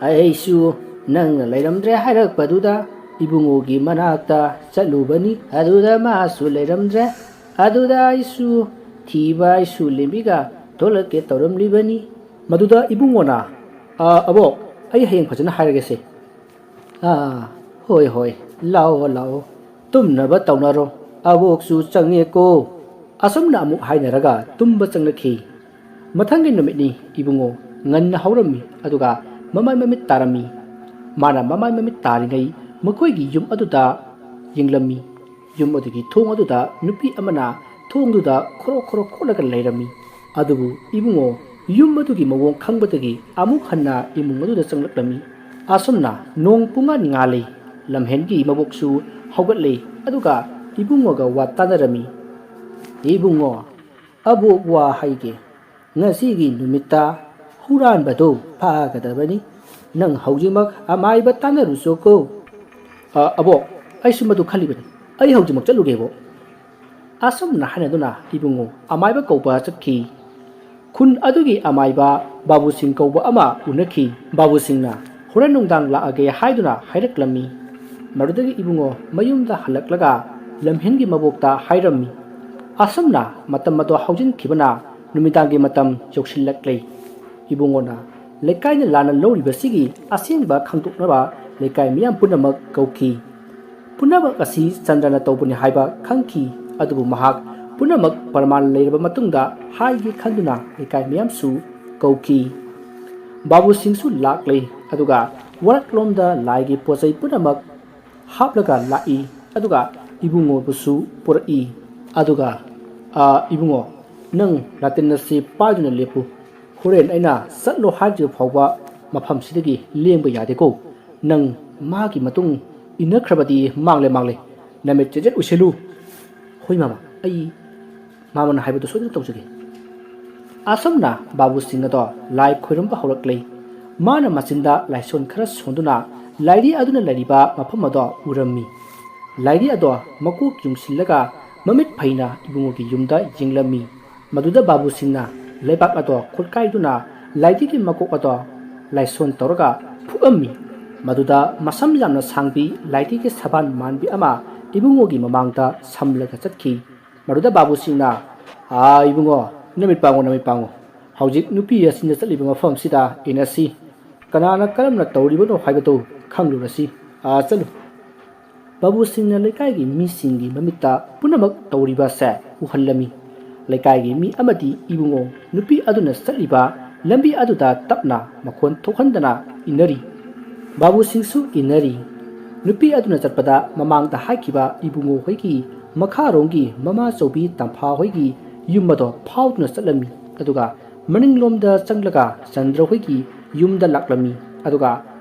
"ꯑꯩꯁꯨ ꯅꯪꯅ ꯂꯩꯔꯝꯗ꯭ꯔꯦ ꯍꯥꯏꯔꯛꯄꯗꯨꯗ ꯏꯕꯨꯡꯉꯣꯒꯤ ꯃꯅꯥꯛꯇ ꯆꯠꯂꯨꯕꯅꯤ, ꯑꯗꯨꯗ ꯃꯥꯁꯨ ꯂꯩꯔꯝꯗ꯭ꯔꯦ꯫ ꯑꯗꯨꯗ ꯑꯩꯁꯨ ꯊꯤꯕ ꯑꯩꯁꯨ ꯂꯦꯝꯕꯤꯒ ꯊꯣꯛꯂꯛꯀꯦ ꯇꯧꯔꯝꯂꯤꯕꯅꯤ꯫" ꯃꯗꯨꯗ ꯏꯕꯨꯡꯉꯣꯅ, "ꯑ, ꯑꯕꯣꯛ, ꯑꯩ ꯍꯌꯦꯡ ꯐꯖꯅ ꯍꯥꯏꯔꯒꯦꯁꯦ꯫" "ꯑꯥ, ꯍꯣꯏ, ꯍꯣꯏ, ꯂꯥꯛꯑꯣ, ꯂꯥꯛꯑꯣ, ꯇꯨꯝꯅꯕ ꯇꯧꯅꯔꯣ, ꯑꯕꯣꯛꯁꯨ ꯆꯪꯉꯦꯀꯣ꯫" ꯑꯁꯨꯝꯅ ꯑꯃꯨꯛ ꯍꯥꯏꯅꯔꯒ ꯇꯨꯝꯕ ꯆꯪꯂꯛꯈꯤ꯫ ꯃꯊꯪꯒꯤ ꯅꯨꯃꯤꯠꯅꯤ꯫ ꯏꯕꯨꯡꯉꯣ ꯉꯟꯅ ꯍꯧꯔꯝꯃꯤ, ꯑꯗꯨꯒ ꯃꯃꯥꯏ ꯃꯃꯤꯠ ꯇꯥꯔꯝꯃꯤ꯫ ꯃꯥꯅ ꯃꯃꯥꯏ ꯃꯃꯤꯠ ꯇꯥꯔꯤꯉꯩ ꯃꯈꯣꯏꯒꯤ ꯌꯨꯝ ꯑꯗꯨꯗ ꯌꯦꯡꯂꯝꯃꯤ꯫ ꯌꯨꯝ ꯑꯗꯨꯒꯤ ꯊꯣꯡ ꯑꯗꯨꯗ ꯅꯨꯄꯤ ꯑꯃꯅ ꯊꯣꯡꯗꯨꯗ ꯈꯣꯔꯣ ꯈꯣꯔꯣ ꯈꯣꯠꯂꯒ ꯂꯩꯔꯝꯃꯤ꯫ ꯑꯗꯨꯕꯨ ꯏꯕꯨꯡꯉꯣ ꯌꯨꯝ ꯑꯗꯨꯒꯤ ꯃꯑꯣꯡ ꯈꯪꯕꯗꯒꯤ ꯑꯃꯨꯛ ꯍꯟꯅ ꯏꯃꯨꯡ ꯑꯗꯨꯗ ꯆꯪꯂꯛꯂꯝꯃꯤ꯫ ꯑꯁꯨꯝꯅ ꯅꯣꯡ ꯄꯨꯡꯉꯥꯟ ꯉꯥꯜꯂꯤ꯫ ꯂꯝꯍꯦꯟꯒꯤ ꯃꯕꯣꯛꯁꯨ ꯍꯧꯒꯠꯂꯦ, ꯑꯗꯨꯒ ꯏꯕꯨꯡꯉꯣꯒ ꯋꯥ ꯇꯥꯅꯔꯝꯃꯤ꯫ "ꯏꯕꯨꯡꯉꯣ, ꯑꯕꯣꯛ ꯋꯥ ꯍꯥꯏꯒꯦ꯫ ꯉꯁꯤꯒꯤ ꯅꯨꯃꯤꯠꯇ ꯍꯨꯔꯥꯟꯕꯗꯨ ꯐꯥꯒꯗꯕꯅꯤ꯫ ꯅꯪ ꯍꯧꯖꯤꯛꯃꯛ ꯑꯃꯥꯏꯕ ꯇꯥꯟꯅꯔꯨꯆꯣꯀꯣ꯫" "ꯑ, ꯑꯕꯣꯛ, ꯑꯩꯁꯨ ꯃꯗꯨ ꯈꯜꯂꯤꯕꯅꯤ꯫ ꯑꯩ ꯍꯧꯖꯤꯛꯃꯛ ꯆꯠꯂꯨꯒꯦꯕꯣ꯫" ꯑꯁꯨꯝꯅ ꯍꯥꯏꯅꯗꯨꯅ ꯏꯕꯨꯡꯉꯣ ꯑꯃꯥꯏꯕ ꯀꯧꯕ ꯆꯠꯈꯤ꯫ ꯈꯨꯟ ꯑꯗꯨꯒꯤ ꯑꯃꯥꯏꯕ ꯕꯥꯕꯨꯁꯤꯡ ꯀꯧꯕ ꯑꯃ ꯎꯅꯈꯤ꯫ ꯕꯥꯕꯨꯁꯤꯡꯅ ꯍꯣꯔꯦꯟ ꯅꯨꯡꯗꯥꯡ ꯂꯥꯛꯑꯒꯦ ꯍꯥꯏꯗꯨꯅ ꯍꯥꯏꯔꯛꯂꯝꯃꯤ꯫ ꯃꯗꯨꯗꯒꯤ ꯏꯕꯨꯡꯉꯣ ꯃꯌꯨꯝꯗ ꯍꯜꯂꯛꯂꯒ ꯂꯝꯍꯦꯟꯒꯤ ꯃꯕꯣꯛꯇ ꯍꯥꯏꯔꯝꯃꯤ꯫ ꯑꯁꯨꯝꯅ ꯃꯇꯝ ꯑꯗꯨ ꯍꯧꯖꯤꯟꯈꯤꯕꯅ ꯅꯨꯃꯤꯗꯥꯡꯒꯤ ꯃꯇꯝ ꯌꯧꯁꯤꯜꯂꯛꯂꯦ꯫ ꯏꯕꯨꯡꯉꯣꯅ ꯂꯩꯀꯥꯏꯅ ꯂꯥꯟꯅ ꯂꯧꯔꯤꯕꯁꯤꯒꯤ ꯑꯁꯦꯡꯕ ꯈꯪꯗꯣꯛꯅꯕ ꯂꯩꯀꯥꯏ ꯃꯤꯌꯥꯝ ꯄꯨꯝꯅꯃꯛ ꯀꯧꯈꯤ꯫ ꯄꯨꯝꯅꯃꯛ ꯑꯁꯤ ꯆꯟꯗ꯭ꯔꯅ ꯇꯧꯕꯅꯤ ꯍꯥꯏꯕ ꯈꯪꯈꯤ, ꯑꯗꯨꯕꯨ ꯃꯍꯥꯛ ꯄꯨꯝꯅꯃꯛ ꯄ꯭ꯔꯃꯥꯟ ꯂꯩꯔꯕ ꯃꯇꯨꯡꯗ ꯍꯥꯏꯒꯦ ꯈꯟꯗꯨꯅ ꯂꯩꯀꯥꯏ ꯃꯤꯌꯥꯝꯁꯨ ꯀꯧꯈꯤ꯫ ꯕꯥꯕꯨꯁꯤꯡꯁꯨ ꯂꯥꯛꯂꯦ, ꯑꯗꯨꯒ ꯋꯥꯔꯛꯂꯣꯝꯗ ꯂꯥꯏꯒꯤ ꯄꯣꯠꯆꯩ ꯄꯨꯝꯅꯃꯛ ꯍꯥꯞꯂꯒ ꯂꯥꯛꯏ, ꯑꯗꯨꯒ ꯏꯕꯨꯡꯉꯣꯕꯨꯁꯨ ꯄꯨꯔꯛꯏ꯫ ꯑꯗꯨꯒ, "ꯑꯥ, ꯏꯕꯨꯡꯉꯣ, ꯅꯪ ꯂꯥꯇꯦꯟ ꯑꯁꯤ ꯄꯥꯏꯗꯨꯅ ꯂꯦꯞꯄꯨ꯫ ꯍꯣꯔꯦꯟ ꯑꯩꯅ ꯆꯠꯂꯣ ꯍꯥꯏꯗ꯭ꯔꯤꯕ ꯐꯥꯎꯕ ꯃꯐꯝꯁꯤꯗꯒꯤ ꯂꯦꯡꯕ ꯌꯥꯗꯦꯀꯣ꯫ ꯅꯪ ꯃꯥꯒꯤ ꯃꯇꯨꯡ ꯏꯟꯅꯈ꯭ꯔꯕꯗꯤ ꯃꯥꯡꯂꯦ, ꯃꯥꯡꯂꯦ꯫ ꯅꯃꯤꯠ ꯆꯦꯖꯦꯠ ꯎꯏꯁꯤꯜꯂꯨ꯫" "ꯍꯣꯏ ꯃꯥꯃ, ꯑꯩ ꯃꯥꯃꯅ ꯍꯥꯏꯕꯗꯨ ꯁꯣꯏꯗꯅ ꯇꯧꯖꯒꯦ꯫" ꯑꯁꯨꯝꯅ ꯕꯥꯕꯨꯁꯤꯡ ꯑꯗꯣ ꯂꯥꯏ ꯈꯣꯏꯔꯝꯕ ꯍꯧꯔꯛꯂꯦ꯫ ꯃꯥꯅ ꯃꯆꯤꯟꯗ ꯂꯥꯏꯁꯣꯟ ꯈꯔ ꯁꯣꯟꯗꯨꯅ ꯂꯥꯏꯙꯤ ꯑꯗꯨꯅ ꯂꯩꯔꯤꯕ ꯃꯐꯝ ꯑꯗꯣ ꯎꯔꯝꯃꯤ꯫ ꯂꯥꯏꯙꯤ ꯑꯗꯣ ꯃꯀꯣꯛ ꯌꯨꯡꯁꯤꯜꯂꯒ ꯃꯃꯤꯠ ꯐꯩꯅ ꯏꯕꯨꯡꯉꯣꯒꯤ ꯌꯨꯝꯗ ꯌꯦꯡꯂꯝꯃꯤ꯫ ꯃꯗꯨꯗ ꯕꯥꯕꯨꯁꯤꯡꯅ ꯂꯩꯕꯥꯛ ꯑꯗꯣ ꯈꯣꯠꯀꯥꯏꯗꯨꯅ ꯂꯥꯏꯙꯤꯒꯤ ꯃꯀꯣꯛ ꯑꯗꯣ ꯂꯥꯏꯁꯣꯟ ꯇꯧꯔꯒ ꯐꯨꯛꯑꯝꯃꯤ꯫ ꯃꯗꯨꯗ ꯃꯁꯝ ꯌꯥꯝꯅ ꯁꯥꯡꯕꯤ ꯂꯥꯏꯙꯤꯒꯤ ꯁꯕꯥꯟ ꯃꯥꯟꯕꯤ ꯑꯃ ꯏꯕꯨꯡꯉꯣꯒꯤ ꯃꯃꯥꯡꯗ ꯁꯝꯂꯒ ꯆꯠꯈꯤ꯫ ꯃꯗꯨꯗ ꯕꯥꯕꯨꯁꯤꯡꯅ, "ꯑꯥ, ꯏꯕꯨꯡꯉꯣ, ꯅꯃꯤꯠ ꯄꯥꯡꯉꯨ, ꯅꯃꯤꯠ ꯄꯥꯡꯉꯨ꯫ ꯍꯧꯖꯤꯛ ꯅꯨꯄꯤ ꯑꯁꯤꯅ ꯆꯠꯂꯤꯕ ꯃꯐꯝ ꯑꯁꯤꯗ ꯏꯟꯅꯁꯤ꯫ ꯀꯅꯥꯅ ꯀꯔꯝꯅ ꯇꯧꯔꯤꯕꯅꯣ ꯍꯥꯏꯕꯗꯨ ꯈꯪꯂꯨꯔꯁꯤ꯫ ꯑꯥ, ꯆꯠꯂꯨ꯫" ꯕꯥꯕꯨꯁꯤꯡꯅ ꯂꯩꯀꯥꯏꯒꯤ ꯃꯤꯁꯤꯡꯒꯤ ꯃꯃꯤꯠꯇ ꯄꯨꯝꯅꯃꯛ ꯇꯧꯔꯤꯕ ꯑꯁꯦ ꯎꯍꯜꯂꯝꯃꯤ꯫ ꯂꯩꯀꯥꯏꯒꯤ ꯃꯤ ꯑꯃꯗꯤ ꯏꯕꯨꯡꯉꯣ ꯅꯨꯄꯤ ꯑꯗꯨꯅ ꯆꯠꯂꯤꯕ ꯂꯝꯕꯤ ꯑꯗꯨꯗ ꯇꯞꯅ ꯃꯈꯣꯟ ꯊꯣꯛꯍꯟꯗꯅ ꯏꯟꯅꯔꯤ꯫ ꯕꯥꯕꯨꯁꯤꯡꯁꯨ ꯏꯟꯅꯔꯤ꯫ ꯅꯨꯄꯤ ꯑꯗꯨꯅ ꯆꯠꯄꯗ ꯃꯃꯥꯡꯗ ꯍꯥꯏꯈꯤꯕ ꯏꯕꯨꯡꯉꯣ ꯍꯣꯏꯒꯤ ꯃꯈꯥꯔꯣꯝꯒꯤ ꯃꯃꯥ ꯆꯧꯕꯤ ꯇꯝꯐꯥ ꯍꯣꯏꯒꯤ ꯌꯨꯝ ꯑꯗꯣ ꯐꯥꯎꯗꯨꯅ ꯆꯠꯂꯝꯃꯤ꯫ ꯑꯗꯨꯒ ꯃꯅꯤꯡꯂꯣꯝꯗ ꯆꯪꯂꯒ ꯆꯟꯗ꯭ꯔ ꯍꯣꯏꯒꯤ ꯌꯨꯝꯗ ꯂꯥꯛꯂꯝꯃꯤ꯫ ꯑꯗꯨꯒ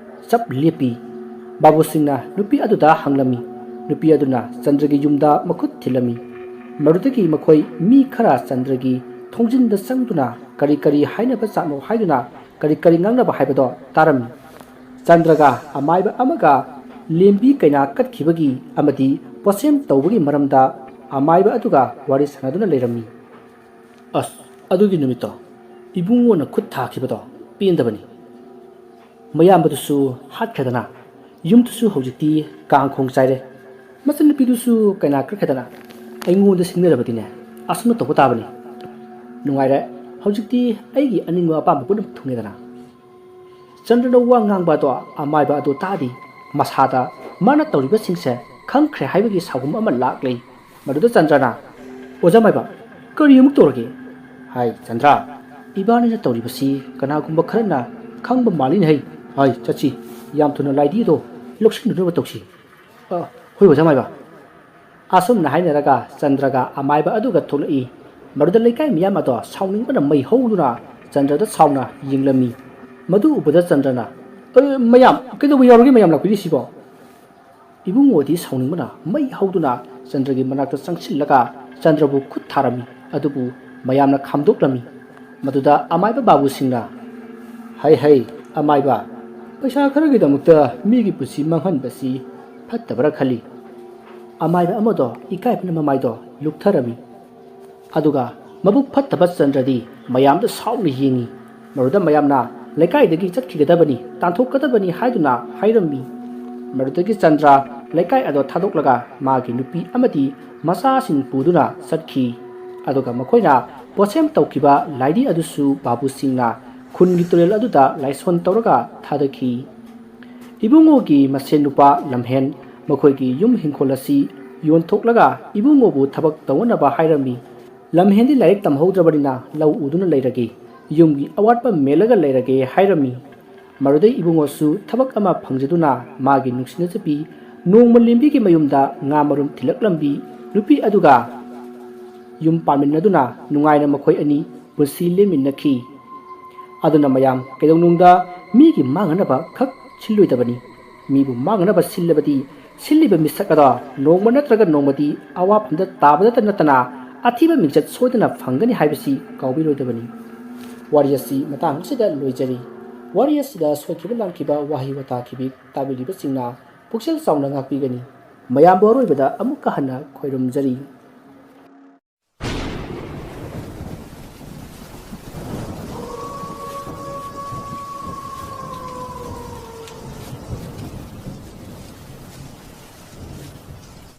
ꯆꯞ ꯂꯦꯞꯄꯤ꯫ ꯕꯥꯕꯨꯁꯤꯡꯅ ꯅꯨꯄꯤ ꯑꯗꯨꯗ ꯍꯪꯂꯝꯃꯤ꯫ ꯅꯨꯄꯤ ꯑꯗꯨꯅ ꯆꯟꯗ꯭ꯔꯒꯤ ꯌꯨꯝꯗ ꯃꯈꯨꯠ ꯊꯤꯜꯂꯝꯃꯤ꯫ ꯃꯗꯨꯗꯒꯤ ꯃꯈꯣꯏ ꯃꯤ ꯈꯔ ꯆꯟꯗ꯭ꯔꯒꯤ ꯊꯣꯡꯖꯤꯟꯗ ꯆꯪꯗꯨꯅ ꯀꯔꯤ ꯀꯔꯤ ꯍꯥꯏꯅꯕ ꯖꯥꯠꯅꯣ ꯍꯥꯏꯗꯨꯅ ꯀꯔꯤ ꯀꯔꯤ ꯉꯥꯡꯅꯕ ꯍꯥꯏꯕꯗꯣ ꯇꯥꯔꯝꯃꯤ꯫ ꯆꯟꯗ꯭ꯔꯒ ꯑꯃꯥꯏꯕ ꯑꯃꯒ ꯂꯦꯝꯕꯤ ꯀꯩꯅꯥ ꯀꯠꯈꯤꯕꯒꯤ ꯑꯃꯗꯤ ꯄꯣꯠꯁꯦꯝ ꯇꯧꯕꯒꯤ ꯃꯔꯝꯗ ꯑꯃꯥꯏꯕ ꯑꯗꯨꯒ ꯋꯥꯔꯤ ꯁꯥꯟꯅꯗꯨꯅ ꯂꯩꯔꯝꯃꯤ꯫ ꯑꯁ, ꯑꯗꯨꯒꯤ ꯅꯨꯃꯤꯠꯇꯣ ꯏꯕꯨꯡꯉꯣꯅ ꯈꯨꯠ ꯊꯥꯈꯤꯕꯗꯣ ꯄꯦꯟꯗꯕꯅꯤ꯫ ꯃꯌꯥꯝꯕꯗꯨꯁꯨ ꯍꯥꯠꯈ꯭ꯔꯦꯗꯅ, ꯌꯨꯝꯗꯨꯁꯨ ꯍꯧꯖꯤꯛꯇꯤ ꯀꯥꯡꯈꯣꯡ ꯆꯥꯏꯔꯦ꯫ ꯃꯆꯟꯅꯨꯄꯤꯗꯨꯁꯨ ꯀꯩꯅꯥ ꯀꯠꯈ꯭ꯔꯦꯗꯅ, ꯑꯩꯉꯣꯟꯗ ꯁꯤꯡꯅꯔꯕꯗꯤꯅꯦ ꯑꯁꯨꯝꯅ ꯇꯧꯕ ꯇꯥꯕꯅꯤ꯫ ꯅꯨꯡꯉꯥꯏꯔꯦ, ꯍꯧꯖꯤꯛꯇꯤ ꯑꯩꯒꯤ ꯑꯅꯤꯡꯕ ꯑꯄꯥꯝꯕ ꯄꯨꯝꯅꯃꯛ ꯊꯨꯡꯉꯦꯗꯅ꯫ ꯆꯟꯗ꯭ꯔꯅ ꯋꯥ ꯉꯥꯡꯕ ꯑꯗꯣ ꯑꯃꯥꯏꯕ ꯑꯗꯨ ꯇꯥꯗꯦ꯫ ꯃꯁꯥꯗ ꯃꯥꯅ ꯇꯧꯔꯤꯕꯁꯤꯡꯁꯦ ꯈꯪꯈ꯭ꯔꯦ ꯍꯥꯏꯕꯒꯤ ꯁꯥꯎꯒꯨꯝ ꯑꯃ ꯂꯥꯛꯂꯦ꯫ ꯃꯗꯨꯗ ꯆꯟꯗ꯭ꯔꯅ, "ꯑꯣꯖꯥ ꯃꯥꯏꯕ, ꯀꯔꯤ ꯑꯃꯨꯛ ꯇꯧꯔꯒꯦ?" ꯍꯥꯏ꯫ "ꯆꯟꯗ꯭ꯔ, ꯏꯕꯥꯅꯤꯅ ꯇꯧꯔꯤꯕꯁꯤ ꯀꯅꯥꯒꯨꯝꯕ ꯈꯔꯅ ꯈꯪꯕ ꯃꯥꯜꯂꯤꯅꯦ ꯍꯩ꯫ ꯍꯥꯏ, ꯆꯠꯁꯤ, ꯌꯥꯝ ꯊꯨꯅ ꯂꯥꯏꯙꯤ ꯑꯗꯣ ꯂꯧꯁꯤꯟꯅꯅꯕ ꯇꯧꯁꯤ꯫" "ꯑ, ꯍꯣꯏ ꯑꯣꯖꯥ ꯃꯥꯏꯕ꯫" ꯑꯁꯨꯝꯅ ꯍꯥꯏꯅꯔꯒ ꯆꯟꯗ꯭ꯔꯒ ꯑꯃꯥꯏꯕ ꯑꯗꯨꯒ ꯊꯣꯛꯂꯛꯏ꯫ ꯃꯗꯨꯗ ꯂꯩꯀꯥꯏ ꯃꯤꯌꯥꯝ ꯑꯗꯣ ꯁꯥꯎꯅꯤꯡꯕꯅ ꯃꯩ ꯍꯧꯗꯨꯅ ꯆꯟꯗ꯭ꯔꯗ ꯁꯥꯎꯅ ꯌꯦꯡꯂꯝꯃꯤ꯫ ꯃꯗꯨ ꯎꯕꯗ ꯆꯟꯗ꯭ꯔꯅ, "ꯑꯦ, ꯃꯌꯥꯝ, ꯀꯩꯗꯧꯕ ꯌꯥꯎꯔꯒꯦ ꯃꯌꯥꯝ ꯂꯥꯛꯄꯤꯔꯤꯁꯤꯕꯣ?" ꯏꯕꯨꯡꯉꯣꯗꯤ ꯁꯥꯎꯅꯤꯡꯕꯅ ꯃꯩ ꯍꯧꯗꯨꯅ ꯆꯟꯗ꯭ꯔꯒꯤ ꯃꯅꯥꯛꯇ ꯆꯪꯁꯤꯜꯂꯒ ꯆꯟꯗ꯭ꯔꯕꯨ ꯈꯨꯠ ꯊꯥꯔꯝꯃꯤ꯫ ꯑꯗꯨꯕꯨ ꯃꯌꯥꯝꯅ ꯈꯥꯝꯗꯣꯛꯂꯝꯃꯤ꯫ ꯃꯗꯨꯗ ꯑꯃꯥꯏꯕ ꯕꯥꯕꯨꯁꯤꯡꯅ, "ꯍꯩ ꯍꯩ, ꯑꯃꯥꯏꯕ, ꯄꯩꯁꯥ ꯈꯔꯒꯤꯗꯃꯛꯇ ꯃꯤꯒꯤ ꯄꯨꯟꯁꯤ ꯃꯥꯡꯍꯟꯕꯁꯤ ꯐꯠꯇꯕ꯭ꯔꯥ ꯈꯜꯂꯤ꯫" ꯑꯃꯥꯏꯕ ꯑꯃꯗꯣ ꯏꯀꯥꯏꯕꯅ ꯃꯃꯥꯏꯗꯣ ꯂꯨꯞꯊꯔꯝꯃꯤ꯫ ꯑꯗꯨꯒ ꯃꯕꯨꯛ ꯐꯠꯇꯕ ꯆꯟꯗ꯭ꯔꯗꯤ ꯃꯌꯥꯝꯗ ꯁꯥꯎꯅ ꯌꯦꯡꯉꯤ꯫ ꯃꯗꯨꯗ ꯃꯌꯥꯝꯅ ꯂꯩꯀꯥꯏꯗꯒꯤ ꯆꯠꯈꯤꯒꯗꯕꯅꯤ, ꯇꯥꯟꯊꯣꯛꯀꯗꯕꯅꯤ ꯍꯥꯏꯗꯨꯅ ꯍꯥꯏꯔꯝꯃꯤ꯫ ꯃꯗꯨꯗꯒꯤ ꯆꯟꯗ꯭ꯔ ꯂꯩꯀꯥꯏ ꯑꯗꯣ ꯊꯥꯗꯣꯛꯂꯒ ꯃꯥꯒꯤ ꯅꯨꯄꯤ ꯑꯃꯗꯤ ꯃꯆꯥꯁꯤꯡ ꯄꯨꯗꯨꯅ ꯆꯠꯈꯤ꯫ ꯑꯗꯨꯒ ꯃꯈꯣꯏꯅ ꯄꯣꯠꯁꯦꯝ ꯇꯧꯈꯤꯕ ꯂꯥꯏꯙꯤ ꯑꯗꯨꯁꯨ ꯕꯥꯕꯨꯁꯤꯡꯅ ꯈꯨꯟꯒꯤ ꯇꯨꯔꯦꯜ ꯑꯗꯨꯗ ꯂꯥꯏꯁꯣꯟ ꯇꯧꯔꯒ ꯊꯥꯗꯈꯤ꯫ ꯏꯕꯨꯡꯉꯣꯒꯤ ꯃꯁꯦꯟ ꯅꯨꯄꯥ ꯂꯝꯍꯦꯟ ꯃꯈꯣꯏꯒꯤ ꯌꯨꯝ ꯍꯤꯡꯈꯣꯜ ꯑꯁꯤ ꯌꯣꯟꯊꯣꯛꯂꯒ ꯏꯕꯨꯡꯉꯣꯕꯨ ꯊꯕꯛ ꯇꯧꯅꯅꯕ ꯍꯥꯏꯔꯝꯃꯤ꯫ ꯂꯝꯍꯦꯟꯗꯤ ꯂꯥꯏꯔꯤꯛ ꯇꯝꯍꯧꯗ꯭ꯔꯕꯅꯤꯅ ꯂꯧ ꯎꯗꯨꯅ ꯂꯩꯔꯒꯦ꯫ ꯌꯨꯝꯒꯤ ꯑꯋꯥꯠꯄ ꯃꯦꯜꯂꯒ ꯂꯩꯔꯒꯦ ꯍꯥꯏꯔꯝꯃꯤ꯫ ꯃꯔꯨꯗꯩ ꯏꯕꯨꯡꯉꯣꯁꯨ ꯊꯕꯛ ꯑꯃ ꯐꯪꯖꯗꯨꯅ ꯃꯥꯒꯤ ꯅꯨꯡꯁꯤꯅꯖꯕꯤ ꯅꯣꯡꯃ ꯂꯦꯝꯕꯤꯒꯤ ꯃꯌꯨꯝꯗ ꯉꯥ ꯃꯔꯨꯝ ꯊꯤꯜꯂꯛꯂꯝꯕꯤ ꯅꯨꯄꯤ ꯑꯗꯨꯒ ꯌꯨꯝ ꯄꯥꯟꯃꯤꯟꯅꯗꯨꯅ ꯅꯨꯡꯉꯥꯏꯅ ꯃꯈꯣꯏ ꯑꯅꯤ ꯄꯨꯟꯁꯤ ꯂꯦꯟꯃꯤꯟꯅꯈꯤ꯫ ꯑꯗꯨꯅ ꯃꯌꯥꯝ ꯀꯩꯗꯧꯅꯨꯡꯗ ꯃꯤꯒꯤ ꯃꯥꯡꯅꯅꯕ ꯈꯛ ꯁꯤꯜꯂꯣꯏꯗꯕꯅꯤ꯫ ꯃꯤꯕꯨ ꯃꯥꯡꯅꯅꯕ ꯁꯤꯜꯂꯕꯗꯤ ꯁꯤꯜꯂꯤꯕ ꯃꯤꯁꯛ ꯑꯗꯣ ꯅꯣꯡꯃ ꯅꯠꯇ꯭ꯔꯒ ꯅꯣꯡꯃꯗꯤ ꯑꯋꯥꯐꯝꯗ ꯇꯥꯕꯗꯇ ꯅꯠꯇꯅ ꯑꯊꯤꯕ ꯃꯤꯡꯆꯠ ꯁꯣꯏꯗꯅ ꯐꯪꯒꯅꯤ ꯍꯥꯏꯕꯁꯤ ꯀꯥꯎꯕꯤꯔꯣꯏꯗꯕꯅꯤ꯫ ꯋꯥꯔꯤ ꯑꯁꯤ ꯃꯇꯥꯡ ꯑꯁꯤꯗ ꯂꯣꯏꯖꯔꯤ꯫ ꯋꯥꯔꯤ ꯑꯁꯤꯗ ꯁꯣꯏꯈꯤꯕ ꯂꯥꯟꯈꯤꯕ ꯋꯥꯍꯩ ꯋꯥꯇꯥ ꯈꯤꯕꯤ ꯇꯥꯕꯤꯔꯤꯕꯁꯤꯡꯅ ꯄꯨꯛꯆꯦꯜ ꯆꯥꯎꯅ ꯉꯥꯛꯄꯤꯒꯅꯤ꯫ ꯃꯌꯥꯝꯕꯨ ꯑꯔꯣꯏꯕꯗ ꯑꯃꯨꯛꯀ ꯍꯟꯅ ꯈꯣꯏꯔꯨꯝꯖꯔꯤ꯫